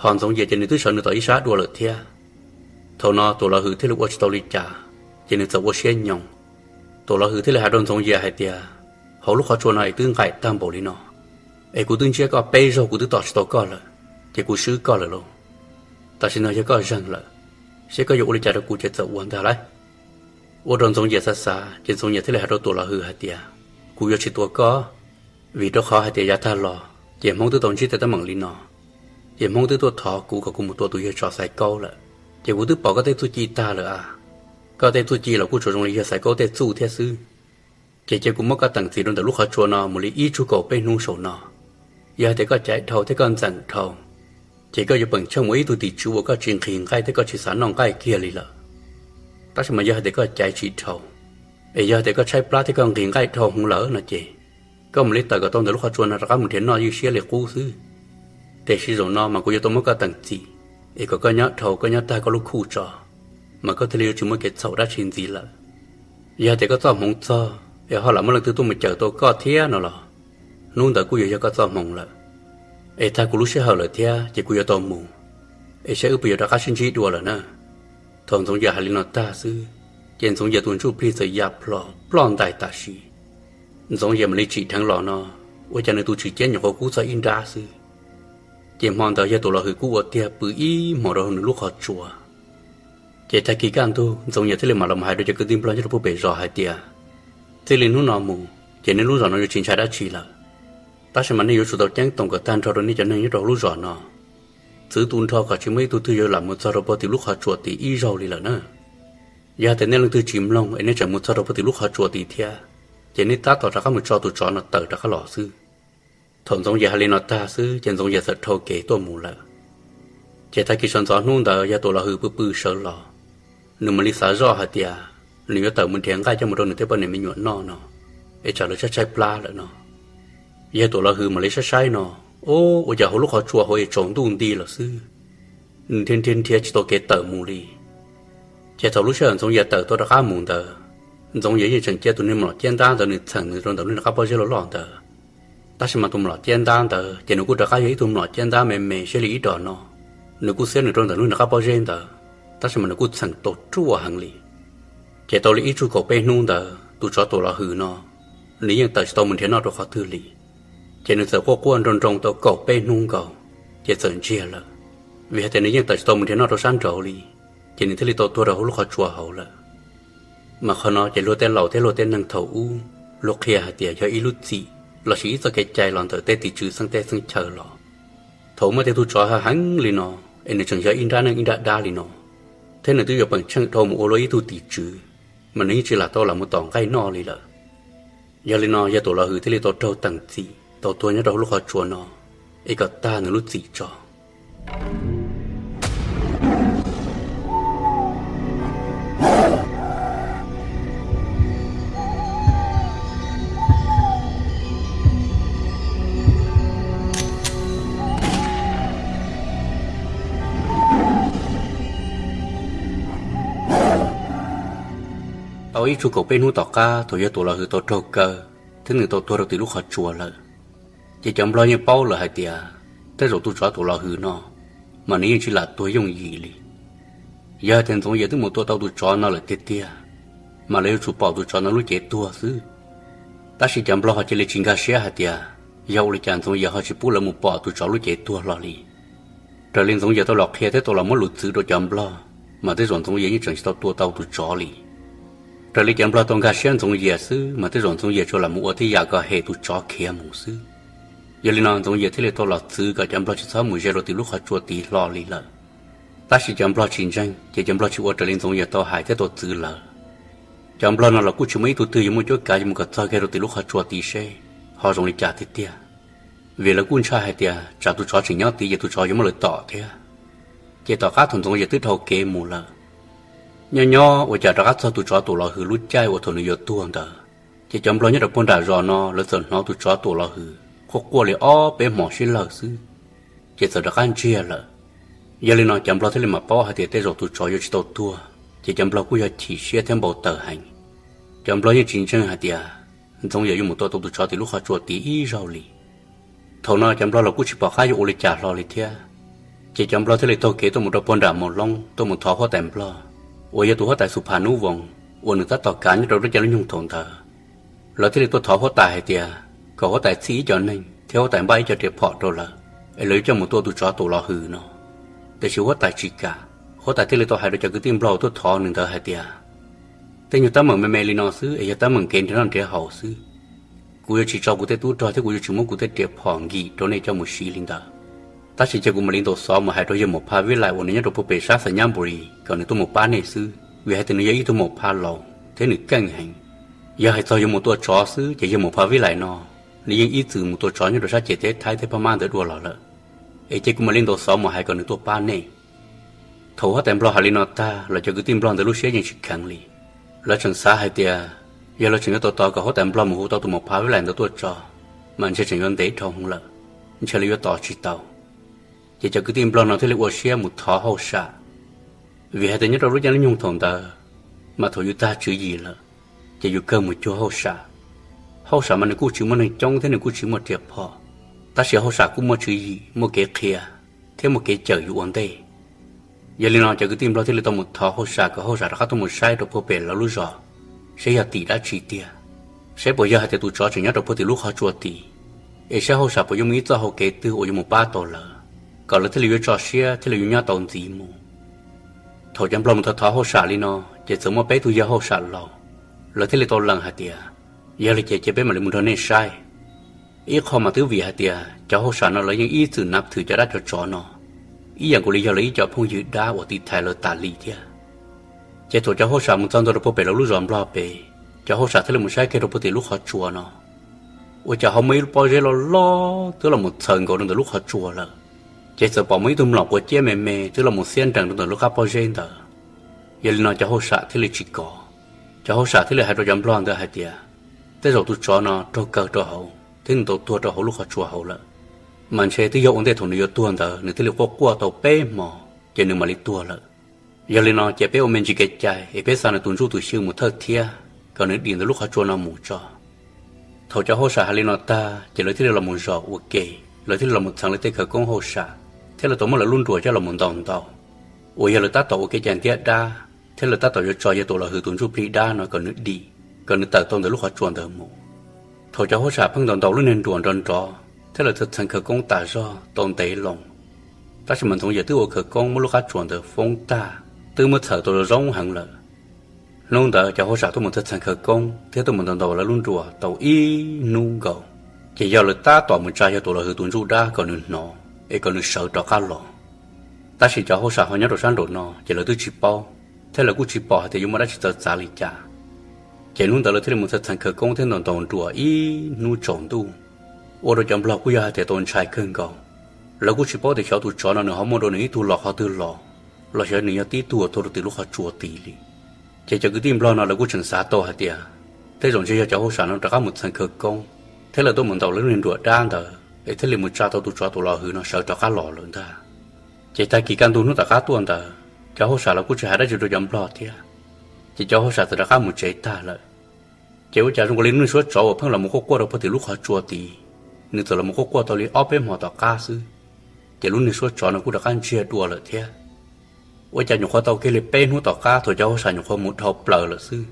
ho Ntxoov Yias ces nws twb sawv nws tom ib sab dua lawm thiab. Thaum no Tuam Los Hwm thiaj li ua tsis tau li cas, ces nws txawm ua siab nyoos. Tuam Los Hwm thiaj li hais rau Ntxoov Yias hais tias, Hauv lub qhov tsua no es twb nqaim tag npaum li no, es kuv twb ntsiab koj peb zaug kuv twb tom tsis tau koj lawm, ces kuv swb koj lawm lauj. Tam sim no yog koj zeeg lawm, seb koj yuav ua li cas rau kuv ces txawm ua ntag lauj. Ua rau Ntxoov Yias xav xav, ces Ntxoov Yias thiaj li hais rau Tuam Los Hwm hais tias, Kuv yuav tsis tua koj, vim rau qhov hais tias yav tag los ces Hmoob twb tau ntsib tej teeb meem li no, ces Hmoob twb tuaj thov kuv kom kuv mus tua tus yawg tsov Xaiv Kaub lawm, ces kuv twb pom koj tej txuj ci tag lawm a. Koj tej txuj ci los kuj tsuas zoo li yawg Xaiv Kaub tej txuj thiab xwb. Ces cia kuv muab koj teem txim rau ntawm lub qhov tsua no mus li ib tsug kaum peb hnub saum no. Yog hais tias koj caiv dhau thiab koj ntxeem dhau, ces koj yuav peem tsheej ua ib tug tim tswv uas koj tsis nqhis nqaij thiab koj tsis xav noj nqaij kiag li lawm. Tab sis mas yog hais tias koj caiv tsis dhau, es yog hais tias koj tshaib plab thiab koj nqhis nqaij dhau heev lawm no ces, koj mam li tawm kom tau ntawm lub qhov tsua no rov qab mus nrhiav noj ywj siab li qub xwb. Tiam sis zaum no mas kuv yuav tau muab koj teem txim, es kom koj nyob dhau koj nyob tag koj lub khuj tso, mas koj thiaj li yuav tsis muaj kev txhaum dab tsi ntxiv lawm. Yog tias koj txoj hmoov txog es ho lam muaj leej twg tuaj mus cawm tau koj thiab no los, hnub ntawd kuj yuav yog koj txoj hmoov lawm. Es tag kuv lub sij hawm lawm thiab ces kuv yuav tau mus, es saib wb puas yuav rov qab sib ntsib dua lawm na. Thaum Ntxoov Yias hais li no tag xwb, ces Ntxoov Yias tus ntsuj plig txawm ya plho ploj ntais tam sim. Ntxoov Yias mam li tsim dheev los no, ua cas nws tus tswm ciab nyuam qhuav kub txog ib nrab xwb. Ces hmo ntawd yawg Tuam Los Hwm kuj ua tiag pw ib hmos rau hauv nws lub qhov tsua. Ces tag kis kaj ntug Ntxoov Yias thiaj li mam los hais rau cov kwv tij Nplog nyob rau puag pem zos hais tias, txij li hnub no mus ces nej lub zos no yuav tsis ntshai dab tsi lawm. Tab sis mas nej yuav tsum tau ceeb toom kom tag nrho rau nej cov neeg nyob rau hauv lub zos no, txwv tu nrho kom tsis muaj ib tug twg yuav lam mus txog rau puag tim lub qhov tsua tid ib zaug li lawm na. Yog tias nej leej twg tsis mloog es nej tseem mus txog rau puag tim lub qhov tsua tid thiab, ces nej tab tom rov qab mus tso tus tsov no tawm rov qab los xwb. Thaum Ntxoov Yias hais li no tag xwb ces Ntxoov Yias txawm dhau kev tuaj mus lawm. Ces tag kis sawv ntxov hnub ntawd yawg Tuam Los Hws pw pw sawv los, nws mam li xav zoj hais tias nws yuav tawm mus nrhiav nqaij coj mus rau nws tej poj niam me nyuam noj no, es tsam lawv tshaib tshaib plab lawm no. Yawg Tuam Los Hws mam li saib saib no, ub, ua cas hauv lub qhov tsua hauv es tsaus ntuj nti lawm xwb, nws nrhiav nrhiav nrhiav tsis tau kev tawm mus li. Ces thaum lub sij hawm Ntxoov Yias tawm tuaj rov qab mus ntawd, Ntxoov Yias yeej tseem cia tus niag mlom ciab ntab ntawd nws txheem nws rau ntawm lub niag qab pob zeb loj loj ntawd. Tab sis mas tus mlom ciab ntab ntawd ces nws kuj rov qab yog ib tug mlom ciab ntab me me siab li ib dos no, nws kuj xiab nws rau ntawm lub niag qab pob zeb ntawd, tab sis mas nws kuj txheem tau ruaj heev li. Ces tau li ib tsug kaum peb hnub ntawd tus tsov Tuam Los Hws no, nws yeej tawm tsis tau mus nrhiav noj rau qhov twg li. Ces nws txawm quaj quaj nroo nroo tau kaum peb hnub nkaus, ces txawm ntsiag lawm. Vim hais tias nws yeej tawm tsis tau mus nrhiav noj rau sab nraud li, ces nws thiaj li tau tuag rau hauv lub qhov tsua hauv lawm. Mas qhov no ces luag tej laus thiab luag tej neeg thaum ub luag qhia hais tias yog ib lub txim lossis ib txoj kev cai los ntawm tej tim tswv xeeb teb xeeb chaw los. Thaum muaj tej tug tsov heev li no, es nws tseem yog ib nrab neej ib nrab dab li no, thiab nws twb yuav peem tsheej dhau mus ua luag ib tug tim tswv, mas nws yeej tsis lam tau lam mus tom nqaij noj li lawm. Yog li no yawg Tuam Los Hws thiaj li tau raug teem txim tau tuag nyob rau hauv lub qhov tsua no, es kom tag nws lub txim tso. Tau ib tsug kaum peb hnub tom qab thaum yawg Tuam Los Hws tau raug kaw thiab nws tau tuag rau tim lub qhov tsua lawm, ces cov Nplog yeej paub lawm hais tias tej zaum tus tsov Tuam Los Hws no mas nws yeej tsis lam tuag yooj yim li. Yog hais tias Ntxoov Yias twb mus tua tau tus tsov no lawm tiag tiag, mas lawv yuav tsum pom tus tsov no lub cev tuag xwb. Tab sis cov Nplog ho cia li tsis nkag siab hais tias yog ua li cas Ntxoov Yias ho tsis pub lawv mus pom tus tsov lub cev tuag hlo li. Raws li Ntxoov Yias tau los qhia thiab tau los muab lus txwv rau cov Nplog, mas tej zaum Ntxoov Yias yeej tseem tsis tau tua tau tus tsov li. Raws li cov Nplog tau nkag siab Ntxoov Yias xwb mas tej zaum Ntxoov Yias tsuas lam mus ua tej yam kom hem tus tsov khiav mus xwb. Yog li no Ntxoov Yias thiaj li tau los txwv kom cov Nplog tsis txhob mus ze rau tim lub qhov tsua tid hlo li lawm. Tab sis cov Nplog tsis ntseeg ces cov Nplog tsis ua raws li Ntxoov Yias tau hais thiab tau txwv lawv. Cov Nplog no los kuj tsis muaj ib tug twg yuav muaj cuab kav yuav mus kom txog kiag rau tim lub qhov tsua tid seb ho zoo li cas tiag tiag, vim lawv kuj ntshai hais tias tsam tus tsov tseem nyob tid ces tus tsov yuav muab lawv tom thiab. Ces tom qab thaum Ntxoov Yias twb dhau kev mus lawm, nyob nyob ua cas rov qab txog tus tsov Tuam Los Hws lub caij uas thaum nws yuav tuag ntawd, ces cov Nplog nyob rau puag nram zos no lawv txawm hnov tus tsov Tuam Los Hws quaj quaj li ob peb hmos sib lawg xwb, ces txawm rov qab ntsiag lawm. Yog li no cov Nplog thiaj li mam paub hais tias tej zaum tus tsov yuav tsis tau tuag, ces cov Nplog kuj yog chim siab thiab npau taws heev. Cov Nplog yeej tsis ntseeg hais tias Ntxoov Yias yuav mus tua tau tus tsov tim lub qhov tsua tid ib zaug li. Thaum no cov Nplog los kuj tsis pom qab yuav ua li cas hlo li thiab, ces cov Nplog thiaj li taug kev tuaj mus rau puag nram Maus Loob tuaj mus thov huab tais Nplog uas yog tus huab tais Xus Phas Nub Voos uas nws tab tom kav nyob rau lub caij lub nyoog thaum ntawd. Lawv thiaj li tuaj thov huab tais hais tias kom huab tais txhij ib co neeg thiab huab tais npaj ib co riam phom rau lawv, es lawv yuav coj mus tua tus tsov Tuam Los Hws no. Tiam sis huab tais tsis kam, huab tais thiaj li tau hais rau cov kwv tij Nplog uas tuaj thov nws ntawd hais tias, tej nyuag teeb meem me me li no xwb es yog teeb meem kev nrhiav noj nrhiav haus xwb. Kuv yuav tsis tso kuv tej tub rog thiab kuv yuav tsis muab kuv tej riam phom nkim rau nej coj mus siv li ntawd. Tab sis cia kuv mam li ntaus xov mus hais rau yawg Maum Phas Vib Lais uas nws nyob rau puag pem sab Xas Nyab Npus Lis kom nws tuaj mus pab nej xwb, vim hais tias nws yog ib tug maum phas laus thiab nws keej heev. Yog hais txog yuav mus tua tsov xwb ces yawg Maum Phas Vib Lais no nws yeej ib txwm mus tua tsov nyob rau sab ciam teb Thaib thiab Phab Mab ntawd dua los lawm. Es cia kuv mam li ntaus xov mus hais kom nws tuaj pab nej. Thaum huab tais Nplog hais li no tag los cov kwv tij Nplog ntawd lub siab yeej tsis kheev li. Lawv tseem xav hais tias yog lawv tseem yuav tos tos kom huab tais Nplog mus hu tau tus Maum Phas Vib Lais ntawd tuaj tso, mas ntshe tseem yuav ntev dhau hwv lawm, ntshe lawv yuav tos tsis tau. Ces cov kwv tij Nplog no thiaj li ua siab mus thov hauj sam, vim hais tias nyob rau lub caij lub nyoog thaum ntawd mas thaum yus tag tswv yim lawm, ces yus kawg mus cuag hauj sam. Hauj sam mas nws kuj tsis muaj neeg coob thiab nws kuj tsis muaj riam phom, tab sis hauj sam kuj muaj tswv yim, muaj kev qhia thiab muaj kev cawm yus ua ntej. Yog li no cov kwv tij Nplog thiaj li tau mus thov hauj sam kom hauj sam rov qab tuaj mus saib rau puag pem lawv lub zos, saib yog tim dab tsi tiag, saib puas yog hais tias tus tsov tseem nyob rau puag tim lub qhov tsua tid, es saib hauj sam puas yuav muaj ib txoj hau kev twg uas yuav mus pab tau lawv, kom lawv thiaj li yuav tso siab thiaj li yuav nyob tau ntxiv mus. Thaum cov Nplog mus thov thov hauj sam li no, ces txawm muaj peb tug yawg hauj sam laus, lawv thiaj li tau lees hais tias, yog li ces cia peb mam li mus nrog nej saib. Ib qho mas twb vim hais tias cov hauj sam no lawv yeej ib txwm nab thwm cov dab cov tsov no ib yam nkaus li yog lawv ib co phooj ywg dab uas tiv thaiv lawv tas li thiab. Ces thaum cov hauj sam mus txog ntua rau puag pem lawv lub zos Nplog pem, cov hauj sam thiaj li mus saib kiag rau puag tim lub qhov tsua no, ua cas ho muaj ib lub pob zeb loj loj twb los mus txhaws nkaus rau ntawm lub qhov tsua lawm. Ces txawm pom muaj ib tug mlom quav ciab me me twb los mus xiab nrees rau ntawm lub qab pob zeb ntawd. Yog li no cov hauj sam thiaj li tsis kov. Cov hauj sam thiaj li hais rau cov Nplog ntawd hais tias, tej zaum tus tsov no raug kaw rau hauv thiab nws tau tuag rau hauv lub qhov tsua hauv lawm. Mas ntshe twb yog ua ntej thaum nws yuav tuag ntawd nws thiaj li quaj quaj tau peb hmo, ces nws mam li tuag lawm. Yog li no ces peb ua me ntsis kev cai es peb xa nws tus ntsuj tus xyw mus thawj thiab, kom nws dim ntawm lub qhov tsua no mus tso. Thaum cov hauj sam hais li no tag ces lawv thiaj li los mus zom ua ke, lawv thiaj li los mus txheev lawv tej khawv koob hauj sam, thiab lawv tau muab lawv lub nruas coj los mus ntaus ntaus, uas yog lawv tab tom ua kev cai ntiab dab thiab lawv tab tom yuav tso yawg Tuam Los Hwm tus ntsuj plig dab no kom nws dim, kom nws tawm tau ntawm lub qhov tsua ntawd mus. Thaum cov hauj sam pheej ntaus ntaus lub niag nruas nrov nrov thiab lawv txheev khawv koob tas zog tau ntev loo, tab sis mas Ntxoov Yawm twb ua khawv koob muab lub qab tsua ntawd foob tag, twb muab txhawm tau zoo heev lawm. Hnub ntawd cov hauj sam tuaj mus txheev khawv koob thiab tuaj mus ntaus ntaus lawv lub nruas tau ib hnub nkaus, ces yog lawv tab tom mus tsa yawg Tuam Los Hwm tus ntsuj dab kom nws hnov es kom nws sawv rov qab los. Tab sis cov hauj sam ho nyob rau sab nraum no ces lawv twb tsis paub, thiab lawv kuj tsis pom hais tias yuav muaj dab tsi txawv txav li cas. Ces hnub ntawd lawv thiaj li mus txheev khawv koob thiab ntaus ntaus nruas ib hnub tsaus ntuj, ua rau cov Nplog kuj yog hais tias tau ntshai kawg nkaus. Lawv kuj tsis paub tias xyov tus tsov no nws ho muaj dua nws ib tug los qhov twg los, los xyov nws yog tib tug tuag rau tim lub qhov tsua tid li. Ces cov kwv tij Nplog no lawv kuj tseem xav tau hais tias, tej zaum ntshe yog cov hauj sam no rov qab mus txheev khawv koob thiab lawv tuaj mus ntaus lawv lub niag nruas dab ntawd es thiaj li mus tsa tau tus tsov Tuam Los Hwm no sawv rov qab los lawm ntag. Ces tag kis kaj ntug hnub tom qab tuaj ntawd, cov hauj sam los kuj tsis hais dab tsi rau cov Nplog thiab, ces cov hauj sam txawm rov qab mus tsev tag lawm. Ces ua cas zoo nkaus li lub niag suab tsov uas pheej los mus quaj quaj rau puag tim lub qhov tsua tid, nws txawm los mus quaj quaj tau li ob peb hmo tom qab xwb, ces lub niag suab tsov no kuj rov qab ntsiag dua lawm thiab. Ua cas nyuam qhuav tau kiag li peb hnub tom qab thaum cov hauj sam nyuam qhuav mus dhau plaws lawm xwb,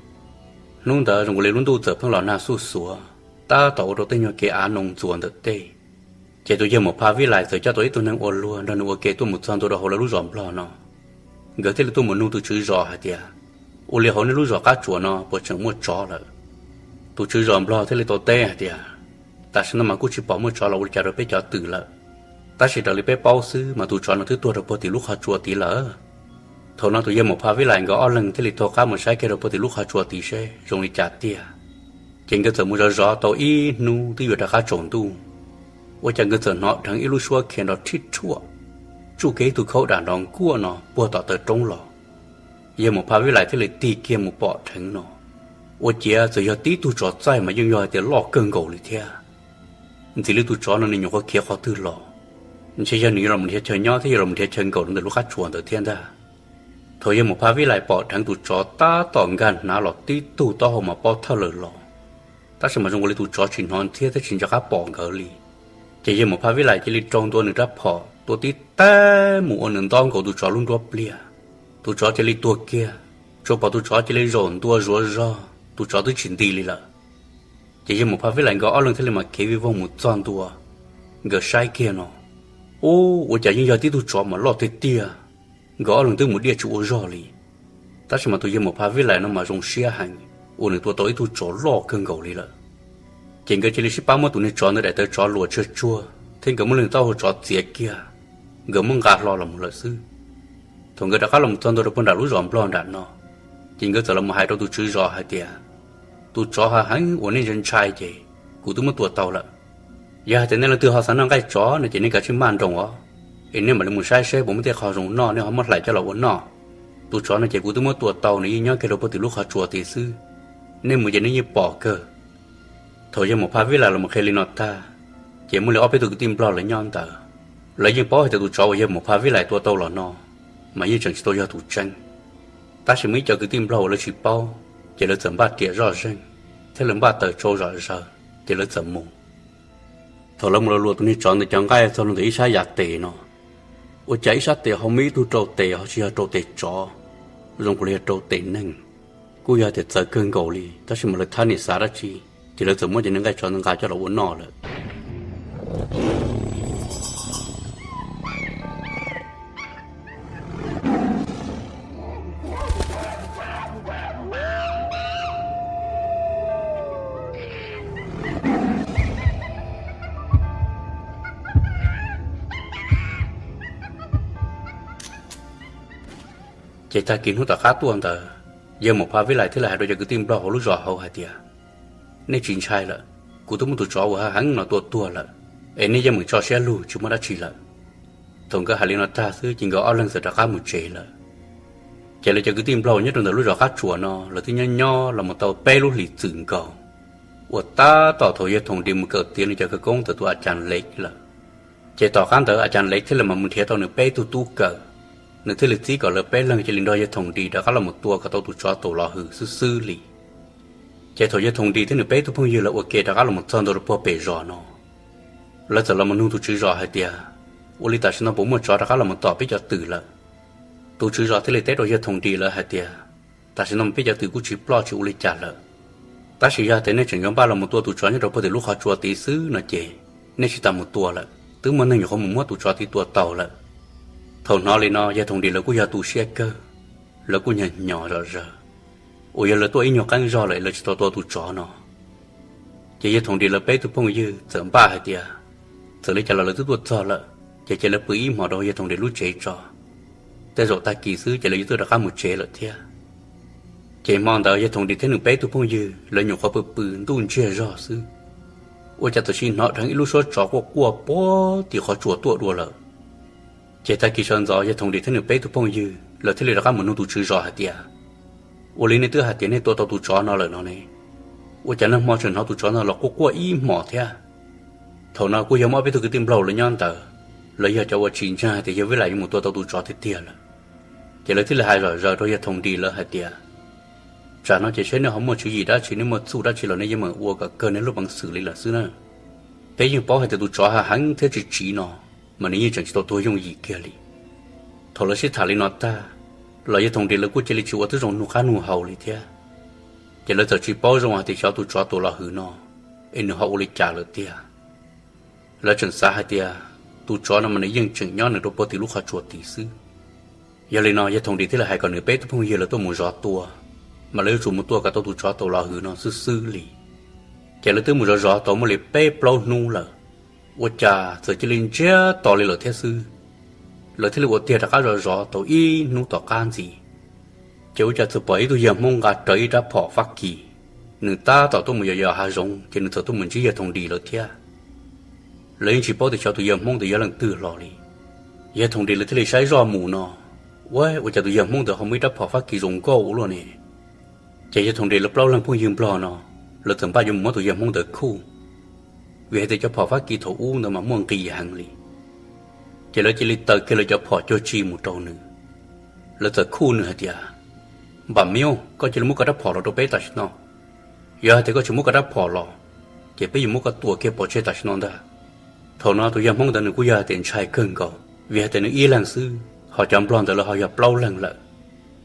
hnub ntawd zoo nkaus li lub ntuj txawm pheej los nag xuj xuav, tab tom ua rau tej nyuag kev av noo ntxuav ntawm tej. Ces tus yawg Maum Phaj Vib Lais txawm coj tau ib tug neeg ua luag nrog nws ua ke tuaj mus txog ntua rau hauv lawv lub zos Nplog no. Nkawd thiaj li tuaj mus nug tus tswv zos hais tias, ua li hauv nej lub zos qab tsuas no puas tseem muaj tsov lawm? Tus tswv zos Nplog thiaj li tau teb hais tias, tam sim no mas kuj tsis pom muaj tsov los ua li cas rau peb cov twm lawm, tab sis raws li peb paub xwb mas tus tsov no twb tuag rau puag tim lub qhov tsua tid lawm. Thaum no tus yawg Maum Phaj Vib Lais nkawd ob leeg thiaj li taug qab mus saib kiag rau puag tim lub qhov tsua tid seb zoo li cas tiag. Ces nkawd txawm mus zov zov tau ib hnub twb yuav rov qab tsaus ntuj, ua cas nkawd txawm hnov dheev ib lub suab khiav nrov rhij rhuaj, tsuj kiag ib tug khaub dam nrov nkuaj no puag tom taw roob los. Yawg Maum Phaj Vib Lais thiaj li tig kiag mus pom dheev no, ua ciav txawm yog tib tug tsov txaij mas yeej yog hais tias loj kawg nkaus li thiab. Ntxim li tus tsov no nws nyuam qhuav khiav qhov twg los, ntshe yog nws yuav los nrhiav chaw nyob thiab yuav los nrhiav chaw nkaum rau ntawm lub qab tsuas ntawd thiab ntag. Thaum yawg Maum Phaj Vib Lais pom dheev tus tsov tab tom nkag hnav los tib tug taub hau mas pob thawj lawm los, tab sis mas zoo nkaus li tus tsov tsis hnov ntxhiab thiab tsis nco qab pom nkawd li. Ces yawg Maum Phaj Vib Lais cia li rau ntua nws rab phom tua tib tag mus ua nws ntaub nkaus tus tsov lub nruab pliaj. Tus tsov cia li tuag kiag, tsuas pom tus tsov cia li zaum ntua zuav zog, tus tsov twb tsis nti li lawm. Ces yawg Maum Phaj Vib Lais nkawd ob leeg thiaj li mam khiav vij voog mus txog ntua. Nkawd saib kiag no, ub, ua cas yeej yog tib tug tsov mas loj tiag tiag. Nkawd ob leeg twb mus diaj tsis ua zog li, tab sis mas tus yawg Maum Phaj Vib Lais no mas zoo siab heev, uas nws tua tau ib tug tsov loj kawg nkaus li lawm. Ces nkawd cia li sib pab muab tus niag tsov ntawd daim tawv tsov luas tsuag tsuag thiab nkawd muab lub niag taub hau tsov txiav kiag, nkawd muab nqa hlo los mus lawm xwb. Thaum nkawd rov qab los txog ntua rau puag nram lub zos Nplog nram no, ces nkawd txawm los hais rau tus tswv zos hais tias, tus tsov hav heev uas nej ntshai ntshai ces kuv twb muab tua tau lawm. Yog hais tias nej leej twg ho xav noj nqaij tsov no ces nej kav tsij maj nroos os, es nej mam li mus saib seb puas muaj tej qho zoo noj nej ho muab hlais coj los ua noj. Tus tsov no ces kuv twb muab tua tau, nws yeej nyob kiag rau puag tim lub qhov tsua tid xwb, nej mus ces nej yeej pom kawg. Thaum yawg Maum Phaj Vib Lais los qhia li no tag, ces muaj li ob peb tug kwv tij Nplog lawv nyob ntawd, lawv yeej paub hais tias tus tsov uas yawg Maum Phaj Vib Lais tua tau los no mas yeej tseem tsis tau yog tus tseeb. Tab sis muaj ib co kwv tij Nplog uas lawv tsis paub, ces lawv txawm npaj riam zoj zeeg thiab lawv npaj taws tsau zom zaws, ces lawv txawm mus. Thaum lawv mus los luas tus niag tsov ntawd cov nqaij txog rau ntawm ib sab yav tes no, ua cas ib sab tes ho muaj ib tug rau tes ho tsis yog rau tes tsov, zoo nkaus li yog rau tes neeg, kuj yog tias txawv kawg nkaus li, tab sis mas lawv thab niam xav dab tsi, ces lawv txawm muab cov niag nqaij tsov ntawd nqa coj los ua noj lawm. Ces tag kis hnub tom qab tuaj ntawd, yawg Maum Phas Vib Lais thiaj li hais rau cov kwv tij Nplog hauv lub zos hauv hais tias, nej tsis ntshai lawm, kuv twb muab tus tsov uas hav heev no tua tuag lawm, es nej yeej meem tso siab lug tsis muaj dab tsi lawm. Thaum nkawd hais li no tag xwb ces nkawd ob leeg txawm rov qab mus tsev lawm. Ces lawv cov kwv tij Nplog nyob rau ntawm lub zos Qab Tsuas no lawv twb nyob nyob los mus tau peb lub hlis txwm nkaus, uas tab tom thaum yawg Thoom Dis mus kawm tiav nws cov khawv koob ntawm tus A Cas Lev lawm. Ces tom qab ntawd A Cas Lev thiaj li mam mus nrhiav tau nws peb tug tub kawm, nws thiaj li txib kom lawv peb leeg cia li nrog yawg Thoom Dis rov qab los mus tua kom tau tus tsov Taus Los Hwm xwb xwb li. Ces thaum yawg Thoom Dis thiab nws peb tug phooj ywg lawv ua ke rov qab los mus txog ntua rau puag pem zos no, lawv txawm los mus nug tus tswv zos hais tias, ua li tam sim no puas muaj tsov rov qab los mus tom peb cov twm lawm? Tus tswv zos thiaj li teb rau yawg Thoom Dis lawv hais tias, tam sim no peb cov twm kuj tsis ploj tsis ua li cas lawm, tab sis yog tias nej tseem yuav npaj los mus tua tus tsov nyob rau puag tim lub qhov tsua tid xwb no ces nej tsis tas mus tua lawm, twb muaj neeg nyuam qhuav mus muab tus tsov tid tua tau lawm. Thaum hnov li no yawg Thoom Dis lawv kuj yog tu siab kawg, lawv kuj nyag nyo zom zaws, uas yog lawv tuaj ib nyuag qeeb zog lawm lawv tsis tau tua tus tsov no. Ces yawg Thoom Dis lawv peb tug phooj ywg txawm npaj hais tias, txawm li cas los lawv twb tuaj txog lawm, ces cia lawv pw ib hmos rau yawg Thoom Dis lub tsev tso, tej zaum tag kis xwb ces lawv yuav tuaj rov qab mus tsev lawm thiab. Ces hmo ntawd yawg Thoom Dis thiab nws peb tug phooj ywg lawv nyuam qhuav pw pw ntuj ntsiag zog xwb, ua cas txawm sim hnov dheev ib lub suab tsov quaj quaj puag tim qhov tsuas tuaj dua lawm. Ces tag kis sawv ntxov yawg Thoom Dis thiab nws peb tug phooj ywg lawv thiaj li rov qab mus nug tus tswv zos hais tias, ua li nej twb hais tias nej tua tau tus tsov no lawm no ne, ua cas nag hmo tseem hnov tus tsov no los quaj quaj ib hmos thiab? Thaum no kuj yog muaj peb tug kwv tij Nplog lawv nyob ntawd, lawv yog cov uas tsis ntseeg hais tias yawg Vib Lais yuav mus tua tau tus tsov tiag tiag lawm. Ces lawv thiaj li hais zom zaws rau yawg Thoom Dis lawv hais tias, tsam no ces saib nej ho muaj tswv yim dab tsi, nej muaj txuj dab tsi los nej yeej meem ua kom kawg nej lub peev xwm li lawm xwb na. Peb yeej paub hais tias tus tsov hav heev thiab tsis tsiv no, mas nws yeej tseem tsis tau tuag yooj yim kiag li. Thaum lawv sib tham li no tag, los yawg Thoom Dis lawv kuj cia li tsis ua tib zoo nug qab nug hau li thiab. Ces lawv txawm tsis paub zoo hais tias xyov tus tsov Taus Los Hwm no es nws ho ua li cas lawm tiag. Lawv tseem xav hais tias tus tsov no mas nws yeej tseem nyob nws rau puag tim lub qhov tsua tid xwb. Yog li no yawg Thoom Dis thiaj li hais kom nws peb tug phooj ywg lawv tuaj mus zov tua, mas lawv yuav tsum mus tua kom tau tus tsov Taus Los Hwm no xwb xwb li. Ces lawv twb mus zov zov tau muaj li peb plaub hnub lawm, ua cas txawm cia li ntsiag to li lawm thiab xwb. Lawv thiaj li ua tiag rov qab zov zov tau ib hnub tom qab ntxiv, ces ua cas txawm pom ib tug yawg Hmoob nqa rawv ib rab phom Fab Kis, nws tab tom tuaj mus yos yos hav zoov ces nws txawm tuaj mus ntsib yawg Thoom Dis lawv thiab. Lawv yeej tsis paub tias xyov tus yawg Hmoob ntawd yog leej twg hlo li. Yawg Thoom Dis lawv thiaj li saib zoj mus no, ua, ua cas tus yawg Hmoob ntawd ho muaj ib rab phom Fab Kis zoo nkauj ua luaj ne. Ces yawg Thoom Dis lawv plaub leeg phooj ywg Nplog no, lawv txawm npaj yuav mus muab tus yawg Hmoob ntawd khuj, vim hais tias cov phom Fab Kis thaum ub ntawd mas muaj nqis heev li. Ces lawv cia li taws kiag lawv cov phom cuag tsi mus rau nws. Lawv txawm khuj nws hais tias, npam miv, koj cia li muab koj rab phom los rau peb tam sim no. Yog hais tias koj tsis muab koj rab phom los, ces peb yuav muab koj tua kiag pov tseg tam sim no ntag. Thaum no tus yawg Hmoob ntawd nws kuj yog hais tias ntshai kawg nkaus, vim hais tias nws ib leeg xwb, ho cov Nplog ntawd lawv ho yog plaub leeg lawm,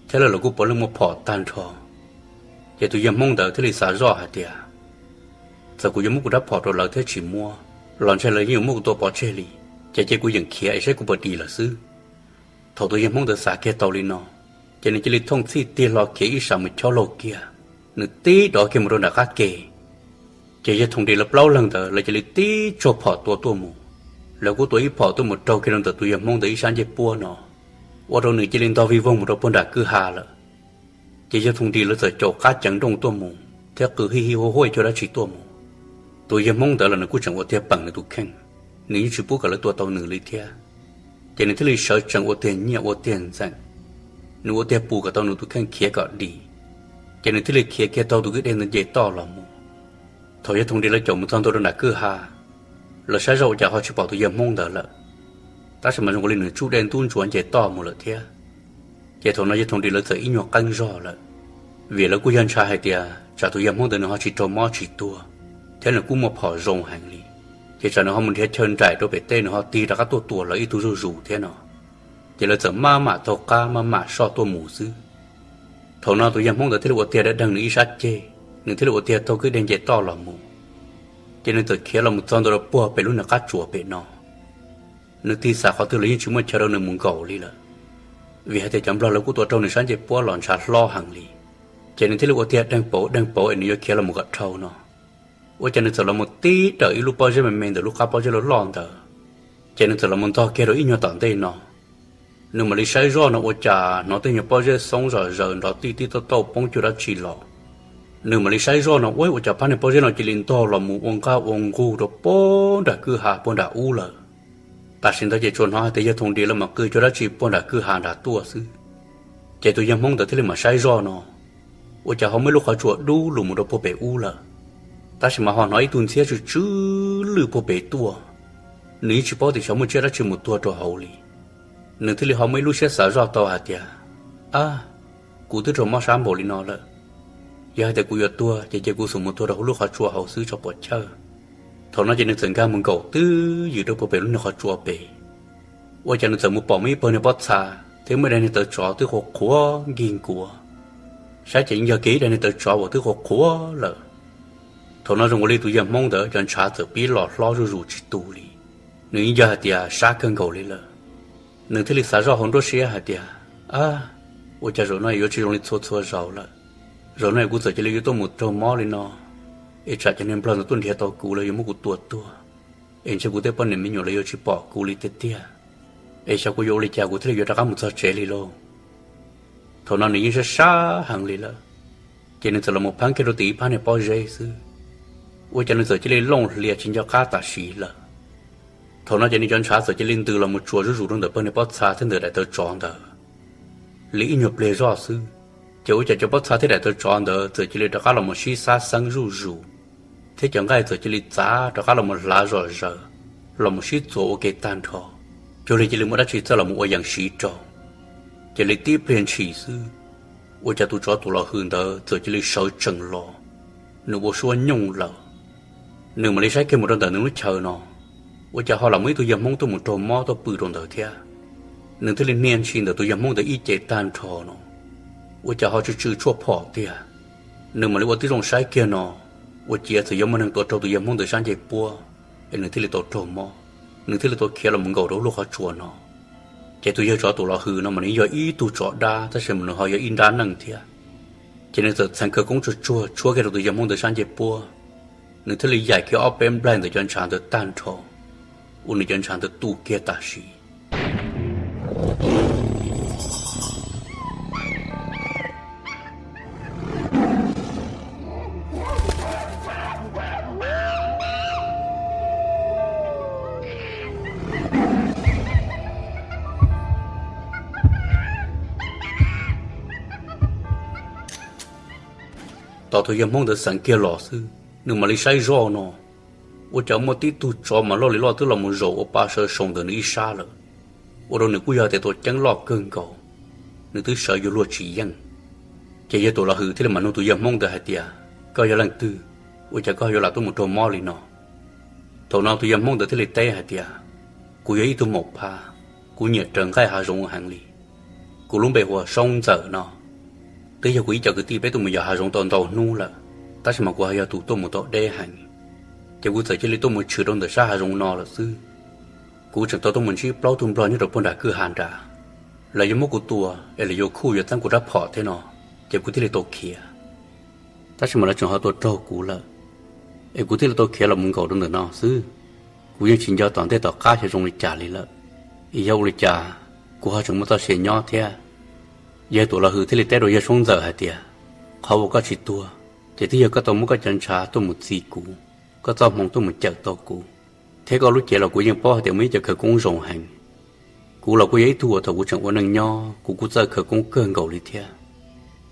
thiab lawv los kuj puav leej muaj phom tag nrho. Ces tus yawg Hmoob ntawd thiaj li xav zoj hais tias, txawm kuv yuav muab kuv rab phom rau lawv thiab tsis muab, los ntshai lawv yeej yuav muab kuv tua pov tseg li, ces cia kuv yeem khiav es saib kuv puas dim lawm xwb. Thaum tus yawg Hmoob ntawd xav kiag tau li no, ces nws cia li thooj txhij tig hlo khiav ib sab mus chob laug kiag, nws tib dov kiag mus rau nram qab ke. Ces yawg Thoom Dis lawv plaub leeg ntawd lawv cia li tib tsuag phom tua tuaj mus. Lawv kuj tua ib phom tuaj mus raug kiag rau ntawm tus yawg Hmoob ntawd ib sab ncej puab no, ua rau nws cia li ntog vij voog mus rau puag nram kwj ha lawm. Ces yawg Thoom Dis lawv txawm caum qab ceev nrooj tuaj mus thiab qw hij hij huaj huaj ib co dab tsi tuaj mus. Tus yawg Hmoob ntawd los nws kuj tseem ua tiag peem nws tus kheej, nws yeej tsis pub kom lawv tua tau nws li thiab. Ces nws thiaj li sawv tsees ua tiag nyiaj ua tiag ntxeem, nws ua tiag pus kom tau nws tus kheej khiav kom dim. Ces nws thiaj li khiav kiag taug tus kwj deg ntawd nce toj los mus. Thaum yawg Thoom Dis lawv caum mus txog ntua rau nram kwj ha, lawv saib zoj ua cas ho tsis pom tus yawg Hmoob ntawd lawm, tab sis mas zoo li nws tsuj dej ntub ntsuav nce toj mus lawm thiab. Ces thaum no yawg Thoom Dis lawv txawm ib nyuag qeeb zog lawm, vim lawv kuj yog ntshai hais tias tsam tus yawg Hmoob ntawd nws ho tsis raug mob tsis tuag, thiab nws kuj muaj phom zoo heev li, ces tsam nws ho mus nrhiav chaw nraim rau pem teb nws ho tig rov qab tuaj tua lawv ib tug zuj zus thiab no. Ces lawv txawm maj mam taug qab maj mam soj tuaj mus xwb. Thaum no tus yawg Hmoob ntawd thiaj li ua tiag da deeg nws ib sab ceg, nws thiaj li ua tiag taug kwj deg nce toj los mus. Ces nws txawm khiav los mus txog ntua rau puag pem lub niag qab tsuas pem no. Nws tig xam qhov twg los yeej tsis muaj chaw rau nws mus nkaum li lawm, vim hais tias cov Nplog lawv kuj tua raug nws sab ncej puab los ntshav hlob heev li. Ces nws thiaj li ua tiag deeg pauv deeg pauv es nws yuav khiav los mus kom dhau no. Ua cas nws txawm los mus tib dawm ib lub pob zeb me me ntawm lub qab pob zeb loj loj ntawd, ces nws txawm los mus ntog kiag rau ib nyuag tom ntej no. Nws mam li saib zoj no ua cas hnov tej nyuag pob zeb xoob zom zaws nrov tij tib tauj tauj poob cuag dab tsi los. Nws mam li saib zoj no ua ua cas phab niag pob zeb no cia li ntog los mus ua nqaj ua nqug rau puag nram kwj ha puag nram ub lawm. Tam sim ntawd ces tsuas hnov hais tias yog thoom diav lawv mam qw cuag dab tsi puag nram kwj ha nram tuaj xwb. Ces tus yawg Hmoob ntawd thiaj li mam saib zoj no ua cas ho muaj ib lub qhov tsua dub lug mus rau puag pem ub lawm. Tab sis mas ho hnov ib tug ntxhiab tsw tsw lwj puag pem tuaj. Nws yeej tsis paub tias xyov muaj tsiaj dab tsi mus tuag rau hauv li. Nws thiaj li ho muaj ib lub siab xav zoj tau hais tias, ab, kuv twb raug mob sab npaum li no lawm, yog hais tias kuv yuav tuag ces cia kuv xum mus tuag rau hauv lub qhov tsua hauv xwb tso pom chawj. Thaum no ces nws txawm nkag mus nkaum twj ywm rau puag pem lub niag qhov tsua pem. Ua cas nws txawm mus pom muaj ib pawg niag pob txha thiab muaj ib daim niag tawv tsov twb qhuav qhuav nkig nkuav. Saib ces yog kiag ib daim niag tawv tsov uas twb qhuav qhuav lawm. Thaum no zoo ua li tus yawg Hmoob ntawd cov ntshav txawm pib los hlob zuj zus tsis tus li. Nws yeej yog hais tias sab kawg nkaus li lawm. Nws thiaj li xav zoj hauv nruab siab hais tias, ab, ua cas zaum no yuav tsis zoo li txhua txhua zaus lawm. Zaum no kuv txawm cia li yuav tuaj mus raug mob li no, es tsam cov niag nplog ntawd tuaj nrhiav tau kuv los yuav muab kuv tua tuag, es ntshe kuv tej poj niam me nyuam los yuav tsis pom kuv li tiag tiag. Es xyov kuv yuav ua li cas kuv thiaj li yuav rov qab mus txog tsev li lauj. Thaum no nws yeej sab sab heev li lawm, ces nws txawm los mus pheeb kiag rau tim ib phab niag pob zeb xwb. Ua cas nws txawm cia li looj hlias tsis nco qab tam sim lawm. Thaum no ces nws cov ntshav txawm cia li ntws los mus tsuas zuj zus rau ntawm pawg niag pob txha thiab ntawm daim tawv tsov ntawd li ib nyuag pliag zoj xwb. Ces ua cas cov pob txha thiab daim tawv tsov ntawd txawm cia li rov qab los mus sib xab xeeb zuj zus, thiab cov nqaij txawm cia li txav rov qab los mus hlav zom zaws, los mus sib txuas ua ke tag nrho, cuag li cia li muaj dab tsi txawj los mus ua yees siv rau. Ces li tib pliag ntshis xwb, ua cas tus tsov tus los hws ntawd txawm cia li sawv tsees los, nws ua suab nyooj lawm. Nws mam li saib kiag mus rau ntawm nws lub chaw no, ua cas ho los muaj ib tug yawg Hmoob tuaj mus raug mob tuaj pw rau ntawd thiab. Nws thiaj li hnia ntshis ntawm tus yawg Hmoob ntawd ib ce tag nrho no, ua cas ho tsw tsw tshuaj phom tiag. Nws mam li ua tib zoo saib kiag no, ua ciav txawm yuav muaj neeg tuav raug tus yawg Hmoob ntawd sab ncej puab, es nws thiaj li tau raug mob. Nws thiaj li tau khiav los mus nkaum rau lub qhov tsua no. Ces tus yawg tsov tus los hws no mas nws yog ib tug tsov dab tab sis mas nws ho yog ib nrab neej thiab. Ces nws txawm txheev khawv koob tsuag tsuag tshuab kiag rau tus yawg Hmoob ntawd sab ncej puab, nws thiaj li yaim kiag ob peb nplaig ntawm cov ntshav ntawd tag nrho, ua nws cov ntshav ntawd tu kiag tam sim. Thaum tus yawg Hmoob ntawd xeev kiag los xwb, nws mam li saib zoj no, ua cas muaj tib tug tsov mas loj li loj twb los mus zaum ua pa sawv saum ntawm nws ib sab lawm, ua rau nws kuj yog tias tus ceeb loj kawg nkaus, nws twb sawv yuav luag tsis yeej. Ces yawg Tuam Los Hwm thiaj li mam nug tus yawg Hmoob ntawd hais tias, koj yog leej twg, ua cas koj yuav lam tuaj mus raug mob li no? Thaum no tus yawg Hmoob ntawd thiaj li teb hais tias, kuv yog ib tug maum phaj, kuv nyiam raws nqaij hav zoov heev li. Kuv lub npe hu ua Soob Ntxawm no. Twb yog kuv ib co kwv tij peb tuaj mus yos hav zoov tau ntau hnub lawm, tab sis mas kuv ho yog tus tuaj mus tau deb heev, ces kuv txawm cia li tuaj mus tshwm rau ntawm sab hav zoov no lawm xwb. Kuv tseem tau tuaj mus ntsib plaub tug nplog nyob rau puag nram kwj ha nrad, lawv yuav muab kuv tua es lawv yuav khuj yuav txeeb kuv rab phom thiab no, ces kuv thiaj li tau khiav. Tab sis mas lawv tseem ho tua raug kuv lawm, es kuv thiaj li tau khiav los mus nkaum rau ntawm no xwb. Kuv yeej tsis nco tom ntej tom qab xyov zoo li cas li lawm, es yog ua li cas kuv ho tseem muaj txoj sia nyob thiab. Yawg Tuam Los Hwm thiaj li teb rau yawg Soob Ntxawm hais tias, qhov uas koj tsis tuag, ces twb yog koj tau muab koj cov ntshav tuaj mus txi kuv, koj txoj hmoo tuaj mus cawm tau kuv, thiab koj lub cev los kuv yeej paub hais tias muaj ib co khawv koob zoo heev. Kuv los kuj yog ib tug uas thaum kuv tseem ua neej nyob kuv kuj txawj khawv koob kawg nkaus li thiab.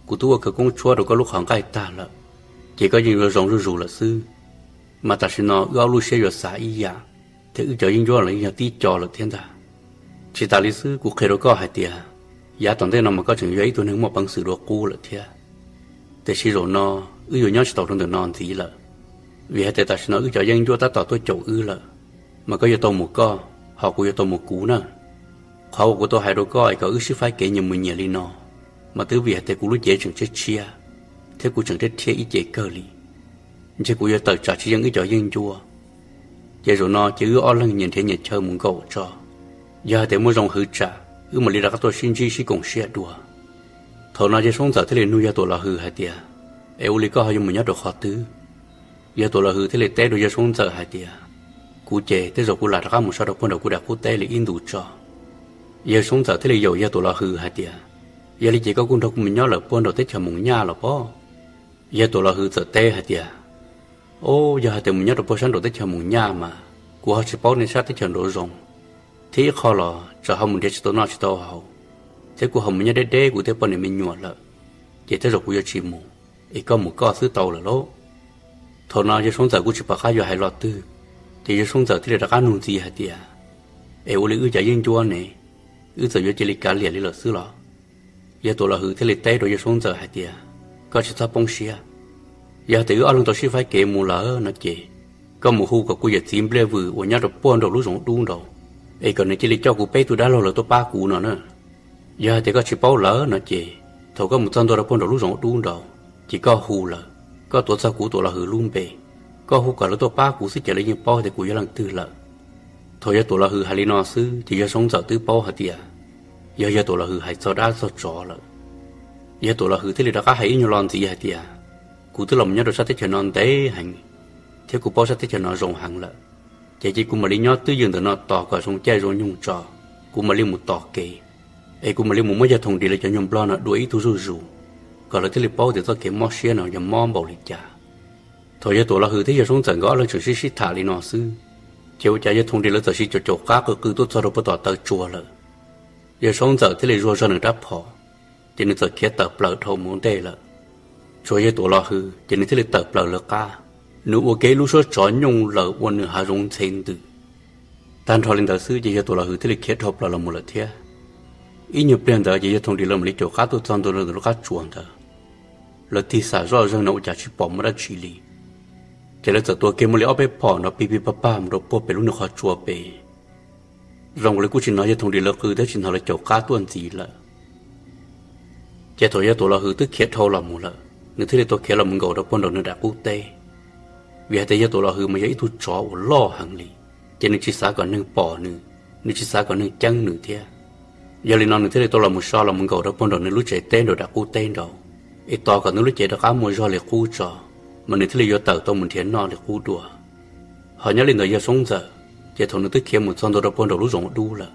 Kuv twb ua khawv koob tshuab rau koj lub qhov nqaij tag lawm, ces koj yeej yuav zoo zuj zus lawm xwb. Mas tam sim no wb ob lub siab yuav xav ib yam, thiab wb cov yeeb ncuab los yeej yog tib co lawm thiab ntag. Tsis tas li xwb, kuv qhia rau koj hais tias, yav tom ntej no mas koj tseem yog ib tug neeg muaj peev xwm dua qub lawm thiab. Tiam sis zaum no wb yuav nyob tsis tau rau ntawm no ntxiv lawm, vim hais tias tam sim no wb cov yeeb ncuab tab tom tuaj caum wb lawm, mas koj yuav tau mus koj, ho kuv yuav tau mus kuv na. Qhov uas kuv tau hais rau koj es kom wb sib faib kev nyias mus nyias li no, mas twb vim hais tias kuv lub cev tseem tshiab tshiab, thiab kuv tseem rhiab rhiab ib ce kawg li. Ntshe kuv yuav tawm tsam tsis yeej wb cov yeeb ncuab. Ces zaum no ces wb ob leeg nyias nrhiav nyias chaw mus nkaum tso. Yog hais tias muaj zoo hwv tsam, wb mam li rov qab tuaj sib ntsib sib koom siab dua. Thaum no yawg Soob Ntxawm thiaj li nug yawg Tuam Los Hwm hais tias, es ua li koj ho yuav mus nyob rau qhov twg? Yawg Tuam Los Hwm thiaj li teb rau yawg Soob Ntxawm hais tias, kuv ces tej zaum kuv lam rov qab mus so rau puag nram kuv daim qub teb li ib ntus tso. Yawg Soob Ntxawm thiaj li yaum Yawg Tuam Los Hws hais tias, Yog li ces koj kuj nrog kuv mus nyob lawm puag nraum teb chaws Moos Nyaj los pob? Yawg Tuam Los Hws txawm teb hais tias, Au, yog hais tias mus nyob rau puag sab nraum teb chaws Moos Nyaj mas kuv ho tsis paub nej sab teb chaws nraud zoo, thiab ib qho los tsam ho mus nrhiav tsis tau noj tsis tau haus, thiab kuv ho mus nyob deb deb kuv tej poj niam me nyuam lawm, ces tej zaum kuv yuav tsis mus, es koj mus koj xwb tau lawm lauj. Thaum no Yawg Soob Ntxawm kuj tsis pom qab yuav hais lo twg, ces Yawg Soob Ntxawm thiaj li rov qab nug ntxiv hais tias, Es ua li wb cas yeej ncuab ne? Wb txawm yuav cia li kav liam li lawm xwb los? Yawg Tuam Los Hws thiaj li teb rau Yawg Soob Ntxawm hais tias, Koj tsis txhob poob siab. Yog tias wb ob leeg tau sib faib kev mus lawm no ces koj mus hu kom kuv yawm txiv Npliaj Vwm uas nyob rau puag nraum lub zoov dub nraud, es kom nws cia li coj kuv peb tug dab laug lawv tuaj pab kuv no na. Yog hais tias koj tsis paub lawm no ces thaum koj mus txog ntua rau puag nraum lub zoov dub nraud, ces koj hu lawm, koj tuav txog kuv Tuam Los Hws lub npe, koj hu kom lawv tuaj pab kuv xwb ces lawv yeej paub tias kuv yog leej twg lawm. Thaum Yawg Tuam Los Hws hais li no xwb ces Yawg Soob Ntxawm twb paub hais tias yog Yawg Tuam Los Hws hais txog dab txog tsov lawm. Yawg Tuam Los Hws thiaj li rov qab hais ib nyuag lo ntxiv hais tias, Kuv twb los mus nyob rau sab teb chaws no ntev heev, thiab kuv paub sab teb chaws no zoo heev lawm, ces cia kuv mam li nyob twj ywm ntawm no tos kom zoo caij zoo nyoog tso, kuv mam li mus tos kev, es kuv mam li mus muab Yawg Thoom Ris lawv cov nyuag nplog no dua ib tug zuj zus, kom lawv thiaj li paub tias txoj kev mob siab no yog mob npaum li cas. Thaum Yawg Tuam Los Hws thiab Yawg Soob Ntxawm nkawd ob leeg tseem sib sib tham li no xwb, ces ua cas Yawg Thoom Ris lawv txawm siv caum caum qab qw qw tuaj txog rau puag tom taw tsua lawm. Yawg Soob Ntxawm thiaj li zuag zog nws rab phom, ces nws txawm khiav tawm plaws dhau mus ua ntej lawm. Tsuas Yawg Tuam Los Hws ces nws thiaj li tawm plaws lawv qab, nws ua kiag ib lub suab tsov nyooj lawm ua nws hav zoov ntxhe ntws. Tag nrho li ntawd xwb ces Yawg Tuam Los Hws thiaj li khiav dhau plaws los mus lawm thiab. Ib nyuag pliag ntawd ces Yawg Thoom Ris lawv mam li caum qab tuaj txog ntua rau ntawm lub qab tsuas ntawd, lawv tig xam zoj zeeg no ua cas tsis pom muaj dab tsi li. Ces lawv txawm tua kiag muaj li ob peb phom nrov pig pig pag pag mus rau puag pem lub niag qhov tsua pem. Zoo li kuj tsis hnov Yawg Thoom Ris lawv qw thiab tsis hnov lawv caum qab tuaj ntxiv lawm. Ces thaum Yawg Tuam Los Hws twb khiav dhau los mus lawm, nws thiaj li tau khiav los mus nkaum rau puag nraum nws daim qub teb. Vim hais tias Yawg Tuam Los Hws mas yog ib tug tsov uas loj heev li, ces nws tsis xav kom neeg pom nws, nws tsis xav kom neeg ceeb nws thiab. Yog li no nws thiaj li tau los mus so los mus nkaum rau puag nraum nws lub tsev teb nraum daim qub teb nraud, es tos kom nws lub cev rov qab muaj zog li qub tso, mas nws thiaj li yuav tawm tau mus nrhiav noj li qub dua. Ho nyob li ntawd Yawg Soob Ntxawm, ces thaum nws twb khiav mus txog ntua rau puag nraum lub zoov dub lawm,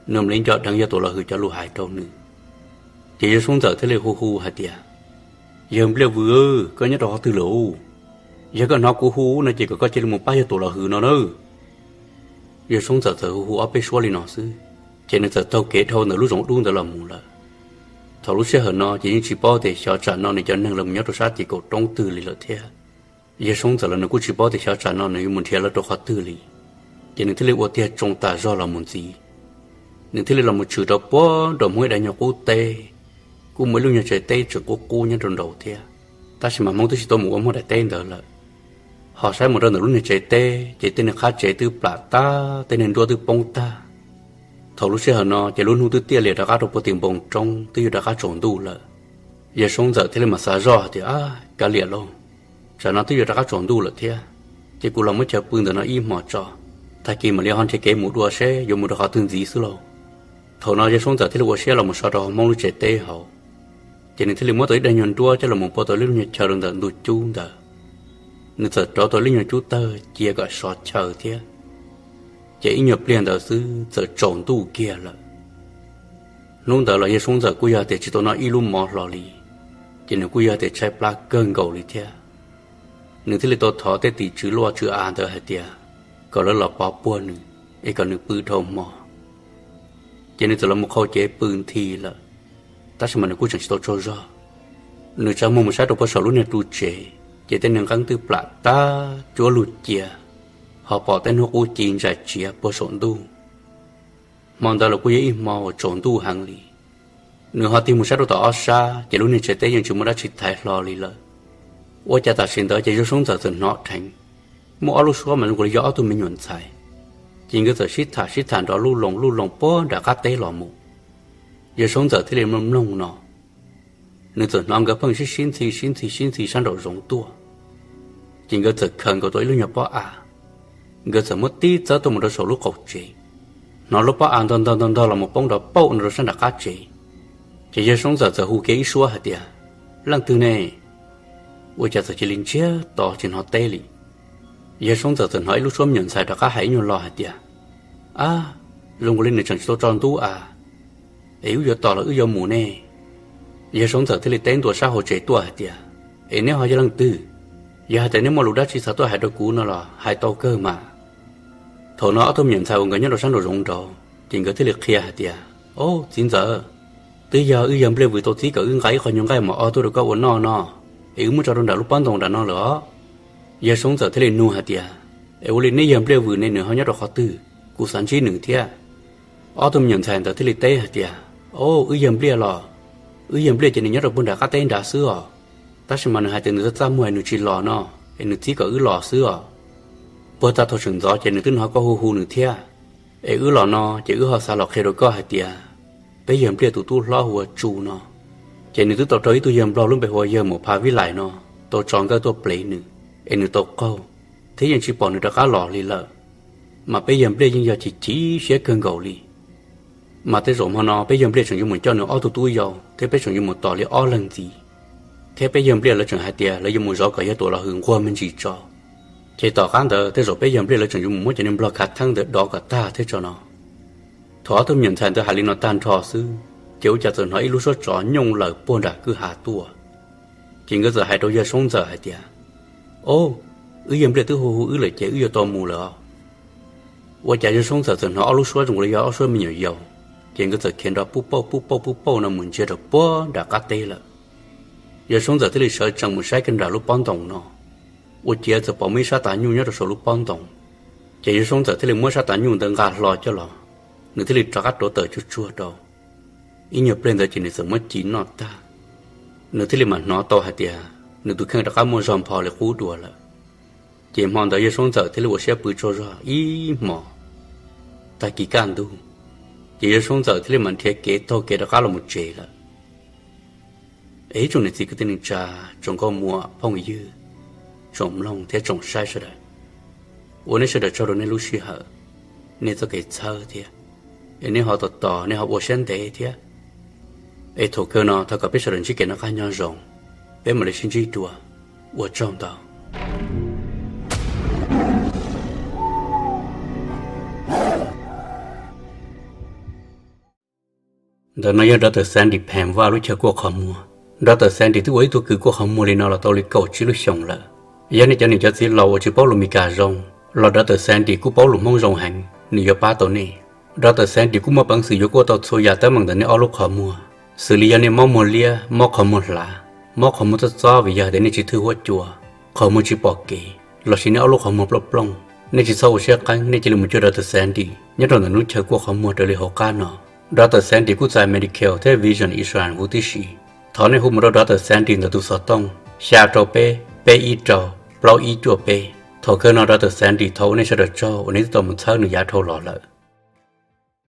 nws mam li nco dheev Yawg Tuam Los Hws cov lus hais rau nws. Ces Yawg Soob Ntxawm thiaj li hu hu hais tias, Yawg Npliaj Vwm, koj nyob rau qhov twg lawm? Yog koj hnov kuv hu no ces kom koj cia li mus pab Yawg Tuam Los Hws no nawb. Yawg Soob Ntxawm txawm hu hu ob peb suab li no xwb, ces nws txawm taug kev dhau ntawm lub zoov dub ntawd los mus lawm. Thaum lub sij hawm no ces yeej tsis paub tias xyov tsam no nws cov neeg los nyob rau sab tim kaum roob twg li lawm thiab. Yawg Soob Ntxawm los nws kuj tsis paub tias xyov tsam no nws yuav mus nrhiav lawv rau qhov twg li. Ces nws thiaj li ua tiag tsoo tas zog los mus ntxiv. Nws thiaj li los mus tshwm rau puag nraum Hmoob ib daim nyuag qub teb, kuj muaj ib lub nyuag tsev teb tseem qub qub nyob rau nraud thiab, tab sis mas Hmoob twb tsis tau mus ua Hmoob daim teb ntawd lawm. Ho saib mus rau ntawm lub niag tsev teb ces tej niag qab tsev twb plam tag, tej niag nruab twb poob tag. Thaum lub sij hawm no ces lub hnub twb tiaj lias rov qab rau puag tim npoo roob, twb yuav rov qab tsaus ntuj lawm. Yawg Soob Ntxawm thiaj li mam xav zoj hais tias, Ab, kav liam lauj, tsam no twb yuav rov qab tsaus ntuj lawm thiab, ces kuv los muab chaw pw ntawm no ib hmos tso, tag kis mam li ho nrhiav kev mus dua seb yuav mus rau qhov twg ntxiv xwb lauj. Thaum no Yawg Soob Ntxawm thiaj li ua siab los mus so rau hauv Hmoob lub tsev teb hauv, ces nws thiaj li muab tau ib daim nyuag nruab coj los mus pov tau lub nyuag chaw rau ntawm ntug cub ntawd. Nws txawm rauv tau lub nyuag cub tawg cia kom sov chaw thiab. Ces ib nyuag pliag ntawd xwb txawm tsaus ntuj kiag lawm. Hnub ntawd los Yawg Soob Ntxawm kuj yog tias tsis tau noj ib lub mov hlo li, ces nws kuj yog tias tshaib plab kawg nkaus li thiab. Nws thiaj li tau thov tej tim tswv luaj tswv av ntawd hais tias kom lawv los pov puag nws, es kom nws pw dhau hmo. Ces nws txawm los mus qhau cev pw nthi lawm, tab sis mas nws kuj tseem tsis tau tsaug zog. Nws tsa muag mus saib rau puag saum lub niag ru tsev, ces tej niag nqeeb twb plam tag cuab lug cia, ho pom tej hnub qub ci ntsais tsiav puag saum ntuj. Hmo ntawd los kuj yog ib hmo uas tsaus ntuj heev li. Nws ho tig mus saib rau tom ob sab, ces lub niag tsev teb yeej tsis muaj dab tsi thaiv hlo li lawm. Ua cas tam sim ntawd ces Yawg Soob Ntxawm txawm hnov dheev muaj ob lub suab mas zoo li yog ob tug me nyuam ntxhais, ces nkawd txawm sib tham sib tham nrov luj loo luj loo puag nram qab teb los mus. Yawg Soob Ntxawm thiaj li mloog mloog no, nws txawm hnov nkawd pheej sib sib ntxhi sib ntxhi sib ntxhi sab nraum zoov tuaj. Ces nkawd txawm khaws nkaus tau ib lub nyuag pob av, nkawd txawm muab tib txawb tuaj mus rau saum lub qaum tsev. Hnov lub pob av ntog ntog ntog ntog los mus poob nrov pauj no rau sab nram qab tsev. Ces Yawg Soob Ntxawm txawm hu kiag ib suab hais tias, Leej twg ne? Ua cas txawm cia li ntsiag to tsis hnov teb li. Yawg Soob Ntxawm txawm hnov ib lub suab me nyuam ntxhais rov qab hais ib nyuag lo hais tias, Ab, zoo li nws tseem tsis tau tsaus ntuj av. Es wb yuav tos los wb yuav mus ne? Yawg Soob Ntxawm thiaj li teb ntua sab hauv tsev tuaj hais tias, Es neb ho yog leej twg? Yog hais tias neb muaj lus dab tsi xav tuaj hais rau kuv no los hais tau kawg mas. Thaum no ob tug me nyuam ntxhais uas nkawd nyob rau sab nraum zoov nraud ces nkawd thiaj li qhia hais tias, Au, txiv ntxawm, twb yog wb yawg Npliaj Vwm tau txib kom wb nqa ib qho nyuag nqaij mos ob tuaj rau koj ua noj no, es wb muab tso rau nram lub pob ntoos nram no lawm os. Yawg Soob Ntxawm thiaj li nug hais tias, Es ua li neb yawg Npliaj Vwm ne, nws ho nyob rau qhov twg? Kuv xav ntsib nws thiab. Ob tug me nyuam ntxhais ntawd thiaj li teb hais tias, Au, wb yawg Npliaj los, wb yawg Npliaj ces nws nyob rau puag nram qab teb nrad xwb os. Tab sis mas nws hais tias nws txaj txaj muag es nws tsis los no, es nws txib kom wb los xwb os. Puag ta thaum tseem ntxov ces nws twb nrog koj hu hu nws thiab. Es wb los no ces wb ho xav los qhia rau koj hais tias, peb yawg Npliaj tus tub hlob hu ua Tsu no, ces nws twb tau raug ib tug yawg Nplog lub npe hu ua yawg Mus Pha Vib Lais no tau tso nkawj tuaj plev nws, es nws tau qaug, thiab yeej tsis pom nws rov qab los li lawm. Mas peb yawg Npliaj yeej yog chim chim siab kawg nkaus li. Mas tej zaum hmo no peb yawg Npliaj tseem yuav mus coj nws ob tug tub yau thiab peb tseem yuav mus tos li ob leeg ntxiv, thiab peb yawg Npliaj lawv tseem hais tias lawv yuav mus zov kom yawg Tuam los hwm nquag me ntsis tso. Ces tom qab ntawd tej zaum peb yawg Npliaj lawv tseem yuav mus muab cov niag nplog khav theeb ntawd dov kom tag thiab tso no. Thaum ob tug me nyuam ntxhais ntawd hais li no tag nrho xwb, ces ua cas txawm hnov ib lub suab tsov nyooj lawm puag nram kwj ha tuaj. Ces nkawd txawm hais rau yawg Soob Ntxawm hais tias, Au, wb yawg Npliaj twb hu hu wb lawm ces wb yuav tau mus lawm os. Ua cas yawg Soob Ntxawm txawm hnov ob lub suab zoo li yog ob suab me nyuam yaus, ces nkawd txawm khiav nrov puj pauj puj pauj puj pauj no mus ntsia rau puag nram qab teb lawm. Yawg Soob Ntxawm thiaj li sawv tsees mus saib kiag nram lub pob ntoos no, ua ciav txawm pom muaj ib sab tav nyuj nyob rau saum lub pob ntoos. Ces yawg Soob Ntxawm thiaj li muab sab tav nyuj ntawd nqa hlo coj los, nws thiaj li rov qab rauv taws tsuag tsuag rau. Ib nyuag pliag ntawd ces nws txawm muab ci noj tag. Nws thiaj li mam hnov tau hais tias nws tus kheej rov qab muaj zog npho li qub dua lawm. Ces hmo ntawd yawg Soob Ntxawm thiaj li ua siab pw tsaug zog ib hmos. Tag kis kaj ntug, ces yawg Soob Ntxawm thiaj li mam nrhiav kev taug kev rov qab los mus tsev lawm. Es ib tsoom niam txiv kwv tij neej tsa, tsoom nkauj muam phooj ywg, tsoom mloog thiab tsoom saib sawv daws, ua nej sawv daws tsaug rau nej lub sij hawm, nej txoj kev txhawb thiab, es nej ho tos tos nej ho ua siab ntev thiab. Es thaum kawg no thov kom peb sawv daws ntsib kev noj qab nyob zoo, peb mam li sib ntsib dua. Ua tsaug ntau. Ntawm no yog Doctor Sandy Phem Vaj lub chaw kuaj qhov muag. Doctor Sandy twb ua ib tug kws kuaj qhov muag li no los tau li kaum tsib lub xyoos lawm. Yog nej cov niam cov txiv laus uas tsis paub lus Meskas zoo, los Doctor Sandy kuj paub lus Hmoob zoo heev, nws yuav pab tau nej. Doctor Sandy kuj muaj peev xwm yuav kuaj tau txhua yam teeb meem ntawm nej ob lub qhov muag, xws li yog nej mob muag liab, mob qhov muag hlav, mob qhov muag txob txob vim yog hais tias nej tsis thwj huab cua, qhov muag tsis pom kev, lossis nej ob lub qhov muag plooj plooj, nej tsis txhob ua siab qeeb, nej cia li mus cuag Doctor Sandy nyob rau ntawm lub chaw kuaj qhov muag raws li hauv qab no. Doctor Sandy kuj txais Medicare thiab Vision Insurance huv tib si. Thov nej hu mus rau Doctor Sandy ntawm tus xov tooj xya rau peb, peb ib rau, plaub ib cuaj peb. Thaum kawg no Doctor Sandy thov ua nej sawv daws tsaug uas nej twb tau mus txhawb nws yav dhau los lawm.